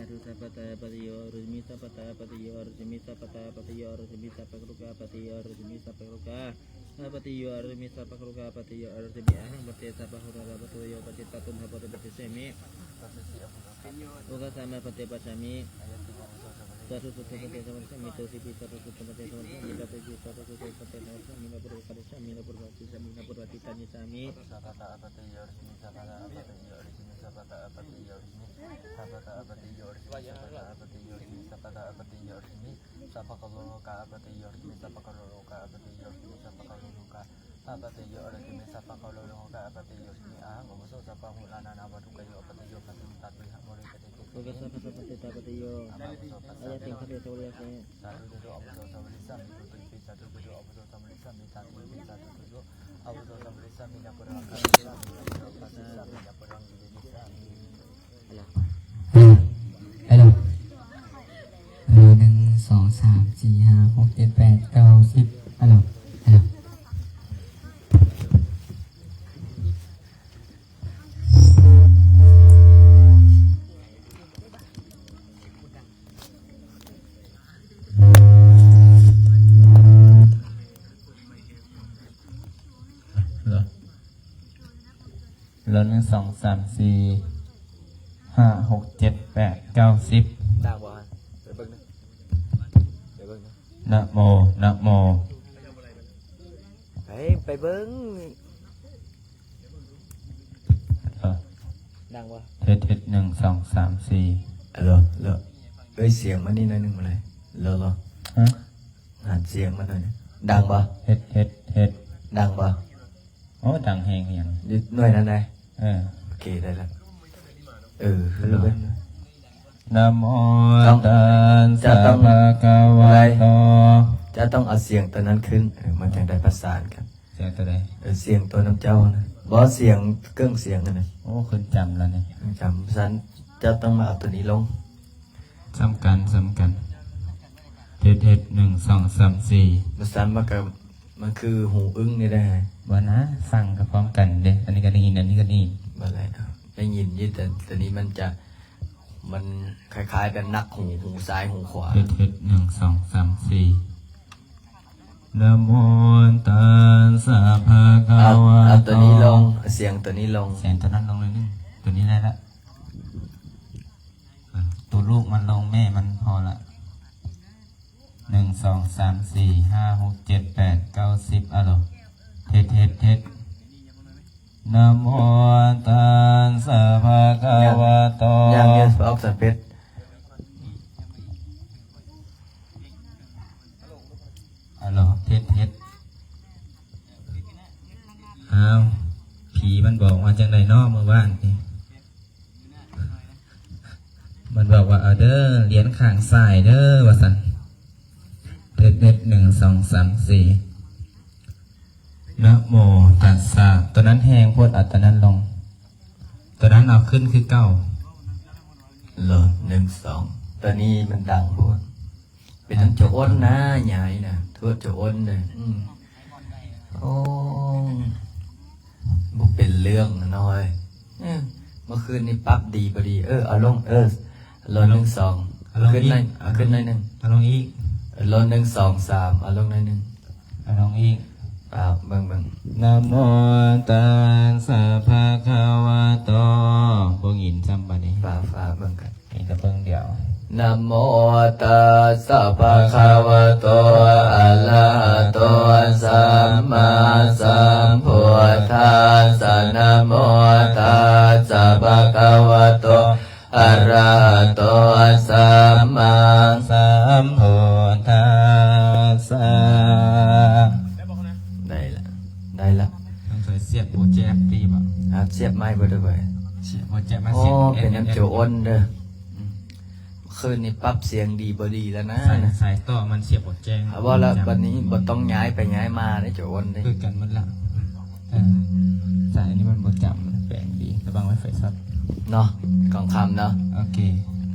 Sabbata apattiyo hotu me, sabbata apattiyo hotu me, sabbata apattiyo hotu me, sabbaroga apattiyo hotu me, sabbaroga apattiyo hotu me, sabbaroga apattiyo hotu me. Ahaṃ bhante sabbahorago apattiyo paṭittaṃ tuṇhī bhante paṭicchāmi. Okāsa maṃ bhante pacchāmi. Sādhu sādhu bhante sabbasambādhāmi. Tuti pi sādhu sādhu bhante sabbasambādhāmi. Tuti pi sādhu sādhu bhante sabbasambādhāmi. Nāpuraṃ karissāmi, nāpuraṃ vācissāmi, nāpuraṃ bhāsissāmi, nāpuraṃ cittayissāmi. Sabbata apattiyo hotu me, sabbata apattiyo hotu me, sabbata apattiyo hotu me, sabbata apattiyo hotu me, sabbata apattiyo hotu me, sabbaroga apattiyo hotu me, sabbaroga apattiyo hotu me, sabbaroga apattiyo hotu me, sabbaroga apattiyo hotu me. Ahaṃ āvuso sabbahorago nānāvatthukayo apattiyo bhante, muttatve hamo re kate kete. Okāsa bhante sabbasampattiyo. Āyatiṃ bhante saṃvareyyāmi. Sādhu sādhu, āvuso saṃvareyyāmi. Tuti pi sādhu sādhu, āvuso saṃvareyyāmi. Tādī pi sādhu sādhu, āvuso saṃvareyyāmi. Nāpuraṃ karissāmi, nāpuraṃ bhāsissāmi, nāpuraṃ cittayissāmi. ຮາໂລ ຮາໂລ ໜຶ່ງ ສອງ ສາມ ສີ່ ຫ້າ ຫົກ ເຈັດ ແປດ ເກົ້າ ສິບ ຮາໂລ ຮາໂລ. ລະ ລະ ໜຶ່ງ ສອງ ສາມ ສີ່ ຫ້າ ຫົກ ເຈັດ ແປດ ເກົ້າ ສິບ. ດັງບໍ່? ໄປເບິ່ງເດີ ໄປເບິ່ງເດີ. ນະໂມ ນະໂມ. ໄປ ໄປເບິ່ງ. ເອີ ດັງບໍ່? ເຮັດ ເຮັດ ໜຶ່ງ ສອງ ສາມ ສີ່. ເອີ ເອີ ເອີຍ ສຽງມັນນີ້ໜ້ອຍໜຶ່ງບໍ່ໄດ້? ເອີ ເອີ ຮະ? ຫັນສຽງມັນໜ້ອຍໜຶ່ງ. ດັງບໍ່? ເຮັດ ເຮັດ ເຮັດ. ດັງບໍ່? ໂອ້ ດັງແຮງອີ່ຫຍັງ. ຢູ່ໜ່ວຍນັ້ນໄດ໋. ເອີ ໂອເຄ ໄດ້ລະ. ເອີ ເອີ ເອີ. ນະໂມຕັດສະພະຄະວະໂຕ. ເຈົ້າຕ້ອງ ເຈົ້າຕ້ອງເອົາສຽງຕົວນັ້ນຂຶ້ນ ເອີ ມັນຈັ່ງໄດ້ປະສານກັນ. ສຽງຕົວໃດ? ເອີ ສຽງຕົວນຳເຈົ້ານະ. ບໍ່ ສຽງເຄື່ອງສຽງຫັ້ນນະ. ໂອ້ ຂຶ້ນຈຳແລ້ວນີ້. ຈຳຊັ້ນ ເຈົ້າຕ້ອງມາເອົາຕົວນີ້ລົງ. ສ່ຳກັນ ສ່ຳກັນ. ເຮັດ ເຮັດ ໜຶ່ງ ສອງ ສາມ ສີ່. ບໍ່ຊັ້ນມັນກະ ມັນຄືຫູອຶ້ງນີ້ໄດ໋. ບໍ່ນະ ຟັງກະພ້ອມກັນເດ້. ອັນນີ້ກະໄດ້ຍິນ ອັນນີ້ກະໄດ້ຍິນ. ບໍ່ໄດ້ ໄດ້ຍິນຢູ່ ແຕ່ ແຕ່ນີ້ມັນຈະ ມັນຄ້າຍໆແບບໜັກຫູ ຫູຊ້າຍຫູຂວາ. ເຮັດ ເຮັດ ໜຶ່ງ ສອງ ສາມ ສີ່. ນະໂມຕັດສະພະຄະວະໂຕ. ເອົາ ເອົາຕົວນີ້ລົງ ສຽງຕົວນີ້ລົງ. ສຽງຕົວນັ້ນລົງໜ້ອຍໜຶ່ງ. ຕົວນີ້ໄດ້ລະ. ເອີ ໂຕລູກມັນລົງ ແມ່ມັນພໍລະ. ໜຶ່ງ ສອງ ສາມ ສີ່ ຫ້າ ຫົກ ເຈັດ ແປດ ເກົ້າ ສິບ. ອາໂລ ເຮັດ ເຮັດ ເຮັດ. ນະໂມຕັດສະພະຄະວະໂຕ. ຍັງ ຍັງຢູ່ ອອກສະເພັດ. ອາໂລ ເຮັດ ເຮັດ. ອ້າວ ຜີມັນບອກວ່າຈັ່ງໃດນໍມື້ວານນີ້? ມັນບອກວ່າ ເອົາເດີ ລຽນຂ້າງຊ້າຍເດີ ວ່າຊັ້ນ. ເຮັດ ເຮັດ ໜຶ່ງ ສອງ ສາມ ສີ່. ນະໂມຕັດສະ. ຕົວນັ້ນແຮງໂພດ ເອົາຕົວນັ້ນລົງ. ຕົວນັ້ນເອົາຂຶ້ນຄືເກົ່າ. ເລີ ໜຶ່ງ ສອງ. ຕົວນີ້ມັນດັງໂພດ. ເປັນນຳເຈົ້າໂອນນະ ຍາຍນະ ໂທດເຈົ້າໂອນເດີ. ອືມ ໂອ້ ບໍ່ເປັນເລື່ອງນະນ້ອຍ. ເອີ ມື້ຄືນນີ້ປັບດີບໍ່ດີ. ເອີ ເອົາລົງ. ເອີ ລົງ ໜຶ່ງ ສອງ. ເອົາຂຶ້ນໜ້ອຍ ເອົາຂຶ້ນໜ້ອຍໜຶ່ງ. ເອົາລົງອີກ. ລົງ ໜຶ່ງ ສອງ ສາມ. ເອົາລົງໜ້ອຍໜຶ່ງ. ເອົາລົງອີກ. ຟ້າວເບິ່ງ ເບິ່ງ. ນະໂມຕັດສະພະຄະວະໂຕ. ບໍ່ຍິນຊ້ຳບາດນີ້. ຟ້າວ ຟ້າວເບິ່ງກັນ. ມີແຕ່ເບິ່ງດຽວ. ນະໂມຕັດສະພະຄະວະໂຕ ອະລະຫະໂຕ ສຳມາສຳພຸດທັດສະ. ນະໂມຕັດສະພະຄະວະໂຕ ອະລະຫະໂຕ ສຳມາສຳພຸດທັດສະ. ໄດ້ລະ ໄດ້ລະ. ຕ້ອງໃສ່ສຽບຫົວແຈກຕີບໍ່? ຫາສຽບໄມ້ບໍ່ໄດ້ເວີຍ. ສຽບຫົວແຈກມາ. ໂອ້ ສຽບ ເປັນນຳໂຈໂອນເດີ. ອືມ ຄືນນີ້ປັບສຽງດີບໍ່ດີແລ້ວນະ. ສາຍ ສາຍຕໍ່ມັນສຽບບໍ່ແຈ້ງ. ເອົາບໍ່ລະ ບັດນີ້ບໍ່ຕ້ອງຍ້າຍໄປຍ້າຍມາເດ້ ເຈົ້າໂອນເດ້. ຄືກັນໝົດລະ. ເອີ ສາຍນີ້ມັນບໍ່ຈຳ ແປງດີ. ລະວັງໄວໄຟຊັອດເນາະ ກອງຄຳເນາະ. ໂອເຄ.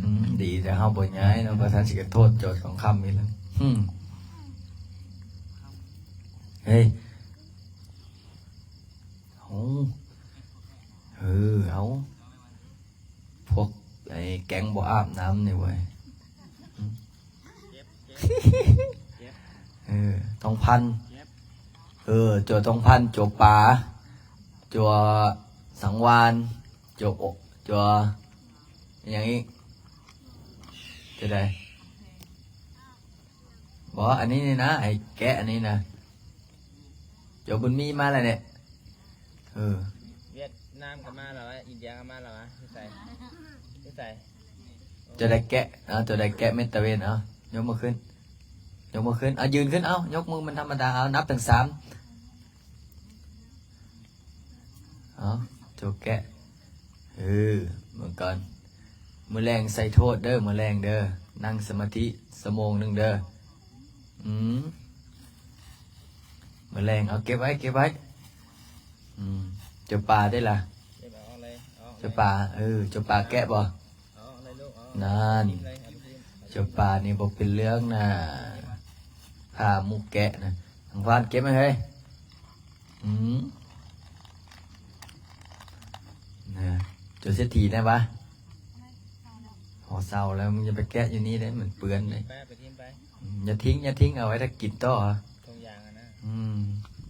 ອືມ ດີແຕ່ເຮົາບໍ່ຍ້າຍເນາະ. ບໍ່ທັນຊິກະໂທດໂຈດກອງຄຳອີກແລ້ວ. ອືມ ເຮີ້ຍ ເອົາ ເອີ ເອົາ ພວກໄອ້ ແກງບໍ່ອາບນ້ຳນີ້ເວີຍ. ເອີ ທອງພັນ ເອີ ຈົວທອງພັນ ຈົວປາ ຈົວສັງວານ ຈົວ ຈົວ ອີຫຍັງອີກ? ຕົວໃດ? ບໍ່ ອັນນີ້ນີ້ນະ ໃຫ້ແກະອັນນີ້ນະ. ເຈົ້າບຸນມີມາແລ້ວເດ້. ເອີ ຫວຽດນາມກໍມາແລ້ວ ອິນເດຍກໍມາແລ້ວ ຢູ່ໃສ? ຢູ່ໃສ? ເຈົ້າໄດ້ແກະ ເອົາ ເຈົ້າໄດ້ແກະເມັດຕາເວັນ ເອົາ ຍົກມືຂຶ້ນ ຍົກມືຂຶ້ນ ເອົາ ຢືນຂຶ້ນ ເອົາ ຍົກມືມັນທຳມະດາ ເອົາ ນັບເຖິງສາມ. ເອົາ ໂຈແກະ ເອີ ເບິ່ງກ່ອນ ມື້ແລງໃສ່ໂທດເດີ ມື້ແລງເດີ ນັ່ງສະມາທິຊົ່ວໂມງໜຶ່ງເດີ. ອືມ ມື້ແລງ ເອົາ ເກັບໄວ້ ເກັບໄວ້. ອືມ ເຈົ້າປ່າເດ້ລະ? ເກັບເອົາອອກເລີຍ ເອົາອອກເລີຍ ເຈົ້າປ່າ ເອີ ເຈົ້າປ່າແກະບໍ່? ເອົາອອກເລີຍລູກ ເອົາອອກເລີຍ ນັ້ນ ເອົາໄປຖິ້ມ ເຈົ້າປ່ານີ້ບໍ່ເປັນເລື່ອງນະ ພາໝູ່ແກະນະ. ທາງພານເກັບໄວ້ເຮີ້ຍ. ອືມ ນະ ເຈົ້າເສດຖີແນ່ວະ ພໍເຊົາແລ້ວ ມຶງຢ່າໄປແກະຢູ່ນີ້ເດ້ ມັນເປື້ອນເດ້. ໄປ ເອົາໄປຖິ້ມໄປ ອືມ ຢ່າຖິ້ມ ຢ່າຖິ້ມ ເອົາໄວ້ຖ້າກິນຕໍ່. ຖົງຢາງຫັ້ນນະ ອືມ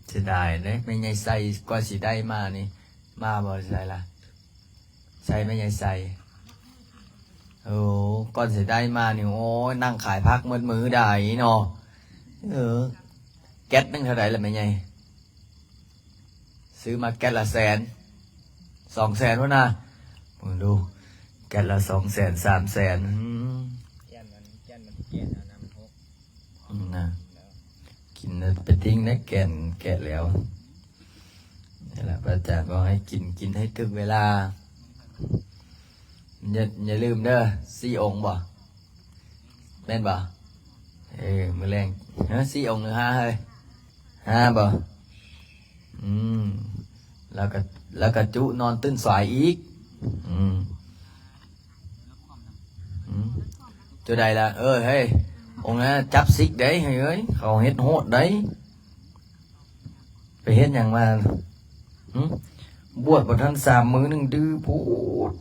ເສຍດາຍເດ້ ແມ່ໃຫຍ່ໄຊກວ່າຊິໄດ້ມານີ້ ມາບໍ່? ໃສລະ ໃສ ແມ່ໃຫຍ່ໄຊ? ໂອ້ ກ່ອນຊິໄດ້ມານີ້ ໂອ້ຍ ນັ່ງຂາຍຜັກໝົດມື້ດາຍເນາະ. ເອີ ແກັດໜຶ່ງເທົ່າໃດລະແມ່ໃຫຍ່? ຊື້ມາແກັດລະແສນ ສອງແສນພຸ້ນນະ ເບິ່ງດູ ແກັດລະສອງແສນ ສາມແສນ. ອືມ ແກ່ນມັນ ແກ່ນມັນ ແກ່ນເອົານ້ຳມັນຫົກ ອືມ ນະ ແລ້ວ ກິນແລ້ວໄປຖິ້ມໃນແກ່ນ ແກະແລ້ວ. ນີ້ລະ ພະອາຈານບອກໃຫ້ກິນ ກິນໃຫ້ຖືກເວລາ. ຢ່າ ຢ່າລືມເດີ ສີ່ອົງບໍ່? ແມ່ນບໍ່? ເອີ ມື້ແລງ ຮະ ສີ່ອົງຫຼືຫ້າເຮີ້ຍ? ຫ້າບໍ່? ອືມ ແລ້ວກໍ ແລ້ວກໍຈຸນອນຕື່ນສາຍອີກ. ອືມ ອືມ ເຈົ້າໃດລະ? ເອີ ເຮີ້ຍ ອົງນັ້ນຈັບສິກເດ້ ເຮີ້ຍ ເຂົາເຮັດໂຫດເດ້. ໄປເຮັດຫຍັງມາ? ຫຶ? ບວດບໍ່ທັນສາມມື້ໜຶ່ງ ດື້ໂພດ.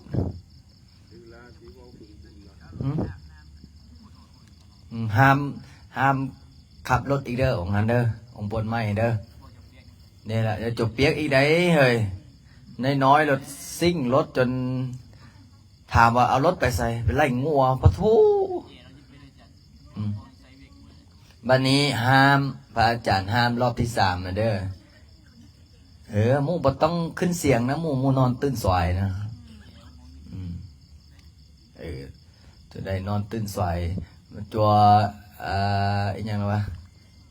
ຫຶ? ອືມ ຫ້າມ ຫ້າມຂັບລົດອີກເດີ ອົງຫັ້ນເດີ ອົງບວດໃໝ່ເດີ. ນີ້ລະ ຢ່າຈົບປຽກອີກໄດເຮີ້ຍ. ນ້ອຍໆລົດ ຊິງລົດຈົນ ຖາມວ່າເອົາລົດໄປໃສ? ໄປໄລ່ງົວ ປະໂທ້. ອືມ ບັດນີ້ຫ້າມ ພະອາຈານຫ້າມຮອບທີສາມນະເດີ. ເອີ ໝູ່ບໍ່ຕ້ອງຂຶ້ນສຽງນະ ໝູ່ ໝູ່ນອນຕື່ນສວາຍນະ. ອືມ ເອີ ຈະໄດ້ນອນຕື່ນສວາຍ ຕົວ ເອີ ອີຫຍັງລະວະ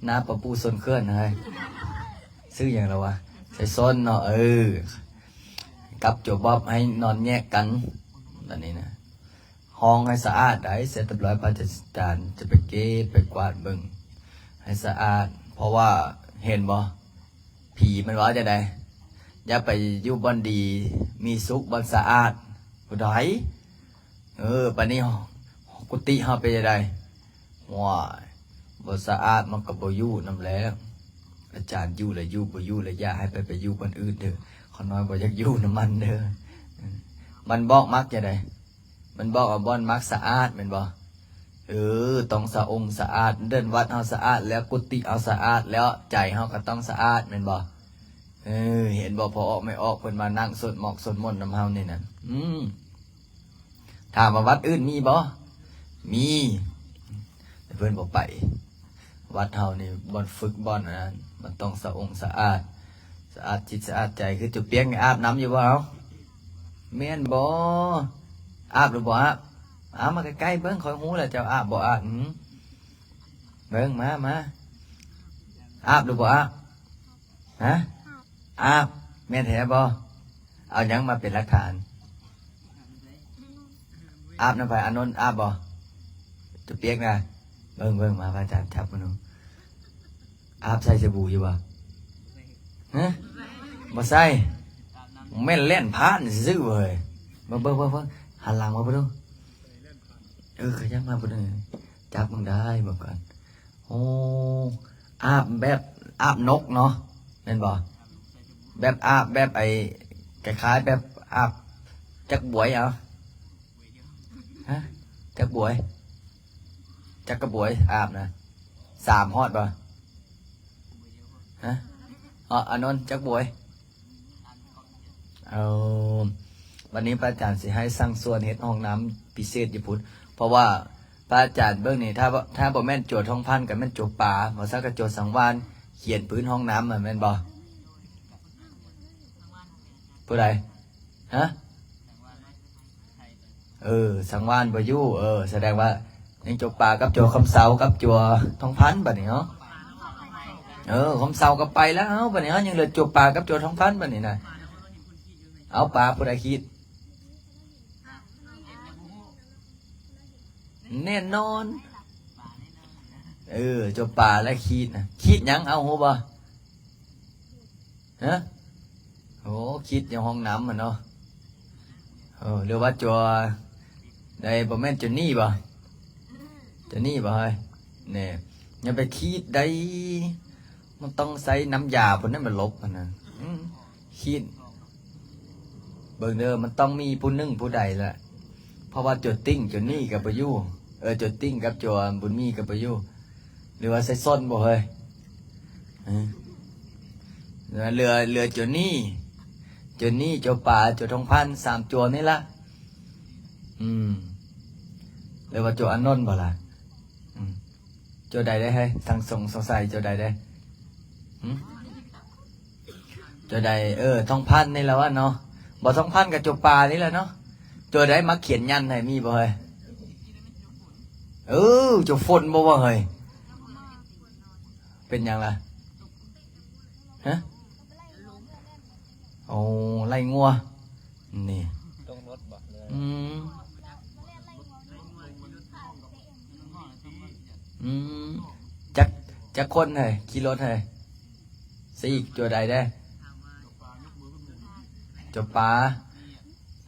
ໜ້າປະປູ້ຊົນເຂື່ອນຫັ້ນ ຊື່ຫຍັງລະວະ ໄຊຊົນເນາະ. ເອີ ກັບໂຈບອບໃຫ້ນອນແຍກກັນ ອັນນີ້ນະ. ຫ້ອງໃຫ້ສະອາດໄດ໋ ເຊັດຮຽບຮ້ອຍ ພະອາຈານຈະໄປເກັບໄປກວາດເບິ່ງໃຫ້ສະອາດ ເພາະວ່າ ເຫັນບໍ່ ຜີມັນເວົ້າຈັ່ງໃດ? ຢ່າໄປຢູ່ບ່ອນດີມີສຸກ ບ່ອນສະອາດ ຜູ້ໃດ? ເອີ ປານນີ້ ກຸຕິເຮົາເປັນຈັ່ງໃດ? ໂອ້ຍ ບໍ່ສະອາດມັນກໍບໍ່ຢູ່ນຳແຫຼະ. ອາຈານຢູ່ລະຢູ່ ບໍ່ຢູ່ລະຢ່າ ໃຫ້ໄປ ໄປຢູ່ບ່ອນອື່ນເທີ. ຂ້ານ້ອຍບໍ່ຢາກຢູ່ນຳມັນເດີ. ມັນບອກມັກຈັ່ງໃດ? ມັນບອກວ່າບ່ອນມັກສະອາດແມ່ນບໍ່? ເອີ ຕ້ອງສະອົງສະອາດ. ເດີ່ນວັດເຮົາສະອາດແລ້ວ ກຸຕິເຮົາສະອາດແລ້ວ ໃຈເຮົາກໍຕ້ອງສະອາດແມ່ນບໍ່? ເອີ ເຫັນບໍ່ ພໍ່ອອກແມ່ອອກເພິ່ນມານັ່ງສວດໝອກສວດມົນນຳເຮົານີ້ນະ. ອືມ ຖາມວ່າວັດອື່ນມີບໍ່? ມີ ແຕ່ເພິ່ນບໍ່ໄປ. ວັດເຮົານີ້ບ່ອນຝຶກ ບ່ອນອັນນັ້ນ ມັນຕ້ອງສະອົງສະອາດ ສະອາດຈິດສະອາດໃຈ. ຄືຈຸປຽກນີ້ອາບນ້ຳຢູ່ບໍ່? ເອົາ ແມ່ນບໍ່? ອາບຫຼືບໍ່ອາບ? ເອົາມາໃກ້ໆເບິ່ງ ຂ້ອຍຮູ້ແລ້ວເຈົ້າອາບບໍ່ອາບ. ຫື ເບິ່ງ ມາ ມາ ອາບຫຼືບໍ່ອາບ? ຮະ? ອາບ ແມ່ນແທ້ບໍ່? ເອົາຫຍັງມາເປັນຫຼັກຖານ? ອາບນຳໃຜ? ອານົນ ອາບບໍ່? ຈຸປຽກນະ ເບິ່ງ ເບິ່ງ ມາ ພະອາຈານຈັບມັນດູ. ອາບໃສ່ສະບູຢູ່ບໍ່? ຮະ? ບໍ່ໃສ່? ແມ່ນແລ່ນຜ່ານຊື່ໆເວີຍ. ເບິ່ງ ເບິ່ງ ເບິ່ງ ເບິ່ງ ຫັນຫຼັງມາເບິ່ງດູ. ເອີ ຂະຫຍັບມາເບິ່ງ ຈັບເບິ່ງໄດ້ເບິ່ງກ່ອນ. ໂອ້ ອາບແບບອາບນົກເນາະ ແມ່ນບໍ່? ແບບອາບແບບໄອ້ ຄ້າຍໆແບບອາບຈັກບວຍເອົາ. ະ ຈັກບວຍ? ຈັກກະບວຍອາບນະ? ສາມຮອດບໍ່? ຮະ? ອາ ອານົນ ຈັກບວຍ? ເອົາ ບັດນີ້ພະອາຈານຊິໃຫ້ສັ່ງຊວນເຮັດຫ້ອງນ້ຳພິເສດຢູ່ພຸ້ນ ເພາະວ່າພະອາຈານເບິ່ງນີ້ ຖ້າ ຖ້າບໍ່ແມ່ນຈົວທອງພັນ ກໍແມ່ນຈົວປາ ບໍ່ຊັ້ນກໍຈົວສັງວານ ຂຽນພື້ນຫ້ອງນ້ຳ ແມ່ນບໍ່? ຜູ້ໃດ? ຮະ? ເອີ ສັງວານບໍ່ຢູ່ ເອີ ສະແດງວ່າຍັງຈົວປາກັບຈົວຄຳເຊົາກັບຈົວທອງພັນບັດນີ້ເນາະ ເອີ ຄຳເຊົາກໍໄປແລ້ວ ເຮົາບັດນີ້ເຮົາຍັງເຫຼືອຈົວປາກັບຈົວທອງພັນບັດນີ້ນະ ເອົາ ປາຜູ້ໃດຂີດ? ແນ່ນອນ ເອີ ຈົວປາແລະຂີດນະ ຂີດຫຍັງ ເອົາ ຮູ້ບໍ່? ຮະ? ໂອ້ ຂີດຢູ່ຫ້ອງນ້ຳຫັ້ນເນາະ ເອີ ຫຼືວ່າຈົວໃດ ບໍ່ແມ່ນຈົວນີ້ບໍ່? ຈົວນີ້ບໍ່ເຮີ້ຍ? ແນ່ ຢ່າໄປຂີດໃດ ມັນຕ້ອງໃຊ້ນ້ຳຢາພຸ້ນນະ ມັນຫຼົບຫັ້ນນະ ອືມ ຂີດ ເບິ່ງເດີ ມັນຕ້ອງມີຜູ້ໜຶ່ງຜູ້ໃດລະ ເພາະວ່າຈົວຕິ່ງຈົວນີ້ກໍບໍ່ຢູ່ ເອີ ຈົວຕິ່ງກັບຈົວບຸນມີກໍບໍ່ຢູ່ ຫຼືວ່າໃສ່ສົ້ນບໍ່ເຮີ້ຍ? ເອີ ເຫຼືອ ເຫຼືອຈົວນີ້ ຈົວນີ້ ຈົວປາ ຈົວທອງພັນ ສາມຈົວນີ້ລະ ອືມ ຫຼືວ່າຈົວອານົນບໍ່ລະ? ອືມ ຈົວໃດເດ້ເຮີ້ຍ? ສັງສົງ ສົງໄສຈົວໃດເດ້? ຫື? ຈົວໃດ? ເອີ ທອງພັນນີ້ລະວະເນາະ ບໍ່ທອງພັນກໍຈົວປານີ້ລະເນາະ ຈົວໃດມາຂຽນຍັນໃຫ້ ມີບໍ່ເຮີ້ຍ? ເອີ ຈົວຝົນບໍ່ວະເຮີ້ຍ? ເປັນຫຍັງລະ? ຮະ? ໂອ້ ໄລ່ງົວ ນີ້ ລົງລົດບໍ່? ອືມ ອືມ ຈັກ ຈັກຄົນເຮີ້ຍ? ຂີ່ລົດເຮີ້ຍ? ຊີ້ ຈົວໃດເດ້? ຈົວປາ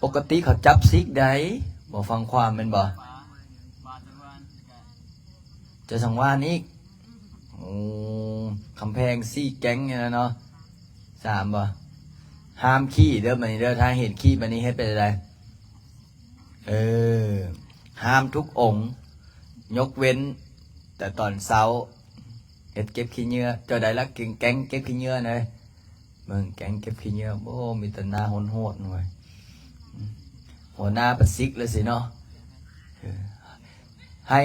ປົກກະຕິເຂົາຈັບຊິກໃດ ບໍ່ຟັງຄວາມແມ່ນບໍ່? ຈະສັງວານອີກ ໂອ້ ຄຳແພງສີ່ແກ້ງນີ້ລະເນາະ ສາມບໍ່? ຫ້າມຂີ່ເດີ ບັດນີ້ເດີ ຖ້າເຫັນຂີ່ບັດນີ້ເຮັດໄປໃດ? ເອີ ຫ້າມທຸກອົງ ຍົກເວັ້ນແຕ່ຕອນເຊົ້າ ເຮັດເກັບຂີ້ເຫຍື້ອ ເຈົ້າໃດລະ ແກ້ງເກັບຂີ້ເຫຍື້ອນະ? ເບິ່ງແກ້ງເກັບຂີ້ເຫຍື້ອ ໂອ້ ມີແຕ່ໜ້າໂຫດໆເວີຍ ຫົວໜ້າປະສິກເລີຍຊິເນາະ ເອີ ໃຫ້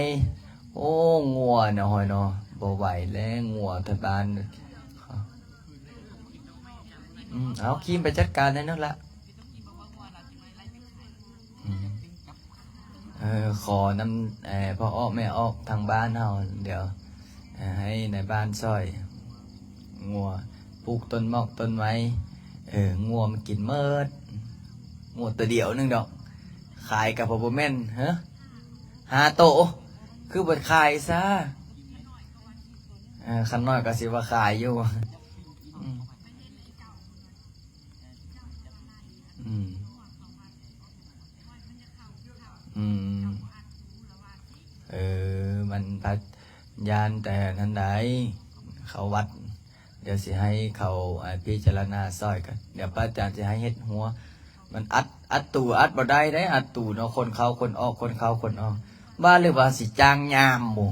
ໂອ້ ງົວເນາະ ເຮີ້ຍເນາະ ບໍ່ໄຫວແລ້ວ ງົວໄທບ້ານ ອືມ ເອົາ ຄີມໄປຈັດການແນວນັ້ນລະ ອືມ ເອີ ຂໍນຳ ເອີ ພໍ່ອອກແມ່ອອກທາງບ້ານເຮົາ ດຽວ ເອີ ໃຫ້ນາຍບ້ານຊ່ອຍ ງົວ ປູກຕົ້ນໝອກຕົ້ນໄມ້ ເອີ ງົວມັນກິນໝົດ ງົວໂຕດຽວໜຶ່ງດອກ ຂາຍກໍພໍບໍ່ແມ່ນ ເຮີ ຫ້າໂຕ ຄືບໍ່ຂາຍຊະ ເອີ ຄັນນ້ອຍກໍຊິວ່າຂາຍຢູ່ ອືມ ອືມ ອືມ ເອີ ມັນພັດຢ້ານແຕ່ນັ້ນໃດ ເຂົ້າວັດ ດຽວຊິໃຫ້ເຂົາ ອາ ພິຈາລະນາຊ່ອຍກັນ ດຽວພະອາຈານຊິໃຫ້ເຮັດຫົວ ມັນອັດ ອັດຕູອັດບໍ່ໄດ້ເດ້ ອັດຕູເນາະ ຄົນເຂົ້າຄົນອອກ ຄົນເຂົ້າຄົນອອກ ວ່າ ຫຼືວ່າຊິຈ້າງຍາມບໍ?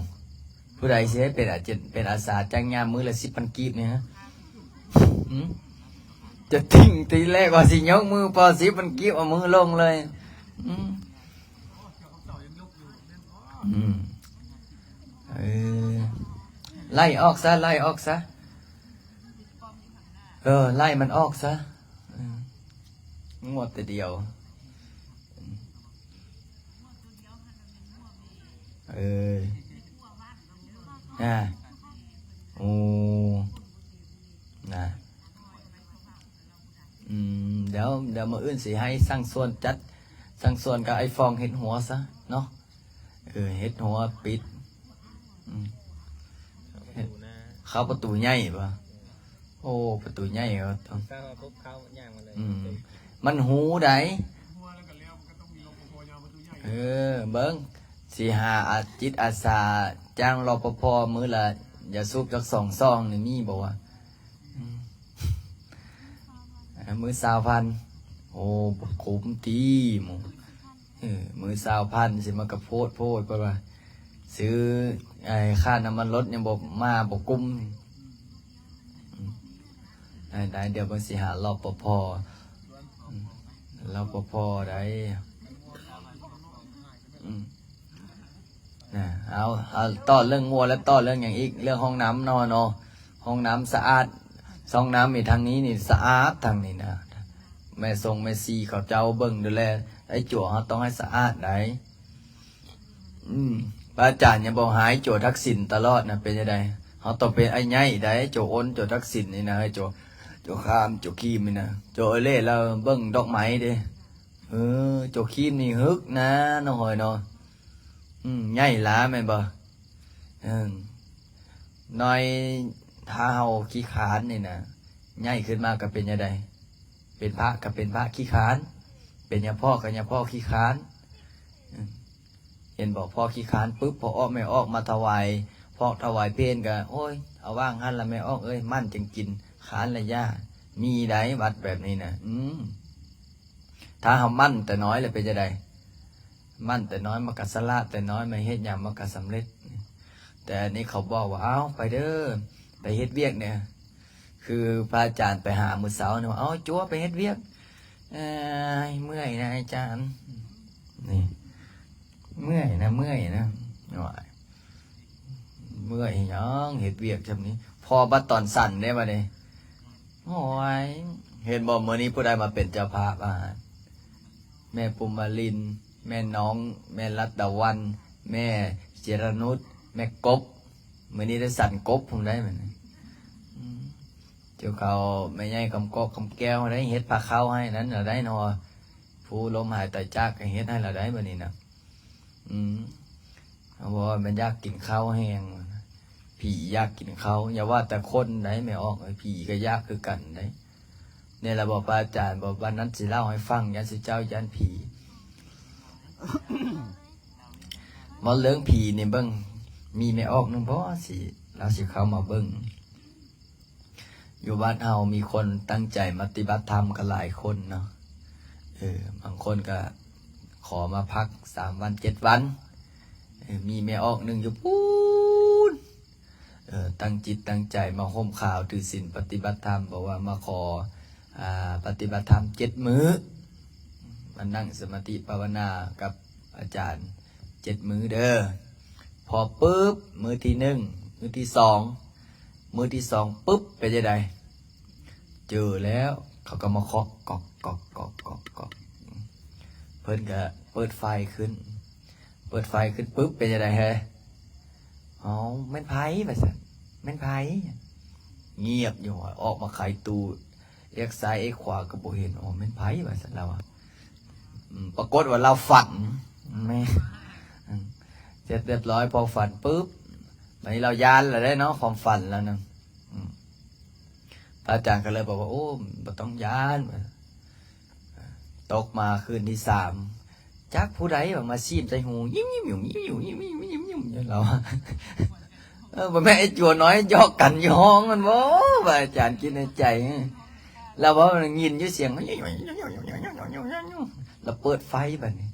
ຜູ້ໃດຊິໃຫ້ເປັນອາ ເປັນອາສາຈ້າງຍາມມື້ລະສິບພັນກີບນີ້ ຫື? ຈະຕິ່ງ ທີແລກວ່າຊິຍົກມືພໍສິບພັນກີບ ເອົາມືລົງເລີຍ ອືມ ອືມ ເອີ ໄລ່ອອກຊະ ໄລ່ອອກຊະ ເອີ ໄລ່ມັນອອກຊະ ເອີ ງົວແຕ່ດຽວ ເອີ ນະ ໂອ້ ນະ ອືມ ດຽວ ດຽວມື້ອື່ນຊິໃຫ້ສັ່ງສວນຈັດ ສັ່ງສວນກັບໄອ້ຟອງເຮັດຫົວຊະເນາະ ເອີ ເຮັດຫົວປິດ ອືມ ເຂົ້າປະຕູໃຫຍ່ບໍ? ໂອ້ ປະຕູໃຫຍ່ ເຂົ້າ ເຂົ້າ ເຂົ້າຍ່າງມາເລີຍ ອືມ ມັນຮູ້ໃດ ເອີ ເບິ່ງ ຊິຫາອາ ຈິດອາສາຈ້າງ ລປພ ມື້ລະຢາສູບຈັກສອງຊອງນີ້ມີບໍ່ວະ? ອືມ ມື້ຊາວພັນ ໂອ້ ບໍ່ຄຸ້ມຕິ ໝູ່ ເອີ ມື້ຊາວພັນຊິ ມັນກໍໂພດໂພດ ເພິ່ນວ່າ ຊື້ ໄອ້ ຄ່ານ້ຳມັນລົດຍັງບໍ່ມາບໍ່ກຸ້ມ. ອືມ ໄດ້ ໄດ້ ດຽວເພິ່ນຊິຫາ ລປພ ອືມ ລປພ ໄດ້ ອືມ ນະ ເອົາ ເອົາ ຕໍ່ເລື່ອງມົວ ແລ້ວຕໍ່ເລື່ອງຫຍັງອີກ? ເລື່ອງຫ້ອງນ້ຳເນາະ ເນາະ ຫ້ອງນ້ຳສະອາດ ຫ້ອງນ້ຳນີ້ ທາງນີ້ນີ້ສະອາດ ທາງນີ້ນະ ແມ່ຊົງແມ່ຊີເຂົາເຈົ້າເບິ່ງດູແລ. ໄອ້ຈົວ ເຮົາຕ້ອງໃຫ້ສະອາດໃດ. ອືມ ພະອາຈານຍັງບອກຫາໄອ້ຈົວທັກສິນຕະຫຼອດນະ ເປັນຈັ່ງໃດ? ເຮົາຕ້ອງເປັນໄອ້ໃຫຍ່ໃດ ຈົວໂອນ ຈົວທັກສິນນີ້ນະ ໄອ້ຈົວ ຈົວຄາມ ຈົວຄີມນີ້ນະ ຈົວເອີເລ່ ລາວເບິ່ງດອກໄມ້ເດ້. ເອີ ໂຈຄີມນີ້ຫຶກນານ້ອງຫອຍເນາະ. ອືມ ໃຫຍ່ຫຼາແມ່ນບໍ່? ເອີ ນ້ອຍ ຖ້າເຮົາຂີ້ຄ້ານນີ້ນະ ໃຫຍ່ຂຶ້ນມາກໍເປັນຈັ່ງໃດ? ເປັນພະກໍເປັນພະຂີ້ຄ້ານ ເປັນຍາພໍ່ກໍຍາພໍ່ຂີ້ຄ້ານ. ອືມ ເຫັນບໍ່? ພໍ່ຂີ້ຄ້ານປຶບ ພໍ່ອອກແມ່ອອກມາຖວາຍພອກຖວາຍເພນກໍ ໂອ້ຍ ເອົາວ່າງຫັ້ນລະແມ່ອອກເອີຍ ໝັ້ນຈັ່ງກິນ ຄ້ານລະຢ່າ. ມີໃດ ວັດແບບນີ້ນະ. ອືມ ຖ້າເຮົາໝັ້ນແຕ່ນ້ອຍແລ້ວເປັນຈັ່ງໃດ? ໝັ້ນແຕ່ນ້ອຍ ມັນກໍສະຫຼາດແຕ່ນ້ອຍ ມາເຮັດຫຍັງມັນກໍສຳເລັດ. ແຕ່ອັນນີ້ເຂົາບອກວ່າ ເອົາ ໄປເດີ ໄປເຮັດວຽກແດ່. ຄືພະອາຈານໄປຫາມື້ເຊົ້ານີ້ວ່າ ເອົາ ຈົວໄປເຮັດວຽກ. ເອີຍ ເມື່ອຍນະອາຈານ ນີ້ ເມື່ອຍນະ ເມື່ອຍນະ. ໂອ້ຍ ເມື່ອຍຫຍັງ ເຮັດວຽກຊ່ຳນີ້ ພໍບັດຕອນສັນເດ້ບັດນີ້. ໂອ້ຍ ເຫັນບໍ່ ມື້ນີ້ຜູ້ໃດມາເປັນເຈົ້າພາບອາຫານ? ແມ່ປຸມມາລິນ ແມ່ນ້ອງ ແມ່ລັດດາວັນ ແມ່ຈິລະນຸດ ແມ່ກົບ. ມື້ນີ້ໄດ້ສັນກົບພຸ້ນໄດ໋ມື້ນີ້. ອືມ ເຈົ້າເຂົາແມ່ໃຫຍ່ຄຳກອກຄຳແກ້ວໄດ້ເຮັດພາເຂົ້າໃຫ້ນັ້ນລະໄດ໋ເນາະ. ຜູ້ລົ້ມຫາຍຕາຍຈາກກໍເຮັດໃຫ້ລະໄດ໋ບັດນີ້ນະ. ອືມ ເພາະວ່າມັນຢາກກິນເຂົ້າແຮງ ຜີຢາກກິນເຂົ້າ. ຢ່າວ່າແຕ່ຄົນໄດ໋ແມ່ອອກເອີຍ ຜີກໍຢາກຄືກັນໄດ໋. ນີ້ລະບອກພະອາຈານ ບອກວ່ານັ້ນຊິເລົ່າໃຫ້ຟັງ ຢ້ານຊິເຈົ້າຢ້ານຜີ. ເວົ້າເລື່ອງຜີນີ້ເບິ່ງ ມີແມ່ອອກໜຶ່ງບໍ່ ຊິ ລາວຊິເຂົ້າມາເບິ່ງ. ຢູ່ວັດເຮົາມີຄົນຕັ້ງໃຈມາປະຕິບັດທຳກັນຫຼາຍຄົນເນາະ. ເອີ ບາງຄົນກໍຂໍມາພັກສາມວັນເຈັດວັນ. ເອີ ມີແມ່ອອກໜຶ່ງຢູ່ພຸ້ນ ເອີ ຕັ້ງຈິດຕັ້ງໃຈມາຫົ່ມຂາວຖືສິນປະຕິບັດທຳ ເພາະວ່າມາຂໍ ອາ ປະຕິບັດທຳເຈັດມື້ ມານັ່ງສະມາທິພາວະນາກັບອາຈານເຈັດມື້ເດີ. ພໍປຶບ ມື້ທີໜຶ່ງ ມື້ທີສອງ ມື້ທີສອງປຶບ ເປັນຈັ່ງໃດ? ເຈີແລ້ວ ເຂົາກໍມາເຄາະ ກອກ ກອກ ກອກ ກອກ ກອກ. ເພິ່ນກໍເປີດໄຟຂຶ້ນ ເປີດໄຟຂຶ້ນປຶບ ເປັນຈັ່ງໃດແຮ? ເອົ້າ ແມ່ນໃຜ? ວ່າຊັ້ນ. ແມ່ນໃຜ? ງຽບຢູ່ ອອກມາໄຂຕູ້ ເອກຊ້າຍເອກຂວາກໍບໍ່ເຫັນ. ໂອ້ ແມ່ນໃຜ? ວ່າຊັ້ນລາວວ່າ. ອືມ ປາກົດວ່າລາວຝັນ ແມ່ນ ອືມ ເສັດຮຽບຮ້ອຍ ພໍຝັນປຶບ ບາດນີ້ລາວຢ້ານແລ້ວເດ້ເນາະ ຄວາມຝັນລາວນັ້ນ. ອືມ ພະອາຈານກໍເລີຍບອກວ່າ ໂອ້ ບໍ່ຕ້ອງຢ້ານ. ຕົກມາຄືນທີສາມ ຈັກຜູ້ໃດວ່າມາສີບໃສ່ຫູ ຍິ້ມໆຢູ່ ຍິ້ມໆຢູ່ ຍິ້ມໆຢູ່ ຍິ້ມໆຢູ່ ລາວວ່າ. ເອີ ບໍ່ແມ່ນໄອ້ຈົວນ້ອຍຢອກກັນຢູ່ຫ້ອງມັນບໍ່ ວ່າອາຈານຄິດໃນໃຈ. ລາວເວົ້າໄດ້ຍິນຢູ່ສຽງ ລາວເປີດໄຟບັດນີ້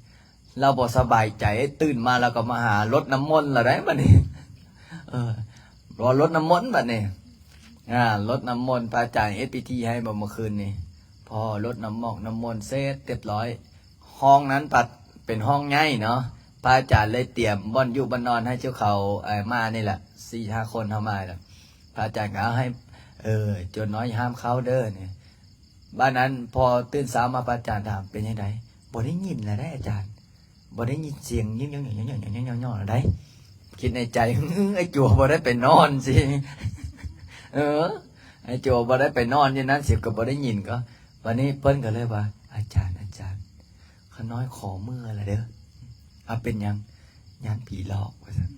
ລາວບໍ່ສະບາຍໃຈ ຕື່ນມາລາວກໍມາຫາລົດນ້ຳມົນລາວໄດ໋ບັດນີ້. ເອີ ລໍລົດນ້ຳມົນບັດນີ້ ອາ ລົດນ້ຳມົນ ພະອາຈານເຮັດພິທີໃຫ້ບໍ່ເມື່ອຄືນນີ້. ພໍລົດນ້ຳໝອກນ້ຳມົນເສັດຮຽບຮ້ອຍ ຫ້ອງນັ້ນພັດເປັນຫ້ອງໃຫຍ່ເນາະ ພະອາຈານເລີຍຕຽມບ່ອນຢູ່ບ່ອນນອນໃຫ້ເຈົ້າເຂົາ ເອີ ມານີ້ແຫຼະ ສີ່ຫ້າຄົນເຮົາມາແລ້ວ ພະອາຈານກໍເອົາໃຫ້ ເອີ ຈົວນ້ອຍຫ້າມເຂົ້າເດີນີ້. ບາດນັ້ນພໍຕື່ນເຊົ້າມາ ພະອາຈານຖາມ ເປັນຈັ່ງໃດ? ບໍ່ໄດ້ຍິນລະໄດ໋ອາຈານ ບໍ່ໄດ້ຍິນສຽງຍິ້ມໆໆໆໆແລ້ວໄດ໋. ຄິດໃນໃຈ ອື ໄອ້ຈົວບໍ່ໄດ້ໄປນອນຊິ ເອີ ໄອ້ຈົວບໍ່ໄດ້ໄປນອນຢູ່ນັ້ນຊິ ກໍບໍ່ໄດ້ຍິນກໍ. ບາດນີ້ເພິ່ນກໍເລີຍວ່າ ອາຈານ ອາຈານ ຂ້ານ້ອຍຂໍເມືອລະເດີ. ອາ ເປັນຫຍັງ? ຢ້ານຜີຫຼອກ ວ່າຊັ້ນ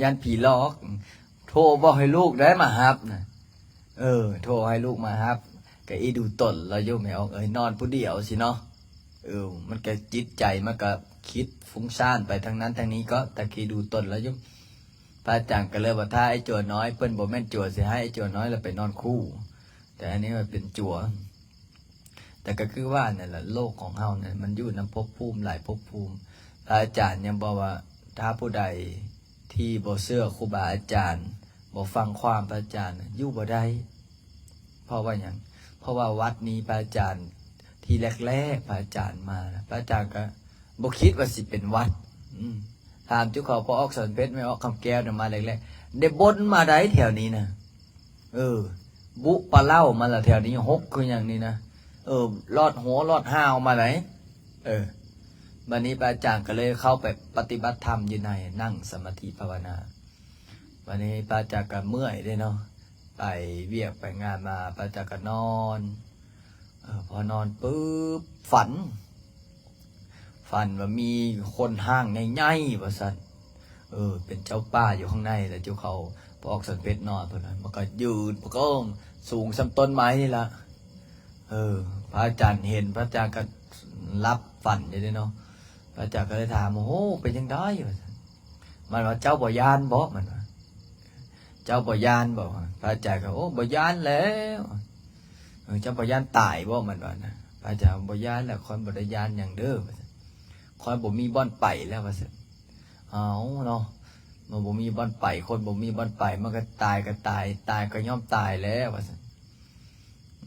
ຢ້ານຜີຫຼອກ. ໂທບອກໃຫ້ລູກໄດ້ມາຮັບນະ ເອີ ໂທໃຫ້ລູກມາຮັບ ກະອີດູຕົນລາວຢູ່ ແມ່ອອກເອີຍ ນອນຜູ້ດຽວຊີ້ເນາະ. ເອີ ມັນກະຈິດໃຈມັນກະຄິດຟຸ້ງສ້ານໄປທາງນັ້ນທາງນີ້ ກໍຕະກີດູຕົນລາວຢູ່. ພະອາຈານກໍເລີຍວ່າ ຖ້າໄອ້ຈົວນ້ອຍ ເພິ່ນບໍ່ແມ່ນຈົວຊິໃຫ້ໄອ້ຈົວນ້ອຍລະໄປນອນຄູ່ ແຕ່ອັນນີ້ມັນເປັນຈົວ. ແຕ່ກໍຄືວ່ານັ້ນລະ ໂລກຂອງເຮົານັ້ນ ມັນຢູ່ນຳພົບພູມຫຼາຍພົບພູມ. ພະອາຈານຍັງບອກວ່າ ຖ້າຜູ້ໃດທີ່ບໍ່ເຊື່ອຄູບາອາຈານ ບໍ່ຟັງຄວາມພະອາຈານ ຢູ່ບໍ່ໄດ້. ເພາະວ່າຫຍັງ? ເພາະວ່າວັດນີ້ພະອາຈານ ທີ່ແລກໆ ພະອາຈານມານະ ພະອາຈານກໍບໍ່ຄິດວ່າຊິເປັນວັດ. ອືມ ຖາມຈຸເຂົາ ພໍ່ອອກສອນເພັດ ແມ່ອອກຄຳແກ້ວນະ ມາແລກໆ ໄດ້ບົນມາໄດ໋ແຖວນີ້ນະ. ເອີ ບຸປະເລົ່າມາລະແຖວນີ້ ຫົກຄືຫຍັງນີ້ນະ. ເອີ ລອດຫົວລອດຫ້າວມາໄດ໋. ເອີ ບັດນີ້ພະອາຈານກໍເລີຍເຂົ້າໄປປະຕິບັດທຳຢູ່ໃນ ນັ່ງສະມາທິພາວະນາ. ບັດນີ້ພະອາຈານກໍເມື່ອຍເດ້ເນາະ ໄປວຽກໄປງານມາ ພະອາຈານກໍນອນ. ເອີ ພໍນອນປຶບ ຝັນ ຝັນວ່າມີຄົນຮ່າງໃຫຍ່ໆ ວ່າຊັ້ນ. ເອີ ເປັນເຈົ້າປ່າຢູ່ຂ້າງໃນ ແລ້ວຈຸເຂົາ ພວກສັນເພັດນອນເພິ່ນນະ ມັນກໍຢືນປະເກີງສູງສ່ຳຕົ້ນໄມ້ນີ້ລະ. ເອີ ພະອາຈານເຫັນ ພະອາຈານກໍຫຼັບຝັນຢູ່ເດ້ເນາະ. ພະອາຈານກໍເລີຍຖາມ ໂອ້ ເປັນຈັ່ງໃດ? ວ່າຊັ້ນ. ມັນວ່າ ເຈົ້າບໍ່ຢ້ານບໍ່? ມັນວ່າ ເຈົ້າບໍ່ຢ້ານບໍ່? ພະອາຈານກໍ ໂອ້ ບໍ່ຢ້ານແລ້ວ. ເອີ ເຈົ້າບໍ່ຢ້ານຕາຍບໍ່? ມັນວ່ານະ. ພະອາຈານ ບໍ່ຢ້ານແລ້ວ ຂ້ອຍບໍ່ໄດ້ຢ້ານຫຍັງເດີ ວ່າຊັ້ນ. ຂ້ອຍບໍ່ມີບ່ອນໄປແລ້ວ ວ່າຊັ້ນ. ເອົາເນາະ ມັນບໍ່ມີບ່ອນໄປ ຄົນບໍ່ມີບ່ອນໄປ ມັນກໍຕາຍກໍຕາຍ ຕາຍກໍຍ່ອມຕາຍແລ້ວ ວ່າຊັ້ນ.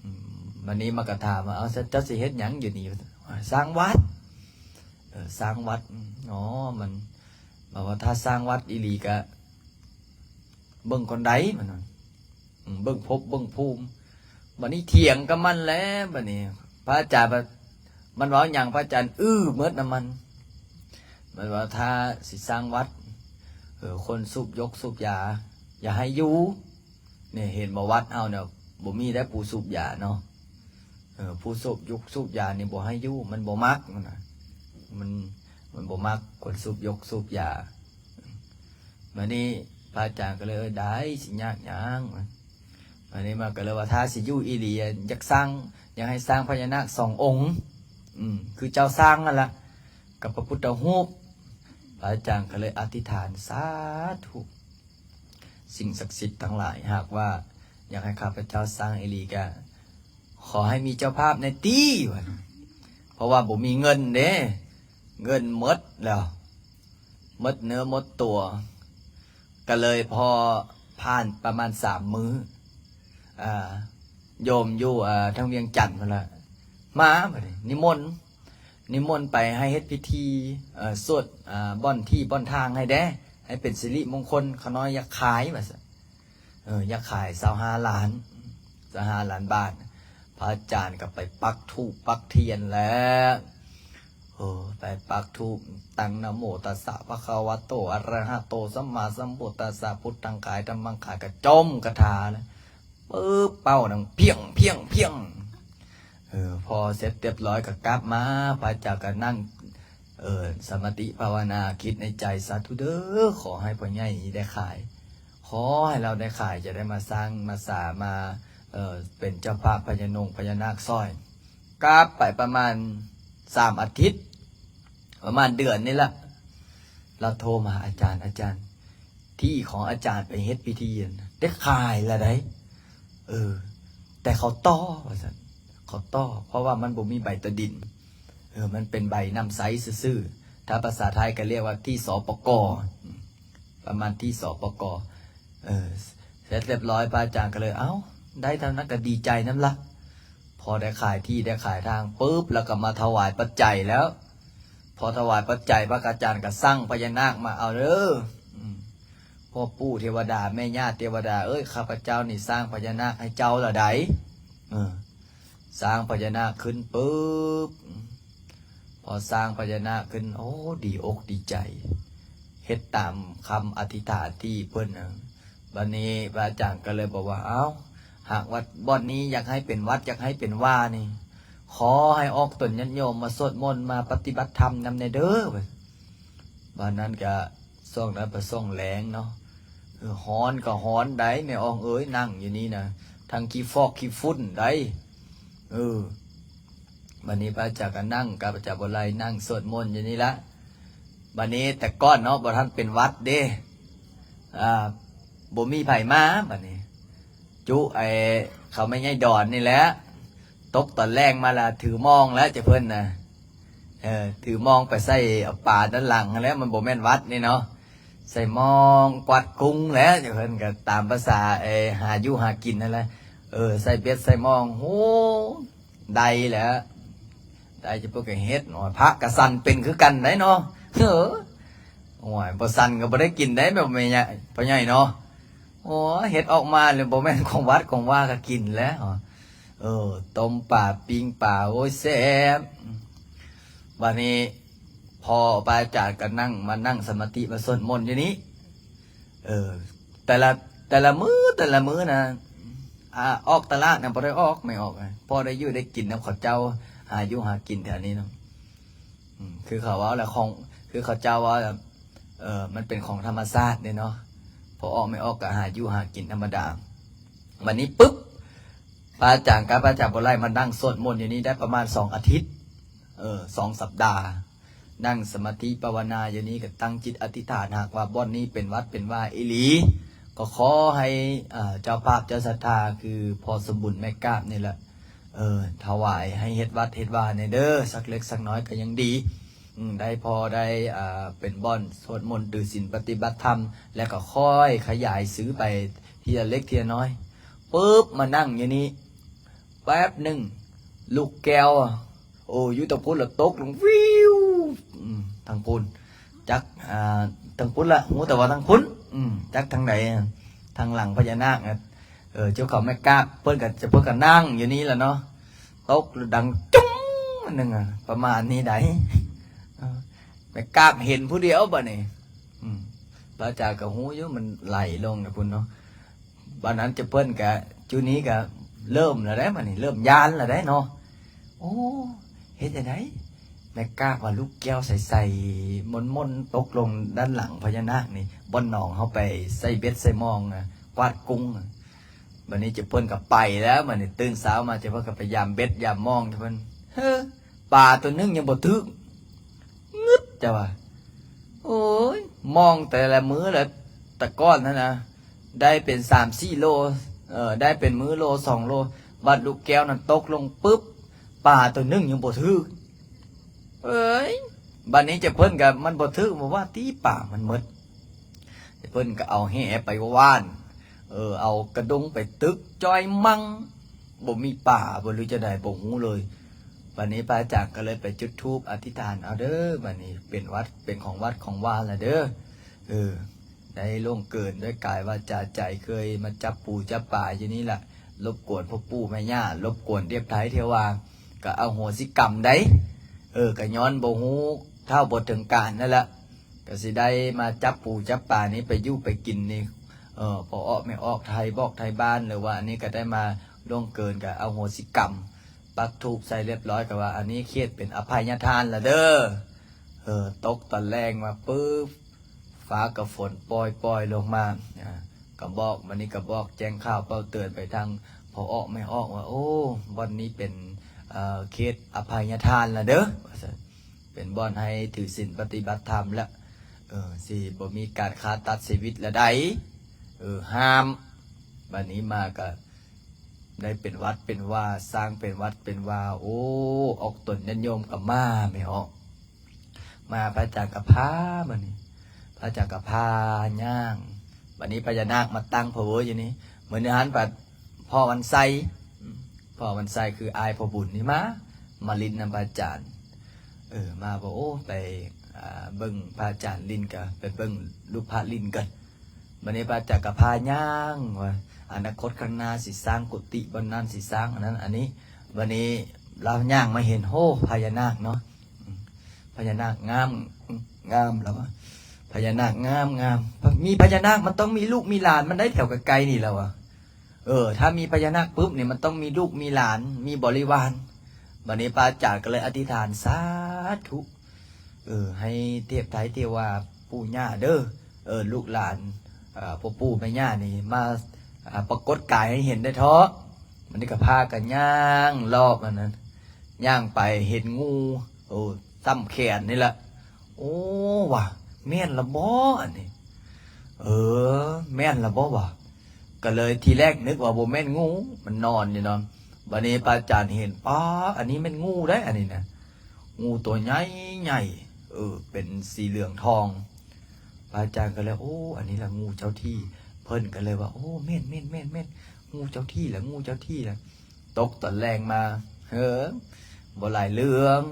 ອືມ ບັດນີ້ມັນກໍຖາມວ່າ ເອົາ ເຈົ້າຊິເຮັດຫຍັງຢູ່ນີ້? ວ່າຊັ້ນ ສ້າງວັດ. ເອີ ສ້າງວັດ. ອໍ ມັນ ບອກວ່າ ຖ້າສ້າງວັດອີ່ຫຼີກະເບິ່ງກ່ອນໃດ ມັນວ່າ ອືມ ເບິ່ງພົບເບິ່ງພູມ. ບັດນີ້ຖຽງກັບມັນແຫຼະ ບັດນີ້ພະອາຈານ ມັນເວົ້າຫຍັງ ພະອາຈານອື້ໝົດນຳມັນ. ມັນວ່າ ຖ້າຊິສ້າງວັດ ເອີ ຄົນສູບຢົກສູບຢາ ຢ່າໃຫ້ຢູ່. ນີ້ ເຫັນບໍ່ ວັດເຮົານີ້ ບໍ່ມີໄດ້ຜູ້ສູບຢາເນາະ. ເອີ ຜູ້ສູບຢົກສູບຢານີ້ບໍ່ໃຫ້ຢູ່ ມັນບໍ່ມັກ ມັນນະ ມັນ ມັນບໍ່ມັກຄົນສູບຢົກສູບຢາ. ບັດນີ້ພະອາຈານກໍເລີຍ ເອີ ໄດ້ ຊິຍາກຫຍັງ. ບັດນີ້ມັນກໍເລີຍວ່າ ຖ້າຊິຢູ່ອີ່ຫຼີ ຢາກສ້າງ ຢາກໃຫ້ສ້າງພະຍານາກສອງອົງ ອືມ ຄືເຈົ້າສ້າງນັ້ນລະ ກັບພະພຸດທະຮູບ. ພະອາຈານກໍເລີຍອະທິຖານ ສາທຸ ສິ່ງສັກສິດທັງຫຼາຍ ຫາກວ່າຢາກໃຫ້ຂ້າພະເຈົ້າສ້າງອີ່ຫຼີກະ ຂໍໃຫ້ມີເຈົ້າພາບແດ່ຕິ ວ່າ ເພາະວ່າບໍ່ມີເງິນເດ້ ເງິນໝົດແລ້ວ ໝົດເນື້ອໝົດຕົວ. ກໍເລີຍພໍຜ່ານປະມານສາມມື້ ອາ ໂຍມຢູ່ ອາ ທາງວຽງຈັນພຸ້ນລະ ມາ ບັດນີ້ນິມົນ ນິມົນໄປໃຫ້ເຮັດພິທີ ເອີ ສວດ ອາ ບ່ອນທີ່ບ່ອນທາງໃຫ້ແດ່ ໃຫ້ເປັນສິລິມົງຄົນ ຂ້ານ້ອຍຢາກຂາຍ ວ່າຊັ້ນ. ເອີ ຢາກຂາຍຊາວຫ້າລ້ານ ຊາວຫ້າລ້ານບາດ. ພະອາຈານກໍໄປປັກທູບປັກທຽນແລ້ວ ເອີ ໄປປັກທູບ ຕັ້ງ ນະໂມຕັດສະ ພະຄະວະໂຕ ອະລະຫະໂຕ ສຳມາສຳພຸດທັດສະ ພຸດທັງຂາຍ ທຳມັງຂາຍ ກໍຈົ່ມຄາຖານະ ປຶບ ເປົ້າດັງພຽງ ພຽງ ພຽງ. ເອີ ພໍເສັດຮຽບຮ້ອຍກໍກັບມາ ພະອາຈານກໍນັ່ງ ເອີ ສະມາທິພາວະນາ ຄິດໃນໃຈ ສາທຸເດີ ຂໍໃຫ້ພໍ່ໃຫຍ່ນີ້ໄດ້ຂາຍ ຂໍໃຫ້ລາວໄດ້ຂາຍ ຈະໄດ້ມາສ້າງມາສາ ມາ ເອີ ເປັນເຈົ້າພາບພະຍານົງພະຍານາກຊ່ອຍ. ກັບໄປປະມານສາມອາທິດ ປະມານເດືອນນີ້ລະ ລາວໂທມາ ອາຈານ ອາຈານ ທີ່ຂອງອາຈານໄປເຮັດພິທີຫັ້ນ ໄດ້ຂາຍລະໃດ໋. ເອີ ແຕ່ເຂົາຕໍ່ ວ່າຊັ້ນ ເຂົາຕໍ່ ເພາະວ່າມັນບໍ່ມີໃບຕາດິນ ເອີ ມັນເປັນໃບນຳໃຊ້ຊື່ໆ ຖ້າພາສາໄທກໍລຽກວ່າ ທີ່ ສປກ ປະມານ ທີ່ ສປກ. ເອີ ເສັດຮຽບຮ້ອຍ ພະອາຈານກໍເລີຍ ເອົ້າ ໄດ້ເທົ່ານັ້ນກໍດີໃຈນຳລະ ພໍໄດ້ຂາຍທີ່ໄດ້ຂາຍທາງປຶບ ແລ້ວກໍມາຖວາຍປັດໄຈແລ້ວ. ພໍຖວາຍປັດໄຈ ພະອາຈານກໍສັ່ງພະຍານາກມາເອົາເດີ ອືມ ພໍ່ປູ່ເທວະດາ ແມ່ຍ່າເທວະດາເອີຍ ຂ້າພະເຈົ້ານີ້ສ້າງພະຍານາກໃຫ້ເຈົ້າລະໃດ໋. ເອີ ສ້າງພະຍານາກຂຶ້ນປຶບ ພໍສ້າງພະຍານາກຂຶ້ນ ໂອ້ ດີອົກດີໃຈ ເຮັດຕາມຄຳອະທິຖານທີ່ເພິ່ນ ບັດນີ້ພະອາຈານກໍເລີຍບອກວ່າ ເອົ້າ ຫາກວັດບ່ອນນີ້ຢາກໃຫ້ເປັນວັດ ຢາກໃຫ້ເປັນວານີ້ ຂໍໃຫ້ອອກຕົນຍາດໂຍມມາສວດມົນ ມາປະຕິບັດທຳນຳແດ່ເດີ. ບັດນັ້ນກະຊ່ວງນັ້ນເປັນຊ່ວງແລ້ງເນາະ ເອີ ຮ້ອນກໍຮ້ອນໃດ໋ ແມ່ອອກເອີຍ ນັ່ງຢູ່ນີ້ນະ ທັງຂີ້ຟອກຂີ້ຝຸ່ນໃດ໋. ເອີ ບັດນີ້ພະອາຈານກໍນັ່ງກັບອາຈານບົວໄລ ນັ່ງສວດມົນຢູ່ນີ້ລະ. ບັດນີ້ແຕ່ກ່ອນເນາະ ບໍ່ທັນເປັນຫວັດເດ້ ອາ ບໍ່ມີໃຜມາ ບັດນີ້ຈຸ ໄອ້ ເຂົາແມ່ໃຫຍ່ດອນນີ້ແຫຼະ ຕົກຕອນແລງມາລະຖືມອງແລ້ວເຈົ້າເພິ່ນນະ ເອີ ຖືມອງໄປໃສ່ເອົາປາດ້ານຫຼັງຫັ້ນແຫຼະ ມັນບໍ່ແມ່ນວັດນີ້ເນາະ ໃສ່ມອງກວາດກຸງແຫຼະເຈົ້າເພິ່ນ ກໍຕາມພາສາ ເອີ ຫາຢູ່ຫາກິນຫັ້ນແຫຼະ ເອີ ໃສ່ເບັດໃສ່ມອງ ໂຫ ໄດ້ແຫຼະ ໄດ້ເຈົ້າເພິ່ນກໍເຮັດ ໂອ້ຍ ພະກໍສັ່ນເປັນຄືກັນໄດ໋ເນາະ ເອີ ໂອ້ຍ ບໍ່ສັ່ນກໍບໍ່ໄດ້ກິນໄດ໋ ແບບແມ່ໃຫຍ່ ພໍ່ໃຫຍ່ເນາະ ໂອ້ຍ ເຮັດອອກມາແລ້ວບໍ່ແມ່ນຂອງວັດຂອງວາກໍກິນແຫຼະ ເອີ ຕົ້ມປາ ປີ້ງປາ ໂອ້ຍ ແຊບ ບາດນີ້ພໍ່ພະອາຈານກໍນັ່ງ ມານັ່ງສະມາທິ ມາສວດມົນຢູ່ນີ້ ເອີ ແຕ່ລະ ແຕ່ລະມື້ ແຕ່ລະມື້ນະ ອາ ອອກຕະຫຼາດນະບໍ່ໄດ້ອອກ ແມ່ອອກ ພໍໄດ້ຢູ່ໄດ້ກິນນຳເຂົາເຈົ້າ ຫາຢູ່ຫາກິນແຖວນີ້ເນາະ ອືມ ຄືເຂົາເວົ້າແຫຼະ ຂອງ ຄືເຂົາເຈົ້າເວົ້າ ເອີ ມັນເປັນຂອງທຳມະຊາດເດ້ເນາະ ພໍອອກແມ່ອອກກໍຫາຢູ່ຫາກິນທຳມະດາ ບັດນີ້ປຶບ ພະອາຈານກັບພະອາຈານບົວໄລມານັ່ງສວດມົນຢູ່ນີ້ໄດ້ປະມານສອງອາທິດ ເອີ ສອງສັບດາ ນັ່ງສະມາທິພາວະນາຢູ່ນີ້ ກໍຕັ້ງຈິດອະທິຖານ ຫາກວ່າບ່ອນນີ້ເປັນວັດເປັນວາອີ່ຫຼີ ກໍຂໍໃຫ້ ເອີ ເຈົ້າພາບເຈົ້າສັດທາ ຄືພໍ່ສົມບຸນແມ່ກາບນີ້ແຫຼະ ເອີ ຖວາຍໃຫ້ເຮັດວັດເຮັດວາແດ່ເດີ ສັກເລັກສັກນ້ອຍກໍຍັງດີ ອືມ ໄດ້ພໍໄດ້ ອ່າ ເປັນບ່ອນສວດມົນ ຖືສິນປະຕິບັດທຳ ແລ້ວກໍຄ່ອຍຂະຫຍາຍຊື່ໄປທີລະເລັກທີລະນ້ອຍ ປຶບ ມານັ່ງຢູ່ນີ້ ແປັບໜຶ່ງ ລູກແກ້ວ ໂອ້ ຢູ່ທາງພຸ້ນລະຕົກລົງວິວ ອືມ ທາງພຸ້ນ ຈັກ ອ່າ ທາງພຸ້ນລະ ຮູ້ແຕ່ວ່າທາງພຸ້ນ ອືມ ຈັກທາງໃດ ທາງຫຼັງພະຍານາກ ເອີ ເຈົ້າເຂົາແມ່ກາບ ເພິ່ນກໍ ເພິ່ນກໍນັ່ງຢູ່ນີ້ລະເນາະ ຕົກແລ້ວດັງຈຸ້ງອັນໜຶ່ງ ປະມານນີ້ໃດ ເອີ ແມ່ກາບເຫັນຜູ້ດຽວບາດນີ້ ອືມ ພະອາຈານກໍຮູ້ຢູ່ ມັນໄຫຼລົງນະພຸ້ນເນາະ ບາດນັ້ນເຈົ້າເພິ່ນກະ ຈຸນີ້ກະເລີ່ມແລ້ວໄດ໋ ບາດນີ້ເລີ່ມຢ້ານແລ້ວໄດ໋ເນາະ ໂອ້ ເຮັດຈັ່ງໃດ ແມ່ກາບວ່າລູກແກ້ວໃສໆ ມົນໆ ຕົກລົງດ້ານຫຼັງພະຍານາກນີ້ ບ່ອນໜອງເຮົາໄປໃສ່ເບັດໃສ່ມອງ ກວາດກຸງ ບາດນີ້ເຈົ້າເພິ່ນກໍໄປແລ້ວ ບາດນີ້ຕື່ນເຊົ້າມາ ເຈົ້າເພິ່ນກໍໄປຢາມເບັດຢາມມອງ ເຈົ້າເພິ່ນ ເຮີ ປາໂຕໜຶ່ງຍັງບໍ່ຖືກ ງຶດ ເຈົ້າວ່າ ໂອ້ຍ ມອງແຕ່ລະມື້ລະ ແຕ່ກ່ອນຫັ້ນນະ ໄດ້ເປັນສາມສີ່ໂລ ເອີ ໄດ້ເປັນມື້ໂລສອງໂລ ບັດລູກແກ້ວນັ້ນຕົກລົງປຶບ ປາໂຕໜຶ່ງຍັງບໍ່ຖືກ ເອີຍ ບາດນີ້ເຈົ້າເພິ່ນກໍ ມັນບໍ່ຖືກ ບໍ່ວ່າຕິ ປາມັນໝົດ ເຈົ້າເພິ່ນກໍເອົາແຫໄປຫວ່ານ ເອີ ເອົາກະດົງໄປຕຶກ ຈ່ອຍມັ່ງ ບໍ່ມີປາບໍ່ ຫຼືຈັ່ງໃດບໍ່ຮູ້ເລີຍ ບາດນີ້ພະອາຈານກໍເລີຍໄປຈຸດທູບອະທິຖານ ເອົາເດີ ບາດນີ້ເປັນວັດ ເປັນຂອງວັດຂອງວາລະເດີ ເອີ ໄດ້ລ່ວງເກີນດ້ວຍກາຍວາຈາໃຈ ເຄີຍມາຈັບປູຈັບປາຢູ່ນີ້ລະ ລົບກວນພໍ່ປູ່ແມ່ຍ່າ ລົບກວນທຽບໄທເທວາ ກໍອະໂຫສິກຳໄດ໋ ເອີ ກໍຍ້ອນບໍ່ຮູ້ເທົ່າບໍ່ເຖິງການນັ້ນລະ ກໍຊິໄດ້ມາຈັບປູຈັບປານີ້ໄປຢູ່ໄປກິນນີ້ ເອີ ພໍ່ອອກແມ່ອອກ ໄຖ່ບອກໄຖ່ບ້ານ ຫຼືວ່າອັນນີ້ກໍໄດ້ມາລ່ວງເກີນ ກໍອະໂຫສິກຳ ປັກທູບໃສ່ລຽບຮ້ອຍ ກໍວ່າອັນນີ້ເຂດເປັນອະໄພຍະທານລະເດີ ເອີ ຕົກຕອນແລງມາປຶບ ຟ້າກໍຝົນປ່ອຍໆລົງມາ ອາ ກໍບອກ ບັດນີ້ກໍບອກແຈ້ງຂ່າວເປົ່າເຕືອນໄປທາງພໍ່ອອກແມ່ອອກວ່າ ໂອ້ ບ່ອນນີ້ເປັນ ເອີ ເຂດອະໄພຍະທານລະເດີ ວ່າຊັ້ນ ເປັນບ່ອນໃຫ້ຖືສິນປະຕິບັດທຳລະ ເອີ ຊິບໍ່ມີການຂ້າຕັດຊີວິດລະໃດ ເອີ ຫ້າມ ບາດນີ້ມາກໍໄດ້ເປັນວັດເປັນວາ ສ້າງເປັນວັດເປັນວາ ໂອ້ ອອກຕົນຍາດໂຍມກໍມາແມ່ອອກ ມາພະອາຈານກໍພາ ບາດນີ້ ພະອາຈານກໍພາຍ່າງ ບາດນີ້ພະຍານາກມາຕັ້ງພາວເວີຢູ່ນີ້ ມື້ນັ້ນບັດພໍ່ວັນໄຊ ອືມ ພໍ່ວັນໄຊຄືອ້າຍພໍ່ບຸນນີ້ມາ ມາຫຼິ້ນນຳພະອາຈານ ເອີ ມາວ່າ ໂອ້ ໄປ ອ່າ ເບິ່ງພະອາຈານຫຼິ້ນ ກະໄປເບິ່ງລູກພະຫຼິ້ນກັນ ບາດນີ້ພະອາຈານກໍພາຍ່າງວ່າ ອະນາຄົດຂ້າງໜ້າຊິສ້າງກຸຕິບ່ອນນັ້ນ ຊິສ້າງອັນນັ້ນອັນນີ້ ບາດນີ້ລາວຍ່າງມາເຫັນ ໂຫ ພະຍານາກເນາະ ອືມ ພະຍານາກງາມ ງາມ ລາວວ່າ ພະຍານາກງາມ ງາມ ມີພະຍານາກມັນຕ້ອງມີລູກມີຫຼານມັນໄດ໋ ແຖວໃກ້ໆນີ້ ລາວວ່າ ເອີ ຖ້າມີພະຍານາກປຶບນີ້ ມັນຕ້ອງມີລູກມີຫຼານ ມີບໍລິວານ ບາດນີ້ພະອາຈານກໍເລີຍອະທິຖານ ສາທຸ ເອີ ໃຫ້ເທບໄທເທວາ ປູ່ຍ່າເດີ ເອີ ລູກຫຼານ ເອີ ພໍ່ປູ່ແມ່ຍ່ານີ້ມາ ອາ ປາກົດກາຍໃຫ້ເຫັນໄດ້ເທາະ ບາດນີ້ກໍພາກັນຍ່າງລອບອັນນັ້ນ ຍ່າງໄປເຫັນງູ ໂອ້ ສ່ຳແຂນນີ້ລະ ໂອ້ ວ່າ ແມ່ນລະບໍອັນນີ້ ເອີ ແມ່ນລະບໍວ່າ ກໍເລີຍທີແລກນຶກວ່າບໍ່ແມ່ນງູ ມັນນອນຢູ່ເນາະ ບັດນີ້ພະອາຈານເຫັນ ປ້າ ອັນນີ້ແມ່ນງູເດ້ ອັນນີ້ນະ ງູຕົວໃຫຍ່ໆ ເອີ ເປັນສີເຫຼືອງທອງ. ພະອາຈານກໍເລີຍ ໂອ້ ອັນນີ້ລະງູເຈົ້າທີ່. ເພິ່ນກໍເລີຍວ່າ ໂອ້ ແມ່ນໆໆໆ ງູເຈົ້າທີ່ລະ ງູເຈົ້າທີ່ລະ. ຕົກຕອນແລງມາ ເຮີ ບໍ່ຫຼາຍເລື່ອງ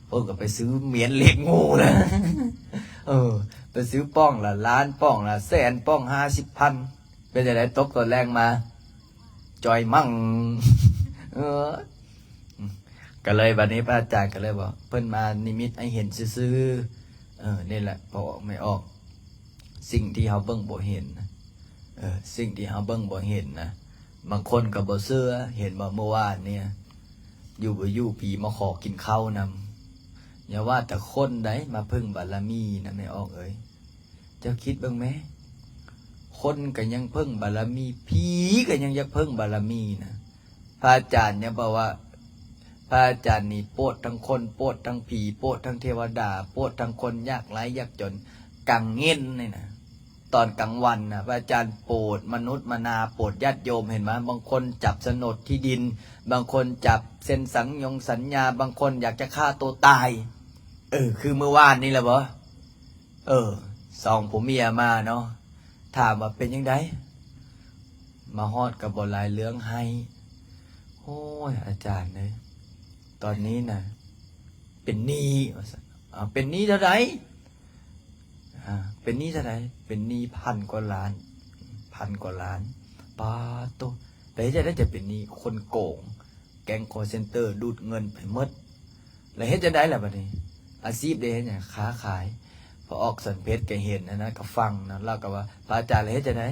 ເພິ່ນກໍໄປຊື້ໝຽນເລກງູລະ ເອີ ໄປຊື້ປ່ອງລະລ້ານ ປ່ອງລະແສນ ປ່ອງຫ້າສິບພັນ. ເປັນຈັ່ງໃດ ຕົກຕອນແລງມາ ຈ່ອຍມັງ ເອີ ກໍເລີຍບັດນີ້ພະອາຈານກໍເລີຍບອກ ເພິ່ນມານິມິດໃຫ້ເຫັນຊື່ໆ. ເອີ ນີ້ແຫຼະ ພໍ່ອອກແມ່ອອກ ສິ່ງທີ່ເຮົາເບິ່ງບໍ່ເຫັນນະ ເອີ ສິ່ງທີ່ເຮົາເບິ່ງບໍ່ເຫັນນະ ບາງຄົນກໍບໍ່ເຊື່ອ. ເຫັນບໍ່ ມື້ວານນີ້ ຢູ່ບໍ່ຢູ່ ຜີມາຂໍກິນເຂົ້ານຳ. ຢ່າວ່າແຕ່ຄົນໃດ ມາເພິ່ງບາລະມີນະ ແມ່ອອກເອີຍ. ເຈົ້າຄິດເບິ່ງແມ ຄົນກໍຍັງເພິ່ງບາລະມີ ຜີກໍຍັງຢາກເພິ່ງບາລະມີນະ. ພະອາຈານຍັງບອກວ່າ ພະອາຈານນີ້ໂປດທັງຄົນ ໂປດທັງຜີ ໂປດທັງເທວະດາ ໂປດທັງຄົນຍາກໄຮ້ຍາກຈົນ. ກາງເວັນນີ້ນະ ຕອນກາງວັນນະ ພະອາຈານໂປດມະນຸດມະນາ ໂປດຍາດໂຍມ. ເຫັນບໍ່ ບາງຄົນຈັບໂສນດທີ່ດິນ ບາງຄົນຈັບເຊັນສັນຍົງສັນຍາ ບາງຄົນຢາກຈະຂ້າໂຕຕາຍ. ເອີ ຄືມື້ວານນີ້ລະບໍ ເອີ ສອງຜົວເມຍມາເນາະ ຖາມວ່າເປັນຈັ່ງໃດ ມາຮອດກໍບໍ່ຫຼາຍເລື່ອງ ໄຫ້ ໂອ້ຍ ອາຈານເອີຍ ຕອນນີ້ນະ ເປັນໜີ້ ວ່າຊັ້ນ. ເອົາ ເປັນໜີ້ເທົ່າໃດ? ອາ ເປັນໜີ້ເທົ່າໃດ? ເປັນໜີ້ພັນກວ່າລ້ານ ພັນກວ່າລ້ານ. ປາໂຕ ແລ້ວເຮັດຈັ່ງໃດຈະເປັນໜີ້? ຄົນໂກງ ແກ້ງຄໍເຊັນເຕີດູດເງິນໄປໝົດ. ແລ້ວເຮັດຈັ່ງໃດລະບັດນີ້? ອາຊີບເດ ເຮັດຫຍັງ? ຄ້າຂາຍ. ພະອອກສອນເພັດກໍເຫັນອັນນັ້ນ ກໍຟັງນະ ລາວກໍວ່າ ພະອາຈານ ແລ້ວເຮັດຈັ່ງໃດ?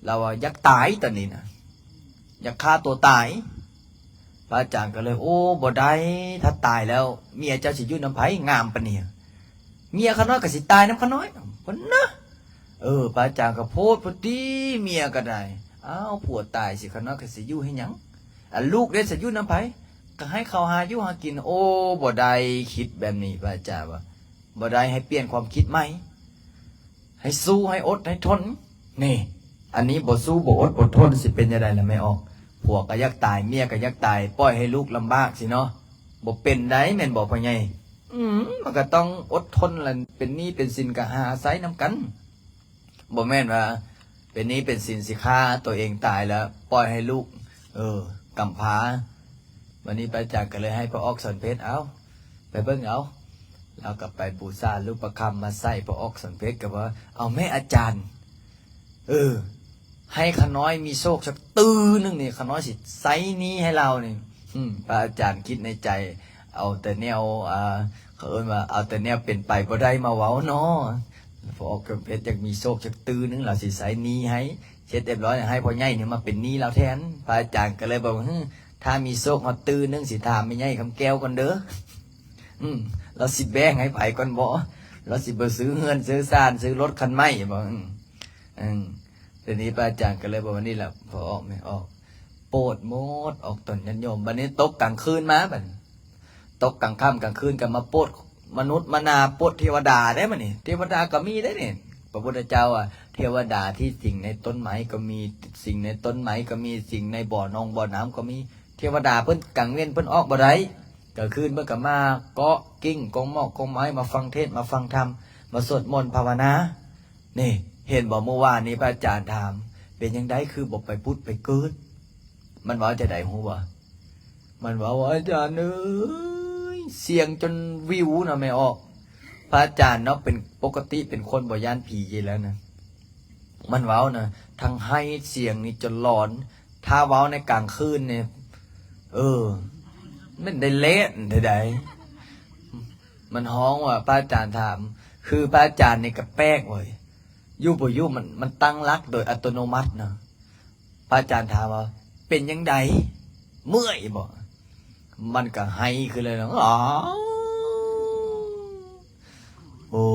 ລາວວ່າຢາກຕາຍຕອນນີ້ນະ ຢາກຂ້າຕົວຕາຍ. ພະອາຈານກໍເລີຍ ໂອ້ ບໍ່ໄດ້ ຖ້າຕາຍແລ້ວ ເມຍເຈົ້າຊິຢູ່ນຳໃຜ ງາມປານນີ້? ເມຍຂ້ານ້ອຍກໍຊິຕາຍນຳຂ້ານ້ອຍ ພຸ້ນນະ. ເອີ ພະອາຈານກໍໂພດພຸ້ນຕິ ເມຍກໍໄດ້. ອ້າວ ຜົວຕາຍຊິ ຂ້ານ້ອຍກໍຊິຢູ່ເຮັດຫຍັງ? ອັນລູກເດ ຊິຢູ່ນຳໃຜ? ກໍໃຫ້ເຂົາຫາຢູ່ຫາກິນ. ໂອ້ ບໍ່ໄດ້ ຄິດແບບນີ້ ພະອາຈານວ່າ ບໍ່ໄດ້ ໃຫ້ປ່ຽນຄວາມຄິດໃໝ່ ໃຫ້ສູ້ ໃຫ້ອົດ ໃຫ້ທົນ. ນີ້ ອັນນີ້ບໍ່ສູ້ ບໍ່ອົດ ບໍ່ທົນ ຊິເປັນຈັ່ງໃດລະແມ່ອອກ? ຜົວກໍຢາກຕາຍ ເມຍກໍຢາກຕາຍ ປ່ອຍໃຫ້ລູກລຳບາກຊີ້ເນາະ ບໍ່ເປັນໄດ໋ ແມ່ນບໍ່ພໍ່ໃຫຍ່? ອືມ ມັນກໍຕ້ອງອົດທົນລະ ເປັນໜີ້ເປັນສິນກໍຫາໃຊ້ນຳກັນ. ບໍ່ແມ່ນວ່າເປັນໜີ້ເປັນສິນຊິຂ້າຕົວເອງຕາຍ ແລ້ວປ່ອຍໃຫ້ລູກ ເອີ ກຳພ້າ. ບັດນີ້ພະອາຈານກໍເລີຍໃຫ້ພະອອກສອນເພັດ ເອົາ ໄປເບິ່ງເອົາ. ລາວກໍໄປບູຊາລູກປະຄຳມາໃສ່ພະອອກສອນເພັດ ກໍວ່າ ເອົາແມ້ອາຈານ ເອີ ໃຫ້ຂ້ານ້ອຍມີໂຊກສັກຕື້ໜຶ່ງນີ້ ຂ້ານ້ອຍຊິໃຊ້ໜີ້ໃຫ້ລາວນີ້. ອືມ ພະອາຈານຄິດໃນໃຈ ເອົາແຕ່ແນວ ອ່າ ເຂົາເອີ້ນວ່າ ເອົາແຕ່ແນວເປັນໄປບໍ່ໄດ້ມາເວົ້າເນາະ. ພະອອກສອນເພັດຢາກມີໂຊກຈັກຕື້ໜຶ່ງ ລາວຊິໃຊ້ໜີ້ໃຫ້ ເສັດຮຽບຮ້ອຍ ໃຫ້ພໍ່ໃຫຍ່ນີ້ມາເປັນໜີ້ລາວແທນ. ພະອາຈານກໍເລີຍບອກວ່າ ຫື ຖ້າມີໂຊກຮອດຕື້ໜຶ່ງ ຊິຖາມແມ່ໃຫຍ່ຄຳແກ້ວກ່ອນເດີ. ອືມ ລາວຊິແບ່ງໃຫ້ໃຜກ່ອນບໍ? ລາວຊິບໍ່ຊື້ເຮືອນ ຊື້ຊານ ຊື້ລົດຄັນໃໝ່ບໍ? ອືມ ເອີ ທີນີ້ພະອາຈານກໍເລີຍບອກວ່າ ນີ້ລະ ພໍອອກແມ່ອອກ ໂປດໝົດ ອອກຕົນຍາດໂຍມ. ບັດນີ້ຕົກກາງຄືນມາ ບັດນີ້ຕົກກາງຄ່ຳກາງຄືນກໍມາໂປດມະນຸດມະນາ ໂປດເທວະດາເດ້. ບັດນີ້ເທວະດາກໍມີເດ້ນີ້. ພະພຸດທະເຈົ້າວ່າ ເທວະດາທີ່ສິງໃນຕົ້ນໄມ້ກໍມີ ສິງໃນຕົ້ນໄມ້ກໍມີ ສິງໃນບໍ່ໜອງບໍ່ນ້ຳກໍມີ. ເທວະດາເພິ່ນກາງເວັນເພິ່ນອອກບໍ່ໄດ້ ກາງຄືນເພິ່ນກໍມາເກາະກິ່ງກົງໝອກກົງໄມ້ ມາຟັງເທດ ມາຟັງທຳ ມາສວດມົນພາວະນາ. ນີ້ ເຫັນບໍ່ ມື້ວານນີ້ພະອາຈານຖາມ ເປັນຈັ່ງໃດຄືບໍ່ໄປຜຸດໄປເກີດ? ມັນເວົ້າຈັ່ງໃດຮູ້ບໍ່? ມັນເວົ້າວ່າ ອາຈານເອີຍ ສ່ຽງຈົນວິວນະແມ່ອອກ. ພະອາຈານເນາະ ເປັນ ປົກກະຕິເປັນຄົນບໍ່ຢ້ານຜີຢູ່ແລ້ວນະ. ມັນເວົ້ານະ ທັງໄຫ້ ສ່ຽງນີ້ຈົນຫຼອນ. ຖ້າເວົ້າໃນກາງຄືນນີ້ ເອີ ແມ່ນໄດ້ແລ່ນໃດໆ. ມັນຮ້ອງວ່າ ພະອາຈານຖາມ ຄືພະອາຈານນີ້ກໍແປກເວີຍ ຢູ່ບໍ່ຢູ່ ມັນ ມັນຕັ້ງຫຼັກໂດຍອັດຕະໂນມັດນະ. ພະອາຈານຖາມວ່າ ເປັນຈັ່ງໃດ? ເມື່ອຍບໍ່? ມັນກໍໄຫ້ຂຶ້ນເລີຍນະ. ໂອ້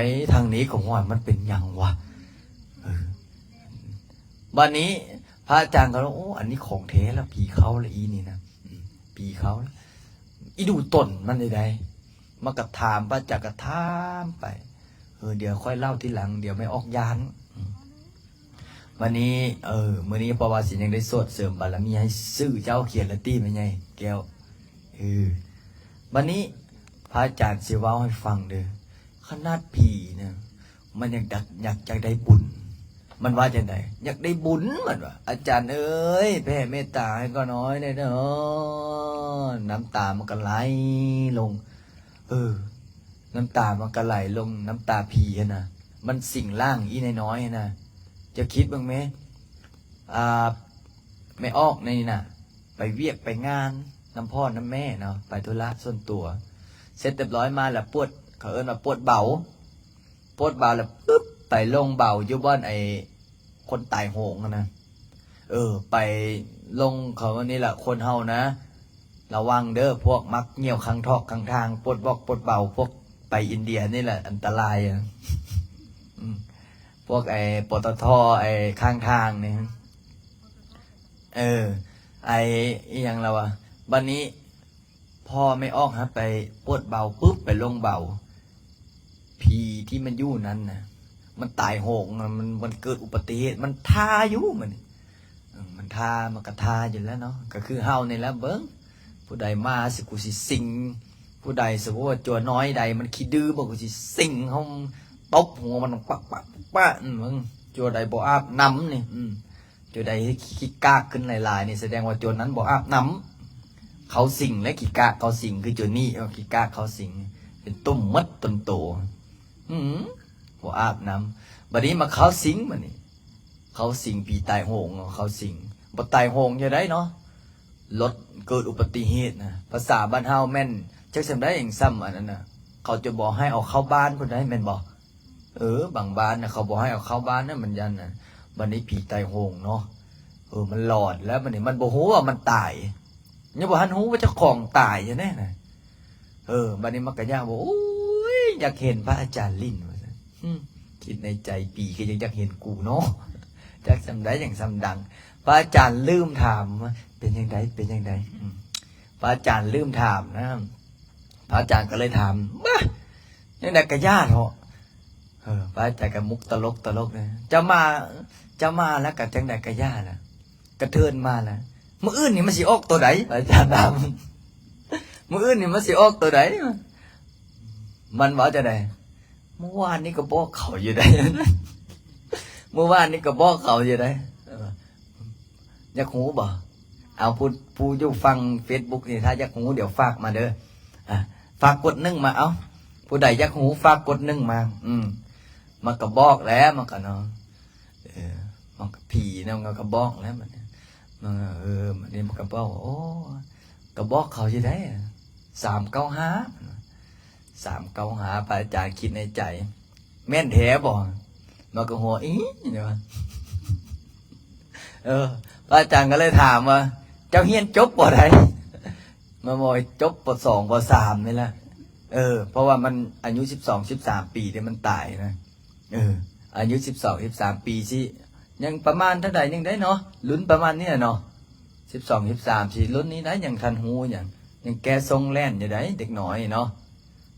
ຍ ທາງນີ້ກໍຫ້ອຍ ມັນເປັນຫຍັງວະ? ເອີ ບັດນີ້ພະອາຈານກໍ ໂອ້ ອັນນີ້ຂອງແທ້ລະ ຜີເຂົ້າລະອີ່ນີ້ນະ ອືມ ຜີເຂົ້າລະ. ອີ່ດູຕົນມັນໃດໆ ມັນກໍຖາມ ພະອາຈານກໍຖາມໄປ. ເອີ ດຽວຂ້ອຍເລົ່າທີຫຼັງ ດຽວແມ່ອອກຢ້ານ. ອືມ ບັດນີ້ ເອີ ມື້ນີ້ເພາະວ່າຊິຍັງໄດ້ສວດເສີມບາລະມີໃຫ້ຊື່ເຈົ້າຂຽນລະຕິ ແມ່ໃຫຍ່ແກ້ວ. ເອີ ບັດນີ້ພະອາຈານຊິເວົ້າໃຫ້ຟັງເດີ້. ຂະໜາດຜີນະ ມັນຍັງຢາກ ຢາກ ຢາກໄດ້ບຸນ. ມັນວ່າຈັ່ງໃດ? ຢາກໄດ້ບຸນ ມັນວ່າ. ອາຈານເອີຍ ແຜ່ເມດຕາໃຫ້ຂ້ານ້ອຍແດ່ເດີ. ນ້ຳຕາມັນກໍໄຫຼລົງ. ເອີ ນ້ຳຕາມັນກໍໄຫຼລົງ, ນ້ຳຕາຜີຫັ້ນນະ. ມັນສິງຮ່າງອີ່ນ້ອຍໆຫັ້ນນະ. ເຈົ້າຄິດເບິ່ງແມ ອ່າ ແມ່ອອກນີ້ນະ ໄປວຽກໄປງານນຳພໍ່ນຳແມ່ເນາະ, ໄປທຸລະສ່ວນຕົວ ເສັດຮຽບຮ້ອຍມາແລ້ວປວດ, ເຂົາເອີ້ນວ່າປວດເບົາ. ປວດເບົາແລ້ວປຶບ ໄປລົງເບົາຢູ່ບ່ອນໄອ້ຄົນຕາຍໂຫງຫັ້ນນະ. ເອີ ໄປລົງເຂົານີ້ລະ, ຄົນເຮົານະ ລະວັງເດີ້ ພວກມັກຍ່ຽວຂ້າງທອກຂ້າງທາງ, ປວດບອກປວດເບົາ, ພວກໄປອິນເດຍນີ້ແຫຼະອັນຕະລາຍ. ອືມ ພວກໄອ້ ປຕທ ໄອ້ຂ້າງທາງນີ້. ເອີ ໄອ້ອີ່ຫຍັງລະວະ? ບັດນີ້ພໍ່ແມ່ອອກຫັ້ນໄປປວດເບົາປຶບ ໄປລົງເບົາ, ຜີທີ່ມັນຢູ່ນັ້ນນະ ມັນຕາຍໂຫງ, ມັນ ມັນເກີດອຸບັດຕິເຫດ, ມັນທ່າຢູ່ມັນ. ເອີ ມັນທ່າ ມັນກໍທ່າຢູ່ແລ້ວເນາະ, ກໍຄືເຮົານີ້ແຫຼະ. ເບິ່ງ ຜູ້ໃດມາຊິ ກູຊິສິງ, ຜູ້ໃດ ສົມມຸດວ່າຈົວນ້ອຍໃດມັນຂີ້ດື້ບໍ ກູຊິສິງເຮົາ, ຕົບຫົວມັນປະ ປະ ປະ. ເບິ່ງ ຈົວໃດບໍ່ອາບນ້ຳນີ້ ອືມ ຈົວໃດຂີ້ກາກຂຶ້ນຫຼາຍໆນີ້ ສະແດງວ່າຈົວນັ້ນບໍ່ອາບນ້ຳ. ເຂົ້າສິງແລະ ຂີ້ກາກເຂົ້າສິງ ຄືຈົວນີ້ ເອີ ຂີ້ກາກເຂົ້າສິງ ເປັນຕຸ່ມໝົດຕົນໂຕ. ອືມ ບໍ່ອາບນ້ຳ. ບັດນີ້ມາເຂົ້າສິງ ບັດນີ້ເຂົ້າສິງ ຜີຕາຍໂຫງເຂົ້າສິງ. ບໍ່ຕາຍໂຫງຈັ່ງໃດເນາະ, ລົດເກີດອຸບັດຕິເຫດນະ. ພາສາບ້ານເຮົາແມ່ນຈັກສ່ຳໃດ ຈັ່ງສ່ຳອັນນັ້ນນະ, ເຂົາຈະບໍ່ໃຫ້ເອົາເຂົ້າບ້ານພຸ້ນໃດ໋ ແມ່ນບໍ່? ເອີ ບາງບ້ານນະ ເຂົາບໍ່ໃຫ້ເອົາເຂົ້າບ້ານນະ ມັນຢ້ານນະ. ບັດນີ້ຜີຕາຍໂຫງເນາະ, ເອີ ມັນຫຼອນແລ້ວ. ບັດນີ້ມັນບໍ່ຮູ້ວ່າມັນຕາຍ, ຍັງບໍ່ທັນຮູ້ວ່າເຈົ້າຂອງຕາຍຢູ່ແນ່ນະ. ເອີ ບັດນີ້ມັນກໍຢາກວ່າ ໂອ້ຍ ຢາກເຫັນພະອາຈານຫຼິ້ນ ວ່າຊັ້ນ. ຄິດໃນໃຈ ຜີຄືຍັງຢາກເຫັນກູເນາະ, ຈັກສ່ຳໃດ ຈັ່ງສ່ຳດັງ. ພະອາຈານລືມຖາມວ່າ ເປັນຈັ່ງໃດ ເປັນຈັ່ງໃດ? ອືມ ພະອາຈານລືມຖາມນະ, ພະອາຈານກໍເລີຍຖາມ ບາ ຈັ່ງໃດກະຢ້ານເນາະ. ເອີ ພະອາຈານກໍມຸກຕະຫຼົກຕະຫຼົກນະ, ເຈົ້າມາ ເຈົ້າມາແລ້ວກະຈັ່ງໃດກະຢ້ານລະ, ກະເທີນມາລະ. ມື້ອື່ນນີ້ມັນຊິອອກໂຕໃດ? ພະອາຈານຖາມ ມື້ອື່ນນີ້ມັນຊິອອກໂຕໃດ? ມັນເວົ້າຈັ່ງໃດ? ມື້ວານນີ້ກໍບອກເຂົາຢູ່ໃດ໋, ມື້ວານນີ້ກໍບອກເຂົາຢູ່ໃດ໋. ເອີ ຢາກຮູ້ບໍ່? ເອົາ ຜູ້ ຜູ້ຢູ່ຝັ່ງເຟສບຸກນີ້ ຖ້າຢາກຮູ້ ດຽວຝາກມາເດີ້. ອ່າ ຝາກກົດໜຶ່ງມາ. ເອົາ ຜູ້ໃດຢາກຮູ້ ຝາກກົດໜຶ່ງມາ. ອືມ ມັນກໍບອກແຫຼະ ມັນກໍເນາະ. ເອີ ມັນກໍ ຜີເນາະ ມັນກໍບອກແຫຼະ. ມັນ ມັນ ເອີ ມັນນີ້ມັນກໍບອກ ໂອ້ ກໍບອກເຂົາຢູ່ໃດ໋ ສາມເກົ້າຫ້າ ສາມເກົ້າຫ້າ. ພະອາຈານຄິດໃນໃຈ ແມ່ນແທ້ບໍ່? ມັນກໍຫົວອີ່ ເອີ ພະອາຈານກໍເລີຍຖາມວ່າ ເຈົ້າຮຽນຈົບບໍ່ໃດ? ມັນບອກຈົບ ປ.ສອງ ປ.ສາມ ນີ້ແຫຼະ. ເອີ ເພາະວ່າມັນອາຍຸສິບສອງ ສິບສາມປີທີ່ມັນຕາຍນະ. ເອີ ອາຍຸສິບສອງ ສິບສາມປີຊິ ຍັງປະມານເທົ່າໃດໜຶ່ງໄດ໋ເນາະ, ລຸ້ນປະມານນີ້ແຫຼະເນາະ. ສິບສອງ ສິບສາມ ຊິລຸ້ນນີ້ໄດ໋, ຍັງທັນຮູ້ຫຍັງ, ຍັງແກ້ຊົງແລ່ນຢູ່ໃດ໋ ເດັກນ້ອຍເນາະ.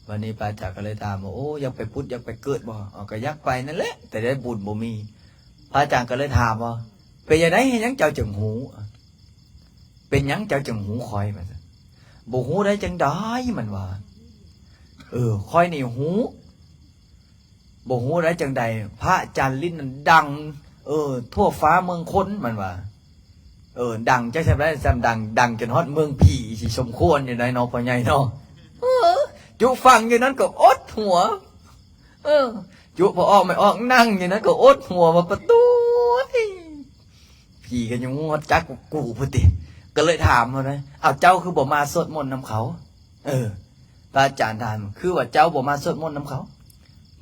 ວັນນີ້ພະອາຈານກໍເລີຍຖາມວ່າ ໂອ້ ຢາກໄປຜຸດ ຢາກໄປເກີດບໍ່? ເອົາ ກໍຢາກໄປນັ້ນແຫຼະ ແຕ່ໄດ້ບຸນບໍ່ມີ. ພະອາຈານກໍເລີຍຖາມວ່າ ເປັນຈັ່ງໃດ ເຮັດຫຍັງເຈົ້າຈຶ່ງຮູ້? ເປັນຫຍັງເຈົ້າຈຶ່ງຮູ້ຂ້ອຍ? ວ່າຊັ້ນ. ບໍ່ຮູ້ໄດ້ຈັ່ງໃດ ມັນວ່າ. ເອີ ຂ້ອຍນີ້ຮູ້. ບໍ່ຮູ້ໄດ້ຈັ່ງໃດ ພະອາຈານລິນນັ້ນດັງ ເອີ ທົ່ວຟ້າເມືອງຄົນ ມັນວ່າ. ເອີ ດັງຈັກສ່ຳໃດສ່ຳດັງ ດັງຈົນຮອດເມືອງຜີຊິສົມຄວນຢູ່ໃດ໋ເນາະ ພໍ່ໃຫຍ່ເນາະ. ເອີ ຈຸຟັງຢູ່ນັ້ນກໍອົດຫົວ. ເອີ ຈຸພໍ່ອອກແມ່ອອກນັ່ງຢູ່ນັ້ນກໍອົດຫົວວ່າ ປະຕູ ຜີກໍຍັງຮູ້ຈັກກວ່າກູພຸ້ນຕິ. ກໍເລີຍຖາມວ່າ ເອົ້າ ເຈົ້າຄືບໍ່ມາສວດມົນນຳເຂົາ? ເອີ ພະອາຈານຖາມ ຄືວ່າເຈົ້າບໍ່ມາສວດມົນນຳເຂົາ?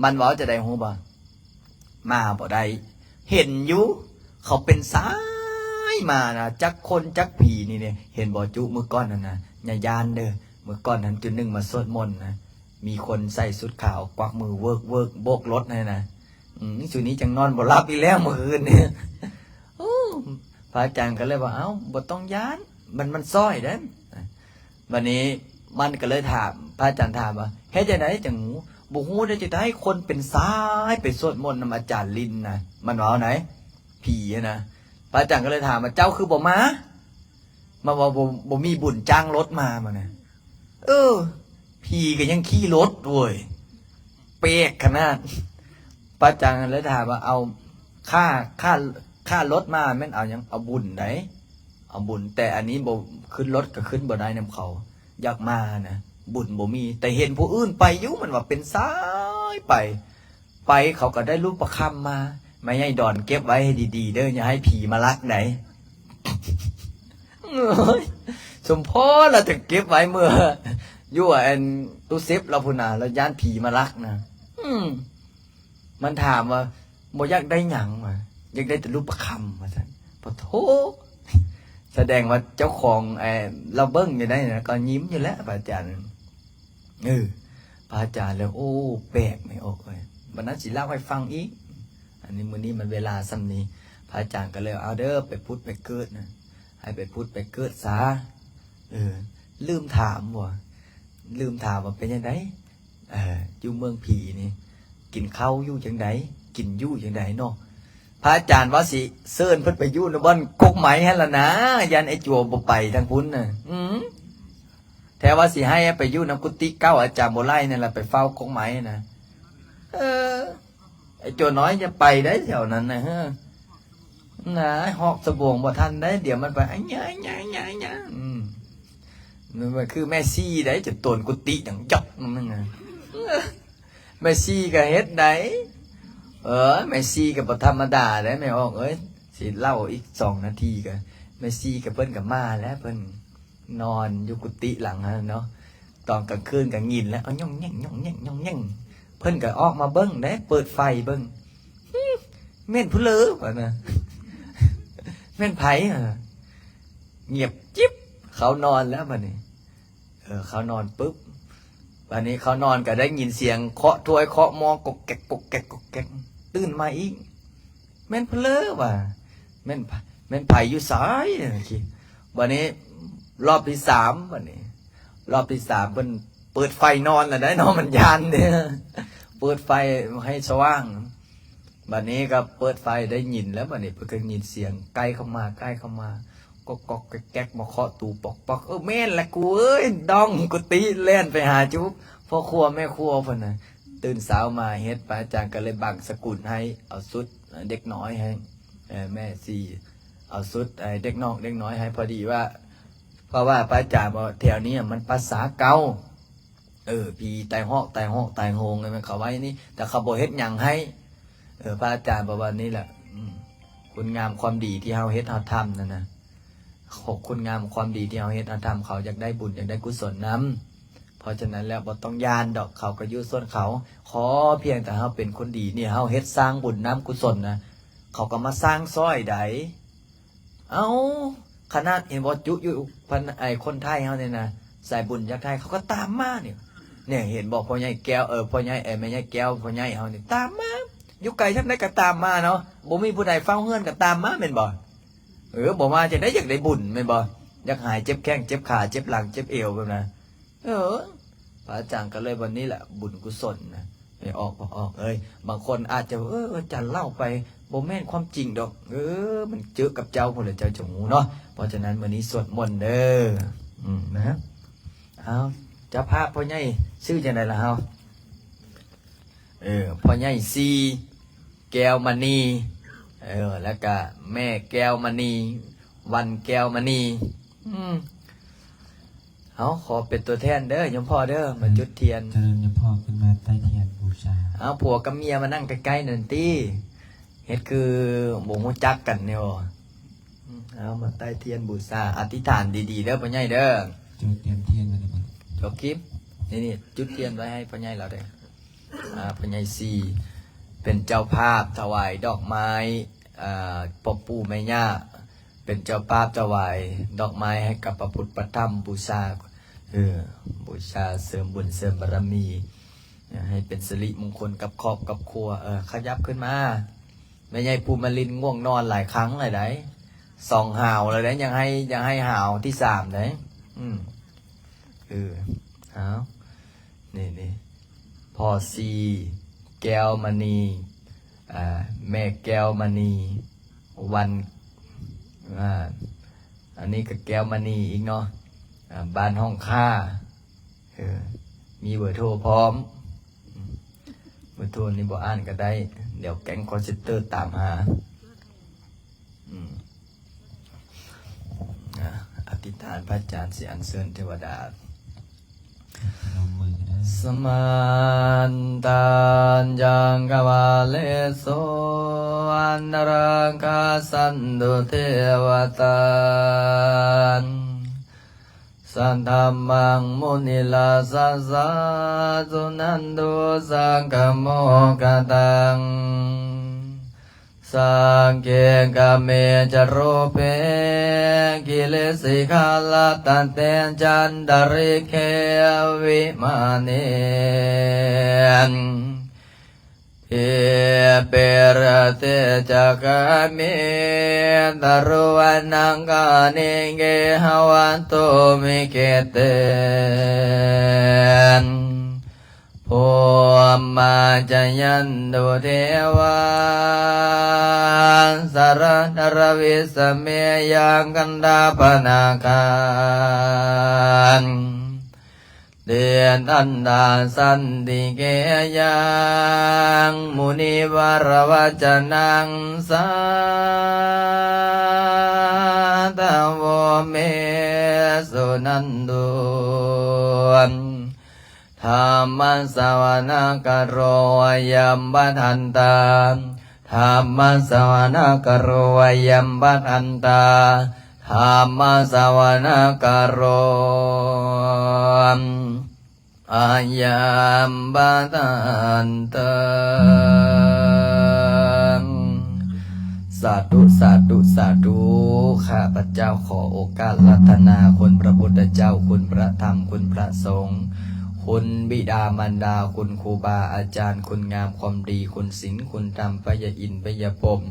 ມັນເວົ້າຈັ່ງໃດຮູ້ບໍ່? ມາບໍ່ໄດ້. ເຫັນຢູ່ ເຂົາເປັນສາຍມານະ ຈັກຄົນຈັກຜີນີ້ເດ້. ເຫັນບໍ່ຈຸ ມື້ກ່ອນຫັ້ນນະ ຢ່າຢ້ານເດີ້. ມື້ກ່ອນຫັ້ນຈຸໜຶ່ງມາສວດມົນນະ ມີຄົນໃສ່ຊຸດຂາວ ກວັກມືເວີກໆ ໂບກລົດໃຫ້ນະ. ອືມ ຊຸນີ້ຈັ່ງນອນບໍ່ຫຼັບອີກແລ້ວມື້ຄືນນີ້. ໂອ້ ພະອາຈານກໍເລີຍວ່າ ເອົ້າ ບໍ່ຕ້ອງຢ້ານ ມັນ ມັນຊ່ອຍເດ້. ບັດນີ້ມັນກໍເລີຍຖາມ ພະອາຈານຖາມວ່າ ເຮັດຈັ່ງໃດຈັ່ງຮູ້? ບໍ່ຮູ້ໄດ້ຈັ່ງໃດ ຄົນເປັນສາຍໄປສວດມົນນຳອາຈານລິນນະ ມັນເວົ້າໃດ໋. ຜີຫັ້ນນະ. ພະອາຈານກໍເລີຍຖາມວ່າ ເຈົ້າຄືບໍ່ມາ? ມາວ່າບໍ່ ບໍ່ມີບຸນຈ້າງລົດມາ ມານະ. ເອີ ຜີກໍຍັງຂີ່ລົດເວີຍ ແປກຂະໜາດ. ພະອາຈານກໍເລີຍຖາມວ່າ ເອົາ ຄ່າ ຄ່າ ຄ່າລົດມາແມ່ນເອົາຫຍັງ? ເອົາບຸນໃດ໋ ເອົາບຸນ ແຕ່ອັນນີ້ບໍ່ ຂຶ້ນລົດກໍຂຶ້ນບໍ່ໄດ້ນຳເຂົາ ຢາກມານະ ບຸນບໍ່ມີ ແຕ່ເຫັນຜູ້ອື່ນໄປຢູ່ ມັນວ່າເປັນສາຍໄປ ໄປເຂົາກໍໄດ້ຮູບປະຄຳມາ. ແມ່ໃຫຍ່ດອນເກັບໄວ້ໃຫ້ດີໆເດີ້ ຢ່າໃຫ້ຜີມາລັກໃດ໋. ໂອ້ຍ ສົມພໍລະຈະເກັບໄວ້ເມື່ອຢູ່ອັນຕູ້ເຊັບລາວພຸ້ນນະ ລາວຢ້ານຜີມາລັກນະ. ອືມ ມັນຖາມວ່າ ບໍ່ຢາກໄດ້ຫຍັງ? ວ່າ ຢາກໄດ້ແຕ່ຮູບປະຄຳ ວ່າຊັ້ນ. ປະໂທ ສະແດງວ່າເຈົ້າຂອງ ເອີ ລາວເບິ່ງຢູ່ໄດ໋ນະ ກໍຍິ້ມຢູ່ແຫຼະ ພະອາຈານ. ເອີ ພະອາຈານເລີຍ ໂອ້ ແປກແມ່ອອກເອີຍ ບັດນັ້ນຊິເລົ່າໃຫ້ຟັງອີກ. ອັນນີ້ ມື້ນີ້ມັນເວລາສ່ຳນີ້ ພະອາຈານກໍເລີຍ ເອົາເດີ້ ໄປຜຸດໄປເກີດນະ ໃຫ້ໄປຜຸດໄປເກີດຊະ. ເອີ ລືມຖາມບໍ່ ລືມຖາມວ່າເປັນຈັ່ງໃດ ເອີ ຢູ່ເມືອງຜີນີ້ ກິນເຂົ້າຢູ່ຈັ່ງໃດ ກິນຢູ່ຈັ່ງໃດເນາະ. ພະອາຈານວ່າຊິເຊີນເພິ່ນໄປຢູ່ໃນບ່ອນກົກໄມ້ຫັ້ນລະນາ ຢ້ານໄອ້ຈົວບໍ່ໄປທາງພຸ້ນນະ. ອືມ ແທ້ວ່າຊິໃຫ້ໄປຢູ່ນຳກຸຕິເກົ່າອາຈານບົວໄຫຼນັ້ນລະ ໄປເຝົ້າກົກໄມ້ນະ. ເອີ ໄອ້ຈົວນ້ອຍຢ່າໄປໄດ໋ແຖວນັ້ນນະ ເຮີ ນາ ຮອກສະໂບງບໍ່ທັນໄດ໋ ດຽວມັນໄປ ອະຍະ ອະຍະ ອະຍະ ອະຍະ. ອືມ ມັນ ມັນຄືແມ່ຊີໄດ໋ ຈະໂຕນກຸຕິຫຍັງຈັກມັນນະ. ແມ່ຊີກໍເຮັດໄດ້ ເອີ ແມ່ຊີກໍບໍ່ທຳມະດາເດ້ ແມ່ອອກເອີຍ. ຊິເລົ່າອີກສອງນາທີກໍ ແມ່ຊີກໍເພິ່ນກໍມາແລ້ວ ເພິ່ນນອນຢູ່ກຸຕິຫຼັງຫັ້ນເນາະ ຕອນກາງຄືນກໍຍິນແລ້ວ ເອົາ ຍ່ອງແຍ່ງ ຍ່ອງແຍ່ງ ຍ່ອງແຍ່ງ. ເພິ່ນກໍອອກມາເບິ່ງເດ້ ເປີດໄຟເບິ່ງ ຫຶ ແມ່ນຜູ້ເລີ ວ່ານະ ແມ່ນໃຜ? ວ່ານະ ງຽບຈິບ ເຂົານອນແລ້ວບັດນີ້. ເອີ ເຂົານອນປຶບ ບາດນີ້ເຂົານອນກໍໄດ້ຍິນສຽງເຄາະຖ້ວຍເຄາະໝໍ້ ກົກແກກ ກົກແກກ ກົກແກກ ຕື່ນມາອີກ ແມ່ນເພິ່ນເລີວ່າ ແມ່ນ ແມ່ນໃຜຢູ່ໃສ? ບາດນີ້ລອບທີສາມ ບາດນີ້ລອບທີສາມ ເພິ່ນເປີດໄຟນອນແລ້ວໄດ໋ເນາະ ມັນຢ້ານເດ້ ເປີດໄຟໃຫ້ສະຫວ່າງ. ບາດນີ້ກໍເປີດໄຟໄດ້ຍິນແລ້ວ ບາດນີ້ເພິ່ນກໍຍິນສຽງໃກ້ເຂົ້າມາ ໃກ້ເຂົ້າມາ ກໍກອກແກກ ມາເຄາະຕູປອກໆ. ເອີ ແມ່ນລະກູເອີຍ ດອງກຸຕິແລ່ນໄປຫາຈຸພໍ່ຄົວແມ່ຄົວເພິ່ນນະ. ຕື່ນເຊົ້າມາເຮັດ ພະອາຈານກໍເລີຍບັງສະກຸນໃຫ້ ເອົາຊຸດເດັກນ້ອຍໃຫ້ ເອີ ແມ່ຊີເອົາຊຸດເດັກນ້ອງເດັກນ້ອຍໃຫ້ ພໍດີວ່າ ເພາະວ່າພະອາຈານວ່າແຖວນີ້ມັນປ່າຊ້າເກົ່າ. ເອີ ຜີຕາຍຮອກ ຕາຍຮອກ ຕາຍໂຫງ ແມ່ນເຂົາໄວ້ນີ້ ແຕ່ເຂົາບໍ່ເຮັດຫຍັງໃຫ້. ເອີ ພະອາຈານບອກວ່ານີ້ແຫຼະ ອືມ ຄຸນງາມຄວາມດີທີ່ເຮົາເຮັດເຮົາທຳນັ້ນນະ ຂອງຄຸນງາມຄວາມດີທີ່ເຮົາເຮັດເຮົາທຳ ເຂົາຢາກໄດ້ບຸນ ຢາກໄດ້ກຸສົນນຳ. ເພາະສະນັ້ນແລ້ວບໍ່ຕ້ອງຢ້ານດອກ ເຂົາກໍຢູ່ສ່ວນເຂົາ ຂໍພຽງແຕ່ເຮົາເປັນຄົນດີ. ນີ້ເຮົາເຮັດສ້າງບຸນນ້ຳກຸສົນນະ ເຂົາກໍມາສ້າງຊ່ອຍໃດ໋. ເອົ້າ ຂະໜາດເຫັນບໍ່ ຈຸຢູ່ ພະນ- ໄອ້ຄົນໄທເຮົານີ້ນະ ສາຍບຸນຈາກໄທເຂົາກໍຕາມມານີ້. ນີ້ເຫັນບໍ່ ພໍ່ໃຫຍ່ແກ້ວ ເອີ ພໍ່ໃຫຍ່ ເອີ ແມ່ໃຫຍ່ແກ້ວ ພໍ່ໃຫຍ່ເຮົານີ້ຕາມມາ ຢູ່ໄກສ່ຳໃດກໍຕາມມາເນາະ ບໍ່ມີຜູ້ໃດເຝົ້າເຮືອນກໍຕາມມາແມ່ນບໍ່? ເອີ ບໍ່ມາຈັ່ງໃດ ຢາກໄດ້ບຸນແມ່ນບໍ່? ຢາກຫາຍເຈັບແຂ້ງເຈັບຂາ ເຈັບຫຼັງເຈັບເອວແບບນັ້ນ. ເອີ ພະອາຈານກໍເລີຍວ່ານີ້ແຫຼະບຸນກຸສົນນະ ໄປອອກ ອອກເອີຍ. ບາງຄົນອາດຈະ ເອີ ອາຈານເລົ່າໄປ ບໍ່ແມ່ນຄວາມຈິງດອກ ເອີ ມັນເຈີກັບເຈົ້າພຸ້ນແຫຼະ ເຈົ້າຈະຮູ້ເນາະ. ເພາະສະນັ້ນມື້ນີ້ສວດມົນເດີ ອືມ ນະ. ເອົາ ເຈົ້າພາບພໍ່ໃຫຍ່ຊື່ຈັ່ງໃດລະເຮົາ? ເອີ ພໍ່ໃຫຍ່ຊີ ແກ້ວມະນີ ເອີ ແລ້ວກະແມ່ແກ້ວມະນີ ວັນແກ້ວມະນີ. ອືມ ເຮົາຂໍເປັນຕົວແທນເດີ ໂຍມພໍ່ເດີ ມາຈຸດທຽນ. ຈະເລີນໂຍມພໍ່ ຂຶ້ນມາໄຕ້ທຽນບູຊາ. ເອົາ ຜົວກັບເມຍມານັ່ງໃກ້ໆນັ້ນຕິ ເຮັດຄືບໍ່ຮູ້ຈັກກັນແນວ. ເອົາ ມາໄຕ້ທຽນບູຊາ ອະທິຖານດີໆເດີພໍ່ໃຫຍ່ເດີ. ຈຸດທຽນ ທຽນໄວ້ແລ້ວບໍ່? ຈົບຄລິບ ນີ້ໆ ຈຸດທຽນໄວ້ໃຫ້ພໍ່ໃຫຍ່ລາວເດີ. ອາ ພໍ່ໃຫຍ່ຊີ ເປັນເຈົ້າພາບຖວາຍດອກໄມ້ ອາ ພໍ່ປູ່ແມ່ຍ່າ ເປັນເຈົ້າພາບຖວາຍດອກໄມ້ໃຫ້ກັບພະພຸດພະທຳ ບູຊາ ເອີ ບູຊາເສີມບຸນເສີມບາລະມີ ໃຫ້ເປັນສິລິມຸງຄຸນກັບຄອບກັບຄົວ. ເອີ ຂະຫຍັບຂຶ້ນມາ ແມ່ໃຫຍ່ພູມາລິນງ່ວງນອນຫຼາຍຄັ້ງແລ້ວໃດ໋ ສອງຫາວແລ້ວໃດ໋ ຍັງໃຫ້ ຍັງໃຫ້ຫາວທີສາມໃດ໋. ອືມ ເອີ ເອົາ ນີ້ໆ ພໍ່ຊີ ແກ້ວມະນີ ອາ ແມ່ແກ້ວມະນີ. ວັນ ອາ ອັນນີ້ກໍແກ້ວມະນີອີກເນາະ ອາ ບ້ານຫ້ອງຂ້າ ເອີ ມີເບີໂທພ້ອມ ເບີໂທນີ້ບໍ່ອ່ານກໍໄດ້ ດຽວແກ້ງຄໍເຊັນເຕີຕາມຫາ ອາ ອະທິຖານ ພະອາຈານຊິອັນເຊີນເທວະດາ ພະນົມມືເດີ Samantā cakkavāḷesu atrāgacchantu devatā, saddhammaṃ munirājassa suṇantu saggamokkhadaṃ. Sagge kāme ca rūpe girisikharataṭe cantalikkhe vimāne, dīpe raṭṭhe ca gāme taruvanagahane gehavatthumhi khette, bhummā cāyantu devā jalathalavisame yakkhagandhabbanāgā, tiṭṭhantā santike yaṃ munivaravacanaṃ sādhavo me suṇantu. Dhammassavanakālo ayambhadantā. Dhammassavanakālo ayambhadantā. Dhammassavanakālo ayambhadantā. ສາທຸ ສາທຸ ສາທຸ. ຂ້າພະເຈົ້າຂໍໂອກາດອາລາທະນາຄຸນພະພຸດທະເຈົ້າ, ຄຸນພະທຳ, ຄຸນພະສົງ, ຄຸນບິດາມານດາ, ຄຸນຄູບາອາຈານ, ຄຸນງາມຄວາມດີ, ຄຸນສິນ, ຄຸນທຳ, ພະຍາອິນ, ພະຍາພົມ,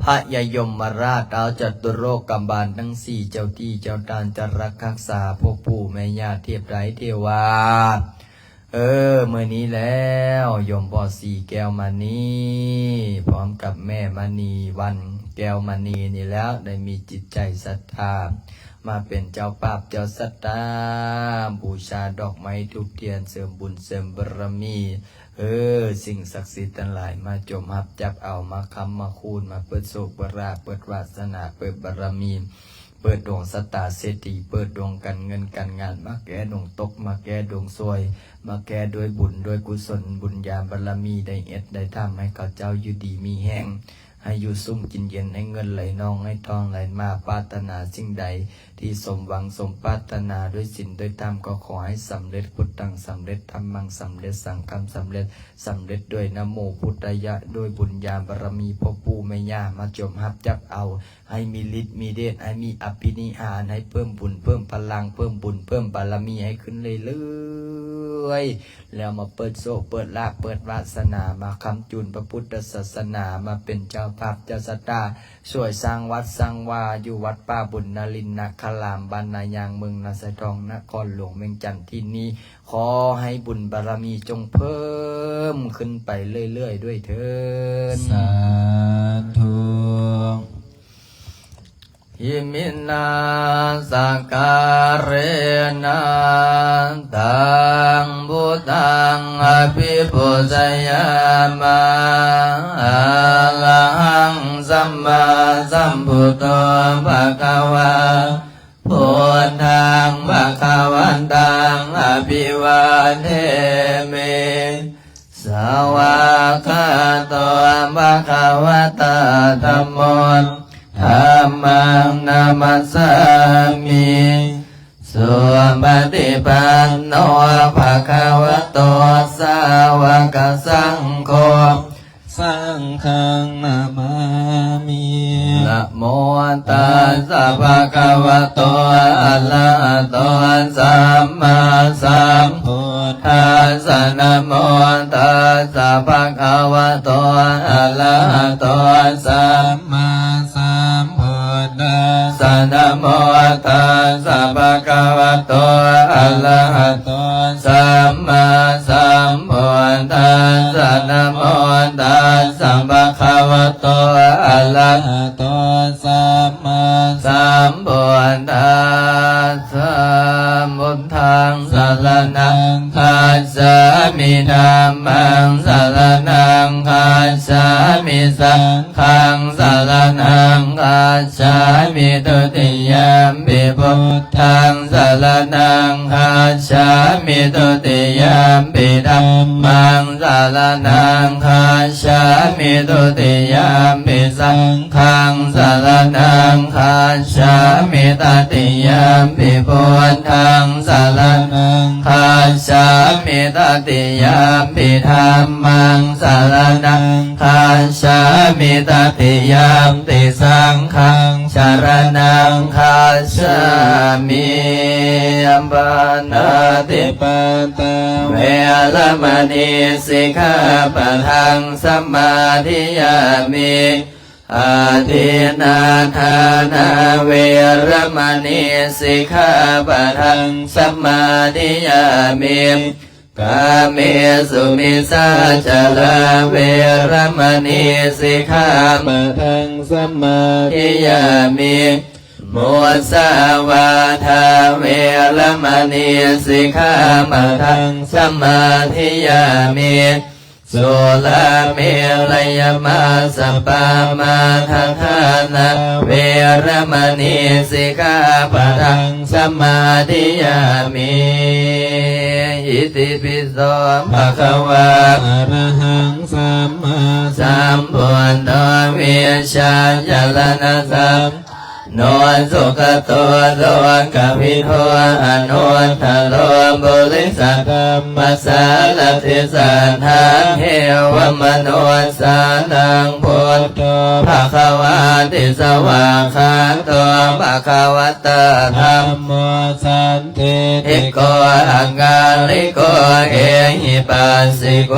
ພະຍາຍົມມະລາດ, ທ້າວຈະຕຸໂລກກຳບານທັງສີ່, ເຈົ້າທີ່ເຈົ້າທານຈະລັກຮັກສາພວກປູ່ແມ່ຍ່າເທບໄຕເທວາ. ເອີ ມື້ນີ້ແລ້ວ ໂຍມພໍ່ສີແກ້ວມະນີ ພ້ອມກັບແມ່ມະນີວັນແກ້ວມະນີນີ້ແລ້ວ ໄດ້ມີຈິດໃຈສັດທາ ມາເປັນເຈົ້າພາບເຈົ້າສັດຕາ ບູຊາດອກໄມ້ທູບທຽນ ເສີມບຸນເສີມບາລະມີ. ເອີ ສິ່ງສັກສິດທັງຫຼາຍ ມາຈົ່ມຮັບຈັບເອົາ ມາຄ້ຳມາຄູນ ມາເປີດໂຊກເປີດລາບ ເປີດວາສະໜາ ເປີດບາລະມີ ເປີດດວງຊະຕາເສດຖີ ເປີດດວງການເງິນການງານ ມາແກ້ດວງຕົກ ມາແກ້ດວງຊວຍ ມາແກ້ດ້ວຍບຸນດ້ວຍກຸສົນ ບຸນຍາບາລະມີ ໄດ້ເຮັດໄດ້ທຳ ໃຫ້ເຂົາເຈົ້າຢູ່ດີມີແຮງ ໃຫ້ຢູ່ສຸກກິນເຢັນ ໃຫ້ເງິນໄຫຼນອງ ໃຫ້ທອງໄຫຼມາ ປາດຖະໜາສິ່ງໃດທີ່ສົມຫວັງສົມປາດຖະໜາ ດ້ວຍສິນດ້ວຍທຳ ກໍຂໍໃຫ້ສຳເລັດ ພຸດທັງສຳເລັດ ທຳມັງສຳເລັດ ສັງຄັງສຳເລັດ ສຳເລັດດ້ວຍນະໂມພຸດທາຍະ ດ້ວຍບຸນຍາບາລະມີພໍ່ປູ່ແມ່ຍ່າ ມາຈົ່ມຮັບຈັບເອົາ ໃຫ້ມີລິດມີເດດ ໃຫ້ມີອະພິນິຫານ ໃຫ້ເພີ່ມບຸນເພີ່ມພະລັງ ເພີ່ມບຸນເພີ່ມບາລະມີໃຫ້ຂຶ້ນເລື້ອຍໆ ແລ້ວມາເປີດໂຊກເປີດລາບເປີດວາສະໜາ ມາຄ້ຳຈູນພະພຸດທະສາສະໜາ ມາເປັນເຈົ້າພາບເຈົ້າຊະຕາ ຊ່ວຍສ້າງວັດສ້າງວາ ຢູ່ວັດປ່າບຸນນະລິນນະຄາລາມ ບ້ານນາຍາງ ເມືອງນາຊາຍທອງ ນະຄອນຫຼວງວຽງຈັນທີ່ນີ້ ຂໍໃຫ້ບຸນບາລະມີຈົ່ງເພີ່ມຂຶ້ນໄປເລື້ອຍໆ ດ້ວຍເທີ້ນ ສາທຸ. Iminā sakkārena taṃ buddhaṃ abhipūjayāma. Arahaṃ sammāsambuddho bhagavā, buddhaṃ bhagavantaṃ abhivādemi. Svākkhāto bhagavatā dhammo, dhammaṃ namassāmi. Supaṭipanno bhagavato sāvakasaṅgho, saṅghaṃ namāmi. Namo tassa bhagavato arahato sammāsambuddhassa. Namo tassa bhagavato arahato sammāsambuddhassa. Namo tassa bhagavato arahato sammāsambuddhassa. ตัสสะ นะโมตัสสะ ภะคะวะโต อะระหะโต สัมมาสัมพุทธัสสะ พุทธังสะระณังคัจฉามิ ธัมมังสะระณังคัจฉามิ สังฆังสะระณังคัจฉามิ ทุติยัมปิพุทธังสะระณังคัจฉามิ ทุติยัมปิธัมมังสะระณังคัจฉามิ ทุติยัมปิสัง ฆังสะระณังคัจฉາมิ ตติยัมปิพุทธังสะระณัງคัจฉາมิ ตติยัมปิธัມมัງสະระณัງคัจฉາมิ ตติยัมปิສັງฆังສະລະນັງຄັດສາມິ ປານາຕິປາຕາ ເວລະມະນີ ສິກຂາປະທັງ ສະມາທິຍາມິ ອາທິນນາທານາ ເວລະມະນີ ສິກຂາປະທັງ ສະມາທິຍາມິ ກາເມສຸມິດສາຈາລາ ເວລະມະນີ ສິກຂາປະທັງ ສະມາທິຍາມິ ມຸສາວາທາ ເວລະມະນີ ສິກຂາປະທັງ ສະມາທິຍາມິ ສຸລາເມລະຍະມາສະປາມາທະຖານາ ເວລະມະນີ ສິກຂາປະທັງ ສະມາທິຍາມິ ອິຕິປິໂສ ພະຄະວາ ອະລະຫັງ ສຳມາສຳພຸດໂທ ວິດຊາຈະລະນະສັມ ໂນ ສຸກະໂຕ ໂລກະວິທູ ອະນຸດຕະໂລ ປຸລິສະທຳມະສາລະທິ ສັດຖາເທວະມະນຸດສານັງ ພຸດໂທ ພະຄະວາຕິ ສະຫວາກຂາໂຕ ພະຄະວະຕາ ທຳໂມ ສັນ ທິຕິໂກ ອາກາລິໂກ ເອຫິປັດສິໂກ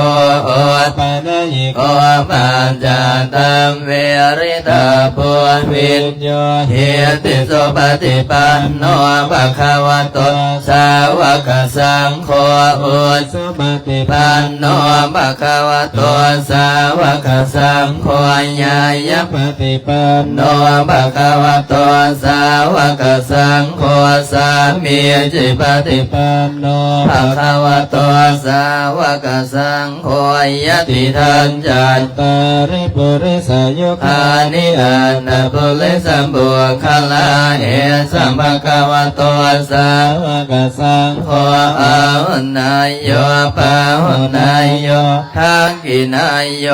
ໂອປະນະຍິໂກ ປັດຈາຕັງ ເວລິຕະໂພ ວິນໂຍ ຫິຕິ ສຸປະຕິປັນໂນ ພະຄະວະໂຕ ສາວະກະສັງໂຄ ອຸ ປະຕິປັນໂນ ພະຄະວະໂຕ ສາວະກະສັງໂຄ ຍາຍະປະຕິປັນໂນ ພະຄະວະໂຕ ສາວະກະສັງໂຄ ສາມີຈິປະຕິປັນໂນ ພະຄະວະໂຕ ສາວະກະສັງໂຄ ຍະຕິທັງ ຈັດຕາລິ ປຸລິສະຍຸຄານິ ອັດຖະປຸລິສະບຸກຄະລາ ເອສະ ພະຄະວະໂຕ ສາວະກະສັງໂຄ ອາຫຸນນາໂຍ ປາຫຸນນາໂຍ ທັກຂິນາໂຍ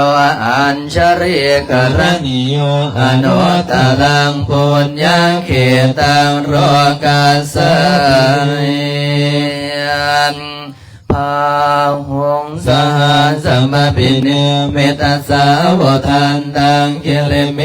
ອັນຊະລີກະລະນີໂຍ ອະນຸດຕະລັງ ປຸນຍະເຂຕັງ ໂລກັດສະມິງ ພາຫຸງ ສະຫັດສະມະພິເນມິຕະສາວຸທັນຕັງ ກິລິເມ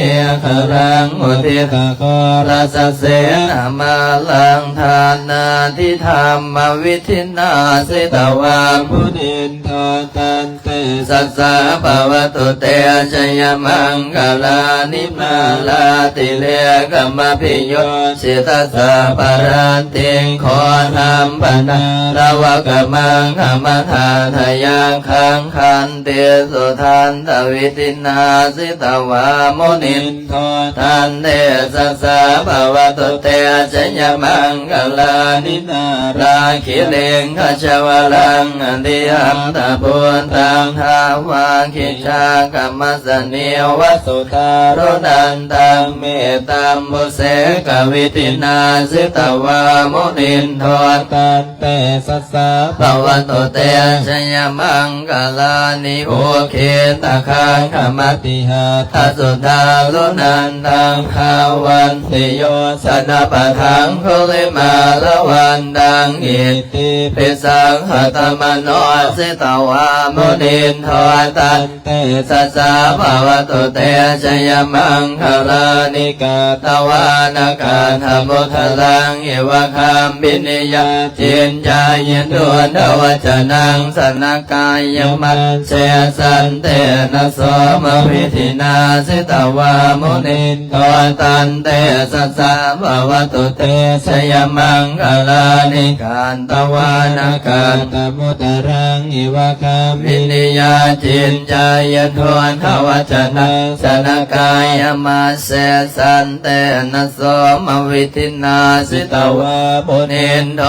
ຂະລັງ ອຸທິດຕະໂຄລະສະເສນະມາລັງ ທານາທິທຳມະວິທິນາ ສິຕະວາ ມຸນິນທາ ຕັນເຕຊະສາ ພະວະຕຸເຕ ຊະຍະມັງຄະລານິ ມາລາຕິເລກະມະພິໂຍ ຊິຕະສັບພະລັດຕິງ ຂໍທຳພະນາລະວະກະມັງຄະມະທາທະຍັກຂັງ ຂັນຕິສຸທັນຕະວິທິນາ ສິຕະວາມຸນິນໂທ ຕັນເຕຊະສາ ພະວະຕຸເຕ ຊະຍະມັງຄະລານິ ນາລະຄິລິງຄະຊະວະລັງ ອະຕິອັນຕະພຸດທັງ ທາວາກິ ຊາກະມັດສະນີວະສຸທາລຸນັນຕັງ ເມຕຕຳບຸເສກະວິທິນາ ສິຕະວາມຸນິນໂທ ຕັນເຕຊະສາ ພະວະຕຸເຕ ຊະຍະມັງຄະລານິ ອຸເຄຕະຄັງຄະມະຕິຫັດຖະສຸທາລຸນັນຕັງ ທາວັນຕິໂຍຊະນະປະທັງຄຸລິມາລະວັນຕັງ ອິດ ຕິປິສັງຄະຕະມະໂນ ສິຕະວາມຸນິນໂທ ຕັນເຕຊະສາ ພະວະຕຸເຕ ຊະຍະມັງຄະລານິ ກາຕະວານະກັດຖະມຸດທະລັງ ອິວະຄາພິນິຍາ ຈິນຈາຍິນດູນດາວະ ຈະນັງ ສະນະກາຍະມັດເສ ສັນເຕນະໂສມະວິທິນາ ຈິດຕະວາມຸນິນໂດ ຕັນເຕຊະສາ ພະວະຕຸເຕ ຊະຍະມັງຄະລານິ ການ ຕະວານະກາຕະມຸດຕະລັງ ອິວະຄາມິນີຍາ ຈິນຈາຍະໂທທະວັດຈະນັງ ສະນະກາຍະມັດເສ ສັນເຕນະໂສມະວິທິນາ ຈິດຕະວາມຸນິນໂດ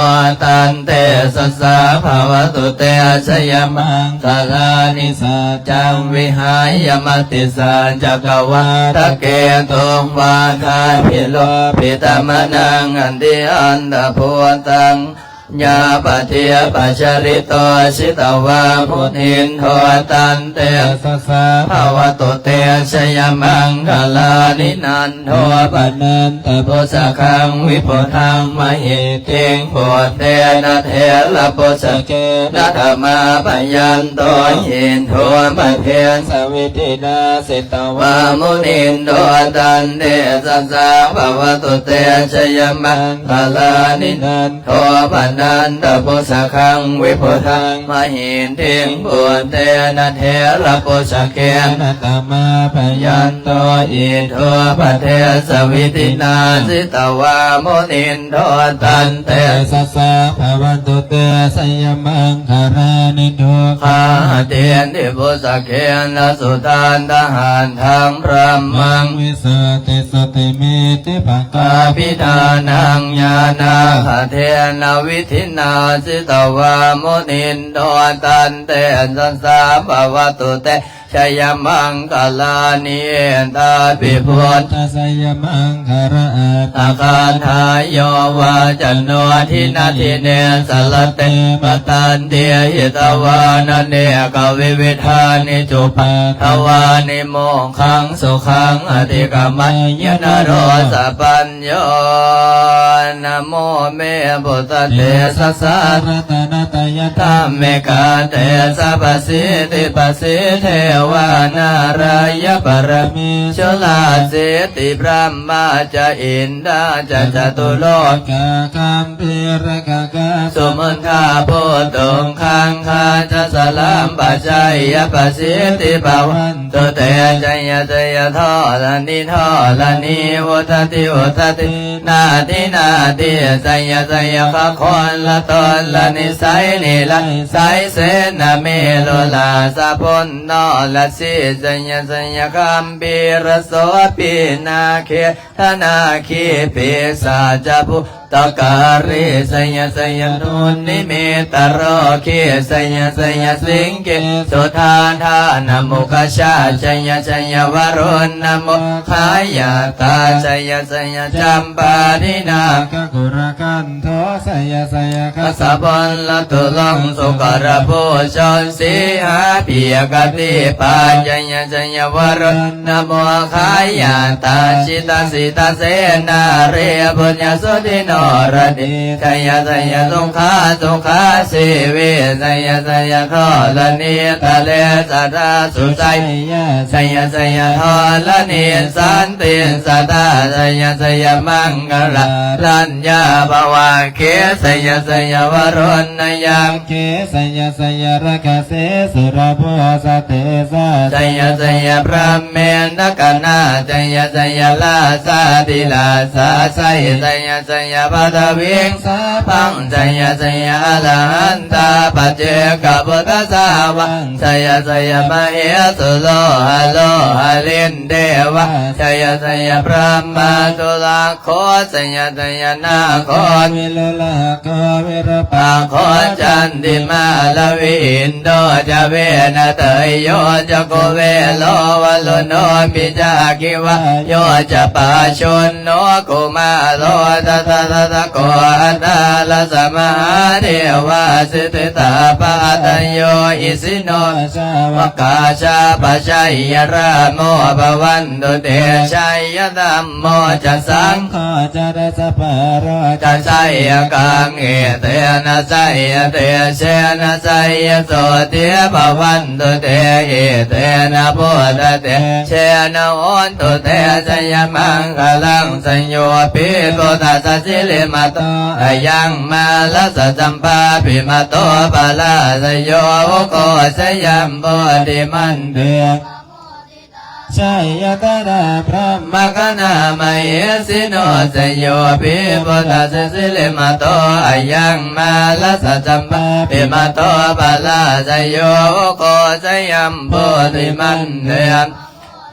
ຕັນເຕຊະສາ ພະວະຕຸເຕ ຊະຍະມັງຄະລານິ ສັດຈັງ ວິຫາຍະ ມະຕິສັນຈັກກະວາທະເກຕຸງ ວາທາພິໂລພິຕະມະນັງ ອັນຕິອັນຕະພູຕັງ ຍາປະທິປັດຈະລິໂຕ ຈິດຕະວາມຸນິນໂດ ຕັນເຕຊະສາ ພະວະຕຸເຕ ຊະຍະມັງຄະລານິ ນັນໂທປະນັນຕະປຸດສະຄັງ ວິພຸດທັງມະຫິດທິງ ປຸດເຕນະເຖລະປຸດສະເກນະ ທະມາພະຍັນໂຕ ອິນໂທປະເທ ສະວິທິນາ ຈິດຕະວາມຸນິນໂດ ຕັນເຕຊະສາ ພະວະຕຸເຕ ຊະຍະມັງຄະລານິ ນັນໂທປະນັນຕະປຸດສະຄັງ ວິພຸດທັງມະຫິດທິງ ປຸດເຕນະເຖລະປຸດສະເກນະ ທະມາພະຍັນໂຕ ອິນໂທປະເທ ສະວິທິນາ ຈິດຕະວາມຸນິນໂດ ຕັນເຕຊະສາ ພະວະຕຸເຕ ຊະຍະມັງຄະລານິ ທຸກຂາອາທິນຕິ ປຸດສະເກນະ ສຸທັດຖະຫັດຖະ ບຣະມັງ ວິສຸດທິ ຈຸຕິ ມີທິພະກາພິທານັງ ຍານາຄະເທນະ ວິທິນາ ຈິດຕະວາມຸນິນໂດ ຕັນເຕຊະສາ ພະວະຕຸເຕ ຊະຍະມັງຄະລານິ ເອຕາປິ ພຸດທະ ຊະຍະມັງຄະລາ ອັດຖະກາຖາ ໂຍວາຈະໂນ ທິນະທິເນ ສະລະເຕ ມະຕັນຕິ ຫິຕະວານະເນກະວິວິທານິ ຈຸປັດຖະວານິ ໂມກຂັງສຸຂັງ ອະທິກະມະຍະ ນະໂຣ ສະປັນ ໂຍ ນະໂມເມ ພຸດທະເທສະສາ ລັດຕະນະຕະຍະທຳມິກາ ເຕຊະປະສິດທິປະສິດເທວາ ນາຣາຍະປະລະເມ ສຸລາສິດທິບຣະມາຈະ ອິນດາຈະ ຈະຕຸໂລກາ ຄັມພີຣະກະກະ ສຸມົນທາພູຕຸງຄັງຄາຈະ ສະລຳປະໄຊຍະປະສິດທິພະວັນຕຸເຕ ໄຊຍະໄຊຍະທໍລະນີທໍລະນີ ອຸດທະຕິອຸດທະຕິ ນາທິນາທິ ໄຊຍະໄຊຍະຄະຄົນລະຕົນລະນິໄສນິໄລໄສ ເສນະເມລຸລາສະພຸນນໍລະສີ ໄຊຍະໄຊຍະຄຳພີຣະໂສປີນາເຄ ທະນາຄີປີສາຈະບຸຕະກາລີ ໄຊຍະໄຊຍະດຸນນິມິດຕະໂຣຄີ ໄຊຍະໄຊຍະສິງກີສຸທາທານະມຸກກະຊາ ໄຊຍະໄຊຍະວະລຸນນະໂມຄາຍາຕາ ໄຊຍະໄຊຍະຈຳປາດິນາຄະກຸລະກັນໂທ ໄຊຍະໄຊຍະຄະສະບົນລະຕຸລົງສຸກະລະພູຊົນສີຫາປີກະຕິປາ ໄຊຍະໄຊຍະວະລຸນ ນະໂມຄາຍາຕາ ຊິຕາສິຕາເສນາຣີ ບຸນຍະສຸທິໂນລະນີ ໄຊຍະໄຊຍະສຸຂາສຸຂາຊີວິ ໄຊຍະໄຊຍະທໍລະນີຕະເລສະທາສຸໄຊຍາ ໄຊຍະໄຊຍະທໍລະນີສັນຕິສະທາ ໄຊຍະໄຊຍະມັງກະລາລັນຍາພະວັງຄີ ໄຊຍະໄຊຍະວະລຸນນະຍັງ ເຄ ໄຊຍະໄຊຍະລະກະເສສຸລະໂພຊະເຕຊະ ໄຊຍະໄຊຍະພຣະເມນະກະນາ ໄຊຍະໄຊຍະລາຊາທິລາຊາໄຊ ໄຊຍະໄຊຍະປະທະວິງສາພັງ ໄຊຍະໄຊຍະອະລະຫັນຕາປະເຈກະພຸດທະສາວັງ ໄຊຍະໄຊຍະມະເຫສຸໂລຫະໂລຫະລິນເທວາ ໄຊຍະໄຊຍະບຣະມາຈຸລາ ໂຄ ໄຊຍະໄຊຍະນາໂຄ ວິລຸລະໂຄ ວິຣູປາໂຄ ຈັນຕິມາລະວິອິນໂດຈະ ເວນະເຕີຍໂຍຈະ ໂຄ ເວໂລວະລຸນໂນປິຈາກິວາໂຍຈະ ປາຊຸນໂນກຸມາໂລ ຕະທະທະທະໂກ ອັດຕາລະສະມະຫາເທວາ ສິດທິຕາປະອາດຕະໂຍ ອິສິໂນ ສາວະກາຊາປະໄຊຍະລາໂມ ພະວັນຕຸເຕ ໄຊຍະທຳໂມຈະ ສັງໂຄຈະ ດັດສະພາໂລຈະ ໄຊຍະກັງ ເອເຕນະໄຊຍະເຕເຊນະໄຊຍະໂສຕິ ພະວັນຕຸເຕ ເອ ເຕນະ ບຸດທະເຕເຊນະ ໂຫນຕຸເຕ ໄຊຍະມັງຄະລັງ ສະໂຍປິ ບຸດທະສະ ສິລິມະໂຕ ອະຍັງ ມາຣະສະ ຈັມປາພິມະໂຕ ປະລາຊະໂຍ ໂອໂຄ ຊະຍັມ ໂພທິມັນເດ ຊະຍະຕະນາ ພຣະມະຄະນາ ມະເຫສິໂນ ຊະໂຍປິ ບຸດທະສະ ສິລິມະໂຕ ອະຍັງ ມາຣະສະ ຈັມປາພິມະໂຕ ປະລາຊະໂຍ ໂອໂຄ ຊະຍັມ ໂພທິມັນເດ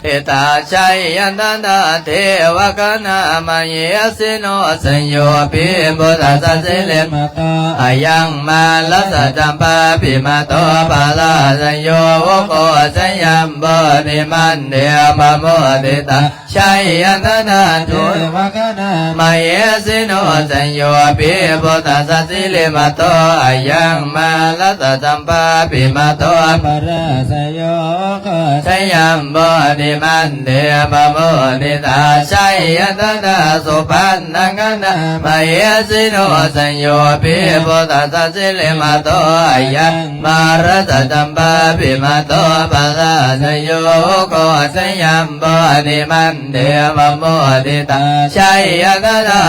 ທິຕາ ໄຊຍະຕະນາ ເທວະຄະນາ ມະເຫສິໂນ ຊະໂຍປິ ບຸດທະສະ ສິລິມະໂຕ ອະຍັງ ມາຣະສະ ຈັມປາພິມະໂຕ ປະລາຊະໂຍ ໂອໂຄ ຊະຍັມ ໂພທິມັນເດ ປະໂມທິຕາ ໄຊຍະຕະນາ ເທວະຄະນາ ມະເຫສິໂນ ຊະໂຍປິ ບຸດທະສະ ສິລິມະໂຕ ອະຍັງ ມາຣະສະ ຈັມປາພິມະໂຕ ປະລາຊະໂຍ ໂອໂຄ ຊະຍັມ ໂພທິມັນເດ ປະໂມທິຕາ ໄຊຍະຕະນາ ສຸພັນນະຄະນາ ມະເຫສິໂນ ຊະໂຍປິ ບຸດທະສະ ສິລິມະໂຕ ອະຍັງ ມາຣະສະ ຈັມປາພິມະໂຕ ປະລາຊະໂຍ ໂອໂຄ ຊະຍັມ ໂພທິມັນເດ ປະໂມທິຕາ ໄຊຍະຕະນາ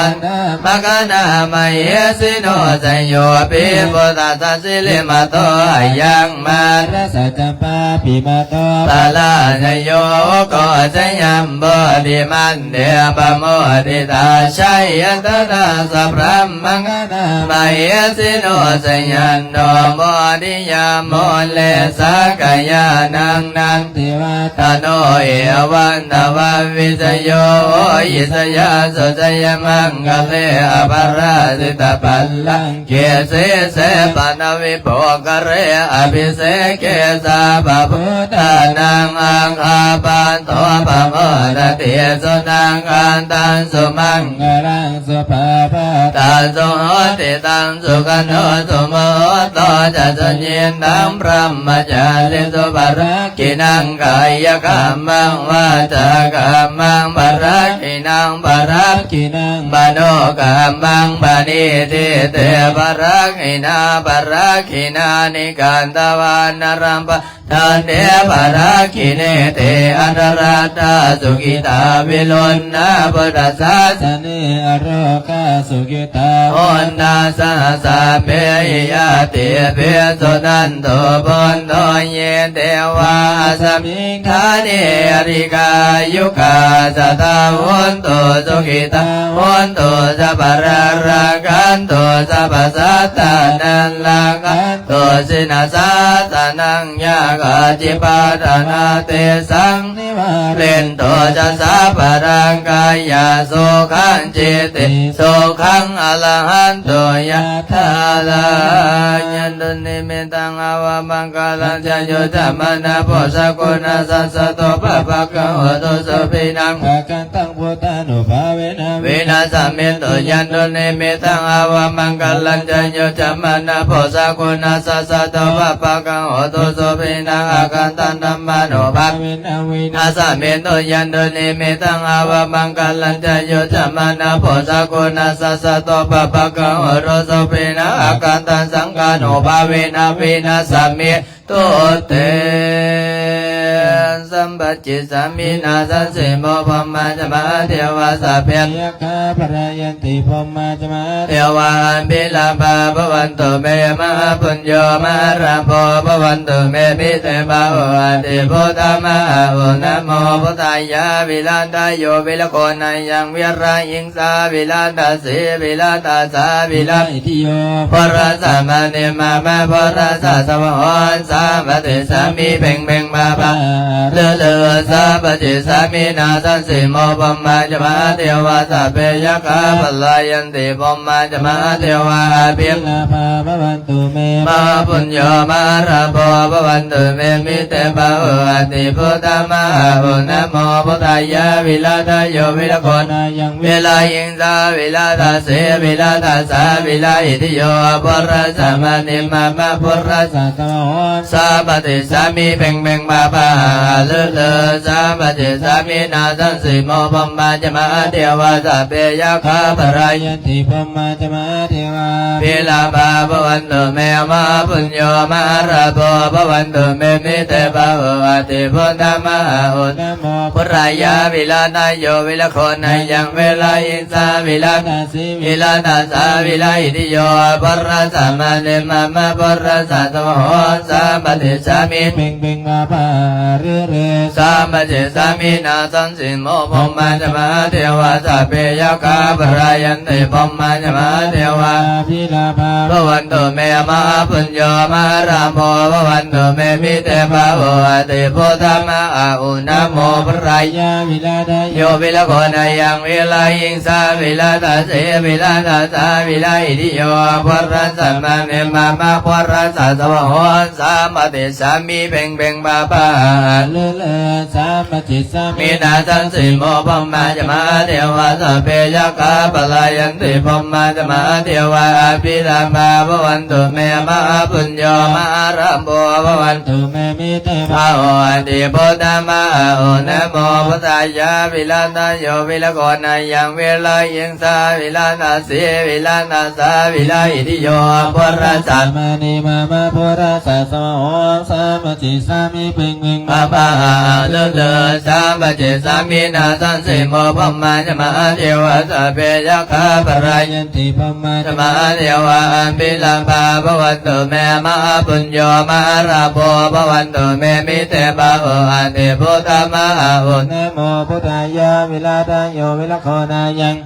ມະຄະນາ ມະເຫສິໂນ ຊະໂຍປິ ບຸດທະສະ ສິລິມະໂຕ ອະຍັງ ມາຣະສະ ຈັມປາພິມະໂຕ ປະລາຊະໂຍ ໂອໂຄ ຊະຍັມ ໂພທິມັນເດ ປະໂມທິຕາ ໄຊຍະຕະນາ ສະພຣະມະຄະນາ ມະເຫສິໂນ ຊະຍັນໂຕ ໂມທິຍາມຸເລ ສັກກະຍານັງ ນັນ ຕິວັດຕະໂນ ເອວັງ ຕະວັງ ວິຊະໂຍ ໂຫຫິ ຊະຍະສຸ ຊະຍະມັງຄະເລ ອະພະລາຊິຕະບັນລັງເກ ສີເສ ປະນະວິປຸກຄະເລ ອະພິເສເກ ສັບພະພຸດທານັງ ອາຄາປັນໂຕ ປະໂມດະຕິ ສຸນາຄາຕັງ ສຸມັງຄະລັງ ສຸພາພາຕັງ ສຸຫຸດທິຕັງ ສຸຂະໂນ ສຸມຸຫຸດໂຕ ຈະ ສຸຍິນຕັງ ບຣະມະຈາຣິສຸ ປະລັກ ກິນາງ ກາຍະກຳມັງ ວາຈາກຳມັງ ປະລັກກິນາງ ປະລັກກິນາງ ມະໂນກຳມັງ ປະນິທິເຕ ປະລັກກິນາ ປະລັກກິນາ ນິການຕະວານະລັມປະທັນເຕ ປະລັກກິເນເຕ ອັດຕະລັດຕາ ສຸກິຕາ ວິລຸນນາ ພຸດທະສາສະເນ ອະໂລກາ ສຸກິ ຕາ ໂຫນນາ ສະຫະສາເປຫິ ຍາຕິປິ ສຸນັນຕຸ ປຸນໂທ ເຍ ເດວາ ອັສມິງຖານີ ອະລິກາຍຸກາ ສະຖາ ໂຫນຕຸ ສຸກິຕາ ໂຫນຕຸ ສັບພະດາ ລັກຂັນຕຸ ສັບພະສັດຕານັງ ລັກຂັນຕຸ ສິນນະສາສະນັງ ຍາກາຈິປາຖະນາ ເຕສັງ ນິວາເຣນຕຸ ຈະ ສັບພະລັງກາຍາ ສຸຂັງ ຈິຕິ ສຸຂັງ ອະລະຫັນຕຸ ຍະຖາ ລາ ຍັນຕຸ ນິມິດຕັງ ອາວະມັງຄະລັງ ຈະ ໂຍ ຈະ ມະນະ ໂພ ຊະ ກຸນາ ສະ ສະໂຕ ພະພະກັງ ໂຫຕຸ ສຸຂິງ ອາຄັນ ຕັງ ພຸດທານຸພາເວນະ ວິນາສະມິນຕຸ ຍັນຕຸ ນິມິດຕັງ ອາວະມັງຄະລັງ ຈະ ໂຍ ຈະ ມະນະ ໂພ ຊະ ກຸນາ ສະ ສະໂຕ ພະພະກັງ ໂຫຕຸ ສຸຂິງ ອາຄັນ ຕັງ ທຳມານຸພາເວນະ ວິນາສະມິນຕຸ ຍັນຕຸ ນິມິດຕັງ ອາວະມັງຄະລັງ ຈະ ໂຍ ຈະ ມະນະ ໂພ ຊະ ກຸນາ ສະ ສະໂຕ ພະພະກັງ ໂຫຕຸ ສຸຂິງ ອາຄັນ ຕັງ ສັງຄານຸພາເວນະ ວິນາສະມິນຕຸ ເຕ ສຳປະ ຈິດສາມິນາສັນຕິ ໂມ ພົມມາ ຈະ ມະຫາເທວາ ສັບເພ ຍັກຂາ ພະລາຍັນຕິ ພົມມາ ຈະ ມະຫາເທວາ ອະພິລາພາ ພະວັນຕຸ ເມ ມະຫາປຸນໂຍ ມະຫາລາໂພ ພະວັນຕຸ ເມ ພິເສ ພະໂຫ ອະຕິ ພຸດທະ ມະຫາໂຫ ນະໂມ ພຸດທາຍາ ວິລາທາໂຍ ວິລະໂຄ ນາຍັງ ວິລະຫິງສາ ວິລາທາສີ ວິລາທາສາ ວິລາ ໂພລະສະມະນິມາມະ ໂພລະສະສະວະໂຫນ ສາປະຕິສາມິ ເພັງເພັງ ພາພາ ລືລື ສາປະຕິສາມິ ນາສັນຕິ ໂມ ພົມມາ ຈະ ມະຫາເທວາ ສັບເພ ຍັກຂາ ພະລາຍັນຕິ ພົມມາ ຈະ ມະຫາເທວາ ອະພິລາພາ ພະວັນຕຸ ເມ ມະຫາປຸນໂຍ ມະຫາລາໂພ ພະວັນຕຸ ເມ ພິເສ ພະໂຫ ອະຕິ ພຸດທະ ມະຫາໂຫ ນະໂມ ພຸດທາຍາ ວິລາທາໂຍ ວິລະໂຄ ນາຍັງ ວິລະຫິງສາ ວິລາທາສີ ວິລາທາສາ ວິລະຫິທິໂຍ ໂພລະສະມະນິມາມະ ໂພລະສະສະວະໂຫນ ສາປະຕິສາມິ ເພັງເພັງ ພາພາ ຫາລືລື ສາປະຕິສາມິ ນາສັນຕິ ໂມ ພົມມາ ຈະ ມະຫາເທວາ ສັບເພ ຍັກຂາ ພະລາຍັນຕິ ພົມມາ ຈະ ມະຫາເທວາ ອະພິລາພາພະວັນຕຸເມ ມະຫາປຸນໂຍມະຫາລາໂພພະວັນຕຸເມ ມິເຕພາໂຫອະຕິພຸດທະມະຫາອຸນະໂມພຸດທາຍາ ວິລາທະໂຍ ວິລະໂຄນາຍັງ ວິລະຫິງສາ ວິລະຕະສີ ວິລະຕະສາ ວິລະຫິຕິໂຍ ພຸດທະສະມານິມະມະ ພຸດທະສະສະວະໂຫ ສາປະຕິສາມິ ເພັງເພັງພາພາ ອາລຶລຶ ສາປະຕິສາມິ ນາສັງ ສິໂມ ພົມມາ ຈະ ມະຫາເທວາ ສັບເພ ຍັກຂາ ພະລາຍັນຕິ ພົມມາ ຈະ ມະຫາເທວາ ອະພິລາພາພະວັນຕຸເມ ມະຫາປຸນໂຍ ມະຫາລາໂພພະວັນຕຸເມ ມິເຕພາໂຫອະຕິພຸດທະມະຫາອຸນະໂມ ພຸດທາຍາ ວິລາທະໂຍ ວິລະໂຄນາຍັງ ວິລະຫິງສາ ວິລະຕະສີ ວິລະຕະສາ ວິລະຫິຕິໂຍ ພຸດທະສະມານິມະມະ ພຸດທະສະສະວະໂຫ ສາປະຕິສາມິ ເພັງເພັງພາພາ ອາລຶລຶ ສາປະຕິສາມິ ນາສັງ ສິໂມ ພົມມາ ຈະ ມະຫາເທວາ ສັບເພ ຍັກຂາ ພະລາຍັນຕິ ພົມມາ ຈະ ມະຫາເທວາ ອະພິລາພາພະວັນຕຸເມ ມະຫາປຸນໂຍ ມະຫາລາໂພພະວັນຕຸເມ ມິເຕພາໂຫອະຕິພຸດທະມະຫາອຸນະໂມ ພຸດທາຍາ ວິລາທະໂຍ ວິລະໂຄນາຍັງ ວິລະຫິງສາ ວິລະຕະສີ ວິລະຕະສາ ວິລະຫິຕິໂຍ ພຸດທະສະມານິມະມະ ພຸດທະສະສະວະໂຫ ສາປະຕິສາມິ ເພັງເພັງພາພາ ອາລຶລຶ ສາປະຕິສາມິ ນາສັງ ສິໂມ ພົມມາ ຈະ ມະຫາເທວາ ສັບເພ ຍັກຂາ ພະລາຍັນຕິ ພົມມາ ຈະ ມະຫາເທວາ ອະພິລາພາພະວັນຕຸເມ ມະຫາປຸນໂຍ ມະຫາລາໂພພະວັນຕຸເມ ມິເຕພາໂຫອະຕິພຸດທະມະຫາອຸນະໂມ ພຸດທາຍາ ວິລາທະໂຍ ວິລະໂຄນາຍັງ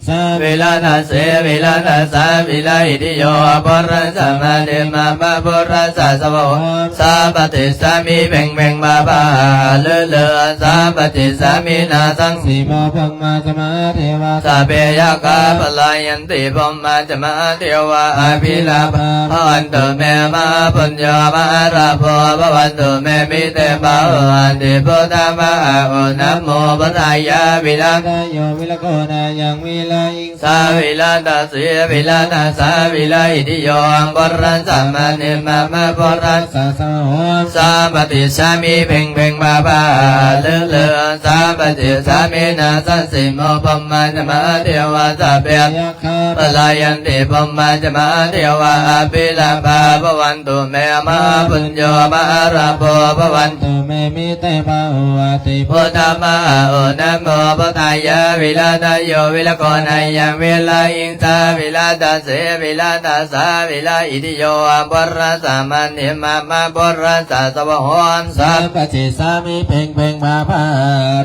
ສາ ວິລະຕະສີ ວິລະຕະສາ ວິລະຫິຕິໂຍ ພຸດທະສະມານິມະມະ ພຸດທະສະສະວະໂຫ ສາປະຕິສາມິ ເພັງເພັງພາພາ ອາລຶລຶ ສາປະຕິສາມິ ນາສັງ ສິໂມ ພົມມາ ຈະ ມະຫາເທວາ ສັບເພ ຍັກຂາ ພະລາຍັນຕິ ພົມມາ ຈະ ມະຫາເທວາ ອະພິລາພາພະວັນຕຸເມ ມະຫາປຸນໂຍ ມະຫາລາໂພພະວັນຕຸເມ ມິເຕພາໂຫອະຕິພຸດທະມະຫາອຸນະໂມ ພຸດທາຍາ ວິລາທະໂຍ ວິລະໂຄນາຍັງ ວິລະຫິງ ສາ ວິລາຕະສີ ວິລາຕະສາ ວິລະຫິຕິໂຍ ພຸດທະສະມານິມະມະ ພຸດທະສະສະວະໂຫ ສາປະຕິສາມິ ເພັງເພັງພາພາ ອາລຶລຶ ສາປະຕິສາມິ ນາສັງ ສິໂມ ພົມມາ ຈະ ມະຫາເທວາ ສັບເພ ຍັກຂາ ພະລາຍັນຕິ ພົມມາ ຈະ ມະຫາເທວາ ອະພິລາພາພະວັນຕຸເມ ມະຫາປຸນໂຍ ມະຫາລາໂພພະວັນຕຸເມ ມິເຕພາໂຫອະຕິ ພຸດທະມະຫາອຸນະໂມ ພຸດທາຍາ ວິລາທະໂຍ ວິລະໂຄນາຍັງ ວິລະຫິງສາ ວິລາຕະເສ ວິລາຕະສາ ວິລະຫິຕິໂຍ ພຸດທະສະມານິມະມະ ພຸດທະສະສະວະໂຫ ສາປະຈິດສາມິ ເພັງເພັງພາພາ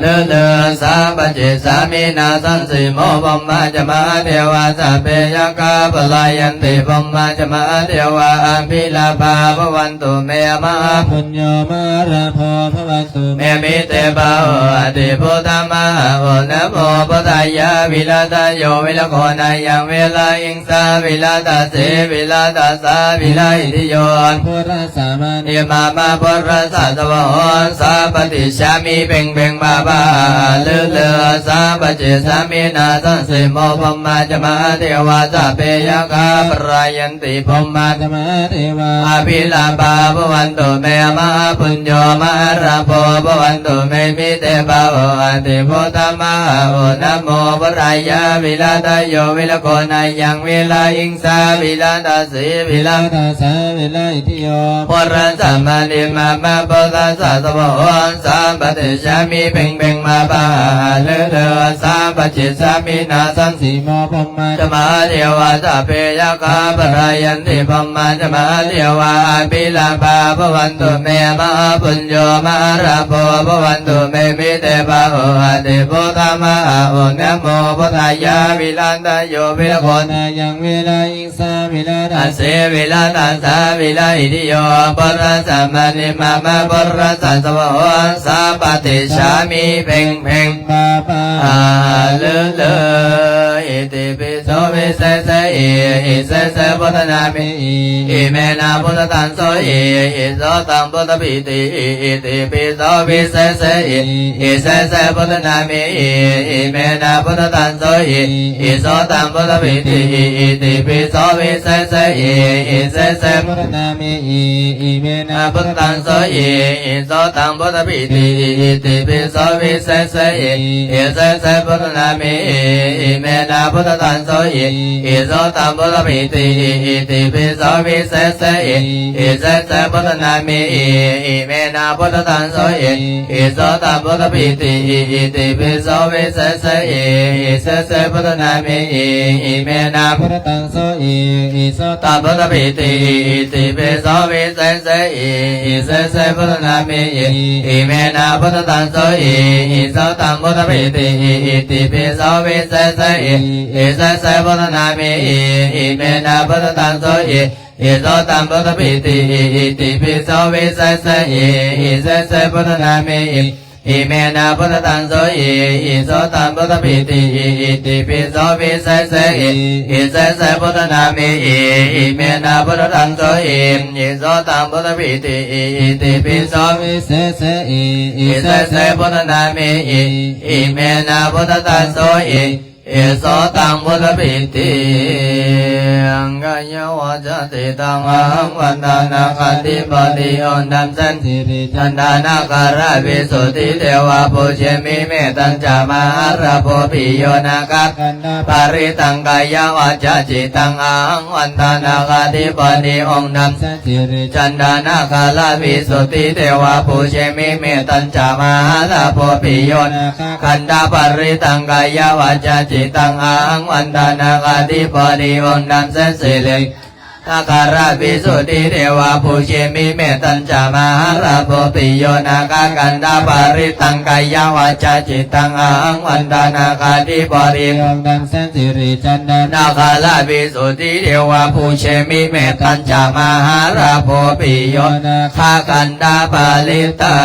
ເລີເລີ ສາປະຈິດສາມິ ນາສັງ ສິໂມ ພົມມາ ຈະ ມະຫາເທວາ ສັບເພ ຍັກຂາ ພະລາຍັນຕິ ພົມມາ ຈະ ມະຫາເທວາ ອະພິລາພາ ພະວັນຕຸ ເມ ມະຫາປຸນໂຍ ມະຫາລາໂພ ພະວັນຕຸ ເມ ມິເຕ ພາໂຫ ອະຕິ ພຸດທະ ມະຫາ ໂອ ນະໂມ ພຸດທາຍາ ວິລາທະໂຍ ວິລະໂຄນາຍັງ ວິລະຫິງສາ ວິລາຕະເສ ວິລາຕະສາ ວິລະຫິຕິໂຍ ພຸດທະ ສະມານິມະມະ ພຸດທະສະ ສະວະໂຫ ສາປະຕິດສາມິ ເພັງເພັງພາພາ ເລີເລີ ສາປະຈິດສາມິ ນາສັງ ສິໂມ ພົມມາ ຈະ ມະຫາເທວາ ສັບເພ ຍັກຂາ ພະລາຍັນ ຕິ ພົມມາ ຈະ ມະຫາເທວາ ອະພິລາພາ ພະວັນຕຸ ເມ ມະຫາປຸນໂຍ ມະຫາລາໂພ ພະວັນຕຸ ເມ ມິເຕ ພາໂຫ ອະຕິ ພຸດທະ ມະຫາ ໂອ ນະໂມ ພຸດທາຍາ ວິລາທະໂຍ ວິລະໂຄນາຍັງ ວິລະຫິງສາ ວິລາຕະເສ ວິລາຕະສາ ວິລະຫິຕິໂຍ ພຸດທະ ສະມານິມະມະ ພຸດທະສະ ສະວະໂຫ ສາປະຕິດສາມິ ເພັງເພັງພາພາ ເລີເລີ ສາປະຈິດສາມິ ນາສັງ ສິໂມ ພົມມາ ຈະ ມະຫາເທວາ ສັບເພ ຍັກຂາ ພະລາຍັນຕິ ພົມມາ ຈະ ມະຫາເທວາ ອະພິລາພາ ພະວັນຕຸ ເມ ມະຫາປຸນໂຍ ມະຫາລາໂພ ພະວັນຕຸ ເມ ມິເຕ ພາໂຫ ອະຕິ ພຸດທະ ມະຫາ ໂອ ນະໂມ ພຸດທາຍາ ວິລາທະໂຍ ວິລະໂຄນາຍັງ ວິລະຫິງສາ ວິລາຕະເສ ວິລາຕະສາ ວິລະຫິຕິໂຍ ພຸດທະ ສະມານິມະມະ ພຸດທະສະ ສະວະໂຫ ສາປະຕິດສາມິ ເພັງເພັງພາພາ ເລີເລີ ອິຕິປິ ໂສ ວິເສສະ ເອ ອິເສສະ ພຸດທະນາເມ ເອ ອິເມນະ ພຸດທະຕັງ ໂສ ເອ ອິ ໂສ ຕັງ ພຸດທະ ພິຕິ ເອ ອິຕິປິ ໂສ ວິເສສະ ເອ ອິເສສະ ພຸດທະນາເມ ເອ ອິເມນະ ພຸດທະຕັງ ໂສ ເອ ອິ ໂສ ຕັງ ພຸດທະ ພິຕິ ເອ ອິຕິປິ ໂສ ວິເສສະ ເອ ອິເສສະ ພຸດທະນາເມ ເອ ອິເມນະ ພຸດທະຕັງ ໂສ ເອ ອິ ໂສ ຕັງ ພຸດທະ ພິຕິ ເອ ອິຕິປິ ໂສ ວິເສສະ ເອ ອິເສສະ ພຸດທະນາເມ ເອ ອິເມນະ ນະພຸດທະຕັງ ໂສ ເອ ເອ ໂສ ຕັງ ພຸດທະ ປະ ຕິ ເອ ເອ ເອ ຕິ ປິ ໂສ ວິເສ ເສ ເອ ເອ ເສ ເສ ພຸດທະ ນາ ເມ ເອ ເອ ເມ ນະ ພຸດທະຕັງ ໂສ ເອ ເອ ເອ ໂສ ຕັງ ພຸດທະ ປະ ຕິ ເອ ເອ ເອ ຕິ ປິ ໂສ ວິເສ ເສ ເອ ເອ ເສ ເສ ພຸດທະ ນາ ເມ ເອ ເອ ເມ ນະ ພຸດທະຕັງ ໂສ ເອ ເອ ໂສ ຕັງ ພຸດທະ ປະ ຕິ ເອ ເອ ເອ ຕິ ປິ ໂສ ວິເສ ເສ ເອ ເອ ເສ ເສ ພຸດທະ ນາ ເມ ເອ ເອ ເມ ນະ ພຸດທະຕັງ ໂສ ເອ ເອ ໂສ ຕັງ ພຸດທະ ປະ ຕິ ເອ ເອ ເອ ເອ ຕິ ປິ ໂສ ວິເສ ເສ ເອ ເອ ເສ ເສ ພຸດທະ ນາ ເມ ເອ ເອ ເມ ນະ ພຸດທະຕັງ ໂສ ເອ ເອ ໂສ ຕັງ ພຸດທະ ປະ ຕິ ເອ ເອ ເອ ເອ ຕິ ປິ ໂສ ວິເສ ເສ ເອ ເອ ເສ ເສ ພຸດທະ ນາ ເມ ເອ ເອ ເມ ນະ ພຸດທະຕັງ ໂສ ເອ ເອ ໂສ ຕັງ ພຸດທະ ປະ ຕິ ເອ ເອ ເອ ເອ ຕິ ປິ ໂສ ວິເສ ເສ ເອ ເອ ເສ ເສ ພຸດທະ ນາ ເມ ເອ ເອ ເມ ນະ ພຸດທະຕັງ ໂສ ເອ ເອ ໂສ ຕັງ ພຸດທະ ປະ ຕິ ເອ ເອ ເອ ເອ ຕິ ປິ ໂສ ວິເສ ເສ ເອ ເອ ເສ ເສ ພຸດທະ ນາ ເມ ເອ ເອ ເມ ນະ ພຸດທະຕັງ ໂສ ເອ ເອ ໂສ ຕັງ ພຸດທະ ປະ ຕິ ກາຍະ ວາຈາ ຈິດຕັງ ອະຫັງ ວັນທະນາຄາທິປະຕິ ອົງນຳສັນ ສິລິຈັນດານາຄາລາວິສຸດທິເທວະ ປູເຊມິ ເມຕັນຈາ ມະຫາລາໂພ ປິໂຍ ນາຄາຄັນທາ ປະລິຕັງ ກາຍະ ວາຈາ ຈິດຕັງ ອະຫັງ ວັນທະນາຄາທິປະຕິ ອົງນຳສັນ ສິລິຈັນດານາຄາລາວິສຸດທິເທວະ ປູເຊມິ ເມຕັນຈາ ມະຫາລາໂພ ປິໂຍ ນາຄາຄັນທາ ປະລິຕັງ ກາຍະ ວາຈາ ຈິດຕັງ ອະຫັງ ວັນທະນາຄາທິປະຕິ ອົງນຳສັນ ສິລິ ນາຄາລາວິສຸດທິເທວະ ປູເຊມິ ເມຕັນຈາ ມະຫາລາໂພ ປິໂຍ ນາຄາຄັນທາ ປະລິຕັງ ກາຍະ ວາຈາ ຈິດຕັງ ອະຫັງ ວັນທະນາຄາທິປະຕິ ອົງນຳສັນ ສິລິຈັນດານາຄາລາວິສຸດທິເທວະ ປູເຊມິ ເມຕັນຈາ ມະຫາລາໂພ ປິໂຍ ນາຄາຄັນທາ ປະລິຕັ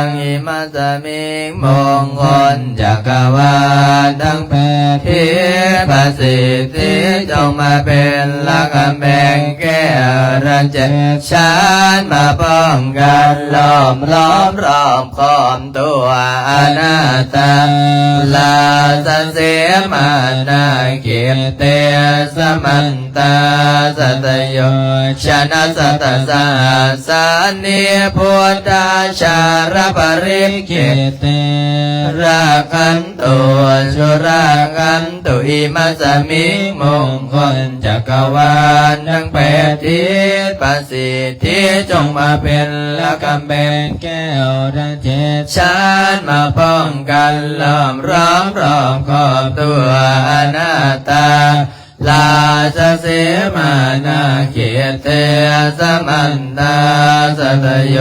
ງ ອິມະສະມິງ ມຸງຄຸນຈັກກະວານທັງແປດ ທິດປະສິດທິ ຈົ່ງມາເປັນລະກຳແພງແກ້ວທັງເຈັດ ຊານມາປ້ອງກັນລ້ອມລ້ອມລອບຄອບຕົວອະນາດຕາ ລາຊະເສມານາເຂດເຕ ສະມັນ ຕາ ສັດຕະໂຍ ຊະນະ ສັດຕະສະຫັດສານິ ພຸດທາຈາລະປະລິກເຂດເຕ ລັກຂັນຕຸ ສຸລາຄັນຕຸ ອິມະສະມິງ ມຸງຄຸນຈັກກະວານທັງແປດ ທິດປະສິດທິ ຈົ່ງມາເປັນລະກຳແພງແກ້ວທັງເຈັດ ຊານມາປ້ອງກັນລ້ອມລ້ອມລອບຄອບຕົວອະນາດຕາ ລາຊະເສມານາເຂດເຕ ສະມັນຕາ ສັດຕະໂຍ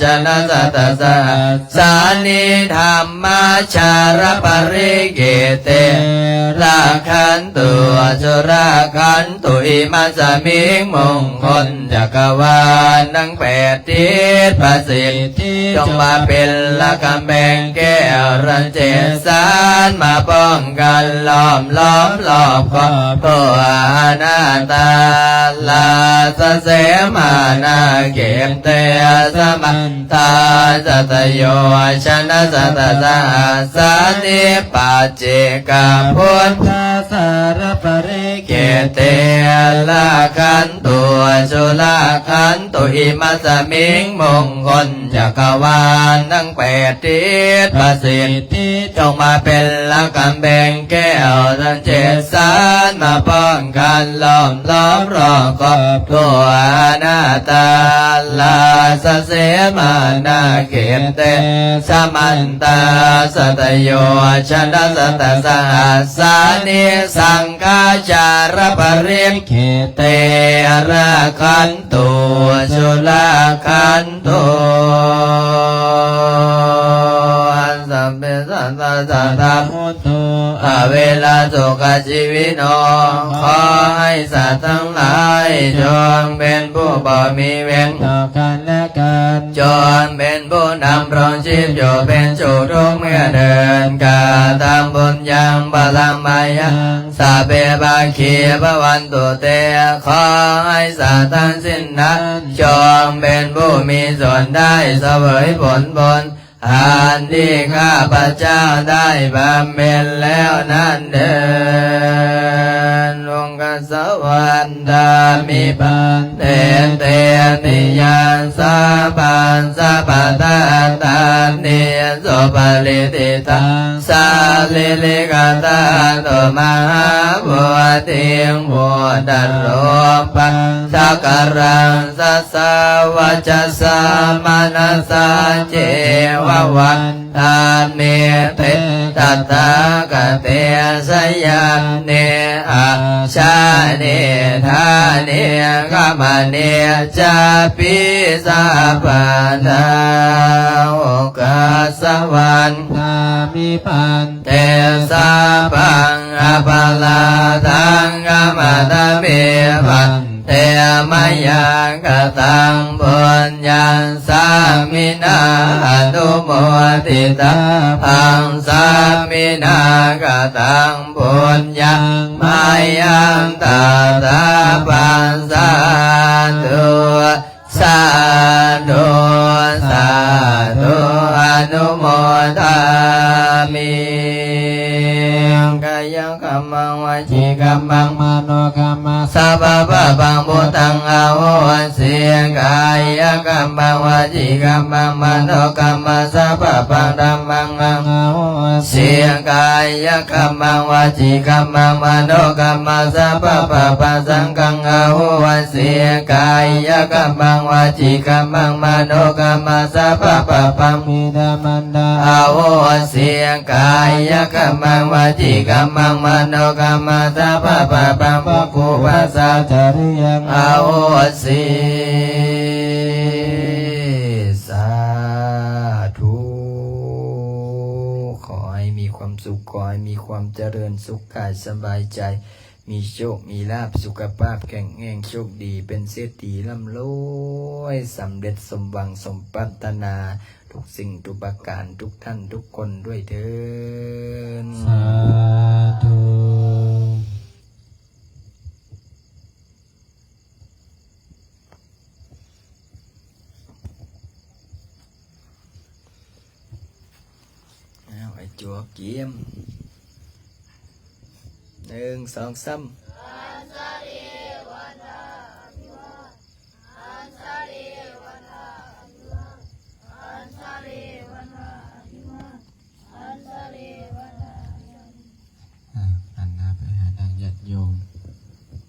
ຊະນະ ສັດຕະສະຫັດສານິ ທຳມາຈາລະປະລິກເຂດເຕ ລັກຂັນຕຸ ສຸລາຄັນຕຸ ອິມະສະມິງ ມຸງຄຸນຈັກກະວານທັງແປດ ທິດປະສິດທິ ຈົ່ງມາເປັນລະກຳແພງແກ້ວທັງເຈັດ ຊານມາປ້ອງກັນລ້ອມລ້ອມລອບຄອບຕົວອະນາດຕາ ລາຊະເສມານາເຂດເຕ ສະມັນຕາ ສັດຕະໂຍ ຊະນະ ສັດຕະສະຫັດສານິ ປັດເຈກະພຸດທາຈາລະປະລິກເຂດເຕ ລັກຂັນຕຸ ສຸລາຄັນຕຸ ອິມະສະມິງ ມຸງຄຸນຈັກກະວານທັງແປດ ທິດປະສິດທິ ຈົ່ງມາເປັນລະກຳແພງແກ້ວທັງເຈັດ ຊານມາປ້ອງກັນລ້ອມລ້ອມລອບຄອບຕົວອະນາດຕາ ລາຊະເສມານາເຂດເຕ ສະມັນຕາ ສັດຕະໂຍ ຊະນະ ສັດຕະສະຫັດສານິ ສັງຄາຈາລະປະລິກເຂດເຕ ລັກຂັນຕຸ ສຸລາຄັນຕຸ ສັບເພ ສັດຕາ ສັດຖາ ໂຫ ຕຸ ອະເວລາ ສຸຂະ ຊີວິໂນ ຂໍໃຫ້ສັດທັງຫຼາຍ ຈົ່ງເປັນຜູ້ບໍ່ມີເວນຕໍ່ກັນແລະກັນ ຈົ່ງເປັນຜູ້ດຳລົງຊີບຢູ່ເປັນສຸກທຸກເມື່ອເທີນ ກະຕັງ ປຸນຍັງ ພະລັງ ມາຍັງ ສັບເພ ພາຄີ ພະວັນຕຸ ເຕ ຂໍໃຫ້ສັດທັງສິ້ນນັ້ນ ຈົ່ງເປັນຜູ້ມີສ່ວນໄດ້ສະເຫວີຍຜົນບຸນ ອັນທີ່ຂ້າພະເຈົ້າໄດ້ບຳເພັນແລ້ວນັ້ນເທີນ. ສະວັນດາມິ ພັນເຕ ເຕຕິຍັງ ສາພັງ ສະພັດຕານານີ ສຸປະລິຕິຕັງ ສາລີລິກະທາຕຸ ມະຫາໂພທິງ ວູດຕະຮູປັງ ສັກກາລັງ ສາສະວະຈະສາ ມະນະສາ ເຈວະວັນ ດາມິ ເຕ ຕະຖາຄະເຕ ຊະຍານິ ອາສະເນ ຖານີ ຄະມະນີ ຈາປິ ສະພັນດາ ໂອກາສະວັນດາມິ ພັນເຕ ສາພັງ ອະປະລາທັງ ຂະມະທາມິ ພັນ ເຕ ມະຍັງກະຕັງ ປຸນຍັງ ສາມິນາ ອະນຸໂມທິຕາ ພັງ ສາມິນາ ກະຕັງ ປຸນຍັງ ມະຍັງ ຕະຖາພັງ ສາທຸ ສາທຸ ສາທຸ ອະນຸໂມທາມິ ກາຍະກຳມັງ ວະຈີກຳມັງ ມະໂນກຳມັງ ສັບພະປາປັງ ພຸດທັງ ອະໂຫສິ ກາຍະກຳມັງ ວະຈີກຳມັງ ມະໂນກຳມັງ ສັບພະປັງ ທຳມັງ ອະໂຫສິ ກາຍະກຳມັງ ວະຈີກຳມັງ ມະໂນກຳມັງ ສັບພະປາປັງ ສັງຄັງ ອະໂຫສິ ກາຍະກຳມັງ ວະຈີກຳມັງ ມະໂນກຳມັງ ສັບພະປາປັງ ພິດາມັນ ອະໂຫສິ ກາຍະກຳມັງ ວະຈີກຳມັງ ມະໂນກຳມັງ ສັບພະປາປັງ ພະຄູພະສາຈະຣິຍັງ ອະໂຫສິ ສາທຸ ຂໍໃຫ້ມີຄວາມສຸກ ຂໍໃຫ້ມີຄວາມຈະເລີນສຸກກາຍສະບາຍໃຈ ມີໂຊກມີລາບ ສຸຂະພາບແຂງແຮງ ໂຊກດີ ເປັນເສດຖີ ລ່ຳລວຍ ສຳເລັດສົມຫວັງສົມປາດຖະໜາ ທຸກສິ່ງທຸກປະການ ທຸກທ່ານທຸກຄົນດ້ວຍເທີ້ນ ສາທຸ. ອ້າວ ໄອ້ຈົວກຽມ ໜຶ່ງ ສອງ ສາມ ອ່າ ຫັນໜ້າໄປຫາທາງຍາດໂຍມ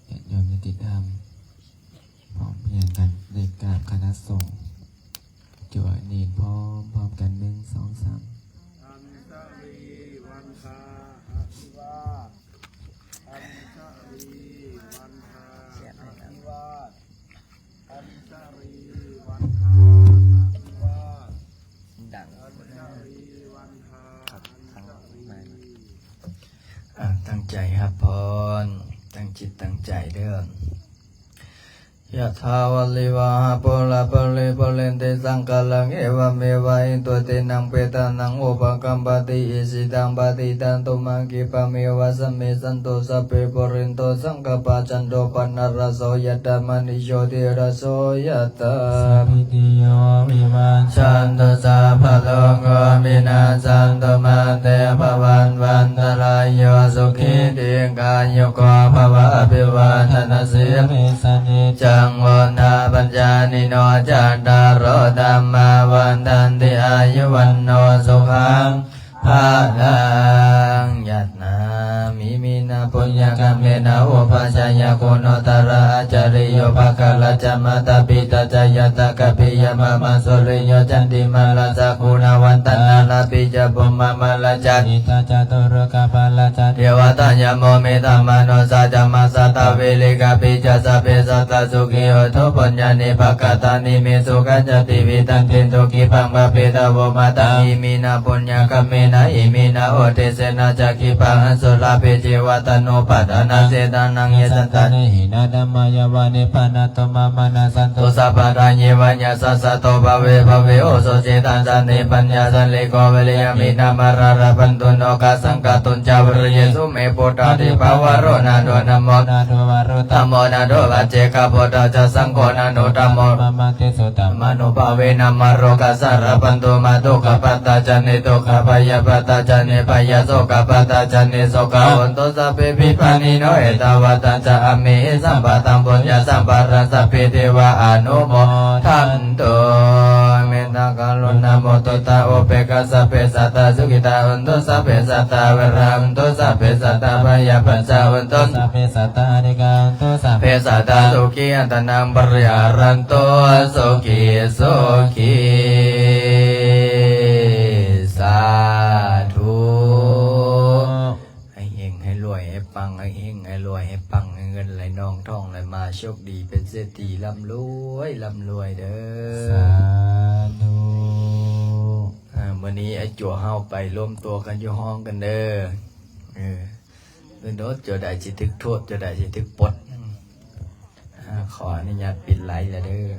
ຍາດໂຍມຍາດຕິທຳ ພ້ອມພຽງກັນ ໄດ້ກາບຄະນະສົງ ຈົວເນນພ້ອມ ພ້ອມກັນ ໜຶ່ງ ສອງ ສາມ ອັນຊະລີວັນທາ ອະພິວາດ ອັນຊະລີວັນທາ ອະພິວາດ ອັນຊະລີວັນທາ ອະພິວາດ ດັງ ອັນຊະລີວັນທາ ອັນຊະລີ ອ່າ ຕັ້ງໃຈຮັບພອນ ຕັ້ງຈິດຕັ້ງໃຈເດີ້. ຍະຖາ ວາລິວະຫາ ປູລະປູເຣນ ປູເຣນຕິ ສັງກະລັງ ເອວະເມວະ ອິໂຕ ທິນນາ ເປຕານັງ ອຸປະກັບປະຕິ ອິຊິຕັງ ປະຕິຕັງ ຕຸມະງ ຂິບປະເມວະ ສະມິດສັນຕຸ ສັບເພ ປູເຣນຕຸ ສັງກະປາ ຈັນໂທ ປະນະລະໂສ ຍະຖາ ມະນີ ໂຊຕິລະໂສ ຍະຖາ ສາບພີຕິໂຍ ວິວັດ ຈັນຕຸ ສັບພະໂລໂກ ວິນາສັນຕຸ ມະເຕ ພະວັດວັນຕະລາຍໂຍ ສຸຂີ ດີຄາຍຸໂກ ພະວະ ອະພິວາທະນະສີລິສະນິດຈັງ ວຸດທາປັດຈາຍິໂນ ຈັດຕາໂລ ທຳມາ ວັດທັນຕິ ອາຍຸ ວັນໂນ ສຸຂັງ ພະລັງ ຍະ ນາ ອິມິນະ ປຸນຍະກຳເມນະ ອຸປະຊາຍະ ກຸນະຕະລະ ອາຈາລິໂຍ ພະຄາລະຈະ ມາຕາປິຕາຈະ ຍາຕາກະປິຍະ ມະມະສຸລິໂຍ ຈັນຕິມາລາຊະ ກຸນະວັດຕະນາລາປິຈະ ພູມະມາລາຈະ ອິນທະຈະຕຸໂລກະປາລະຈະ ເທວະຕາຍະ ໂມມິຕະມະນຸດສະຈະ ມະສະຕະເວລິກະປິຈະ ສັບເພ ສັດຕາ ສຸຂີ ໂຫຕຸ ປຸນຍານິ ພະກະຕານິ ເມ ສຸຂັນຈະ ຕິວິວັດທັນຕິ ສຸຂີ ພະວະ ອະພິວາທະນະ ສີລິສະນິດຈັງ ວຸດທາປັດຈາຍິໂນ ຈັດຕາໂລ ທຳມາ ວັດທັນຕິ ອາຍຸ ວັນໂນ ສຸຂັງ ພະລັງ ຍະ ນາ ອິມິນະ ປຸນຍະກຳເມນະ ອິມິນະ ອຸເທເສນະ ຈະ ຂິບປະຫານ ສຸລາເພ ເຈ ວະຕະໂນ ປັດຖານາ ເສຕານັງ ເຍ ສັນຕາ ເນ ຫິ ນະ ທຳມາ ຍາວາ ນິບພານາ ຕຸ ມາ ມາ ນາ ສັນຕຸ ສັບພະ ທາ ເຍ ວະ ຍະ Sassato bhave bhave ujucittaṃ satipaññā sallekho viriyamhinā mārā labhantu nokāsaṃ kātuñca viriyesu me. Buddhādhipavaro nātho dhammo nātho varuttamo nātho paccekabuddho ca saṅgho nātho dhammo dhammaṃ tejasā mānubhāvena mārokāsaṃ labhantu mā. Dukkhappattā ca niddukkhā bhayappattā ca nibbhayā sokappattā ca nissokā hontu sabbepi pāṇino. Ettāvatā ca amhehi sambhataṃ puññasampadaṃ sabbe devā anumodantu. Mettākaruṇāmuditāupekkhā sabbe sattā sukhitā hontu sabbe sattā averā hontu sabbe sattā abyāpajjhā hontu sabbe sattā anīghā hontu sabbe sattā sukhī attānaṃ pariharantu. Sukhī sukhī. Sādhu. ໃຫ້ເຮັງໃຫ້ລວຍໃຫ້ປັງ ໃຫ້ເຮັງໃຫ້ລວຍໃຫ້ປັງ ໃຫ້ເງິນໄຫຼນອງທອງໄຫຼມາ ໂຊກດີເປັນເສດຖີ ລ່ຳລວຍລ່ຳລວຍເດີ້. ສາທຸ. ອາ ມື້ນີ້ໄອ້ຈົວເຮົາໄປລວມຕົວກັນຢູ່ຫ້ອງກັນເດີ້. ເອີ ເບິ່ງໂດດ ເຈົ້າໃດຊິຖືກໂທດ ເຈົ້າໃດຊິຖືກປົດ. ອາ ຂໍອະນຸຍາດປິດໄລແລ້ວເດີ້.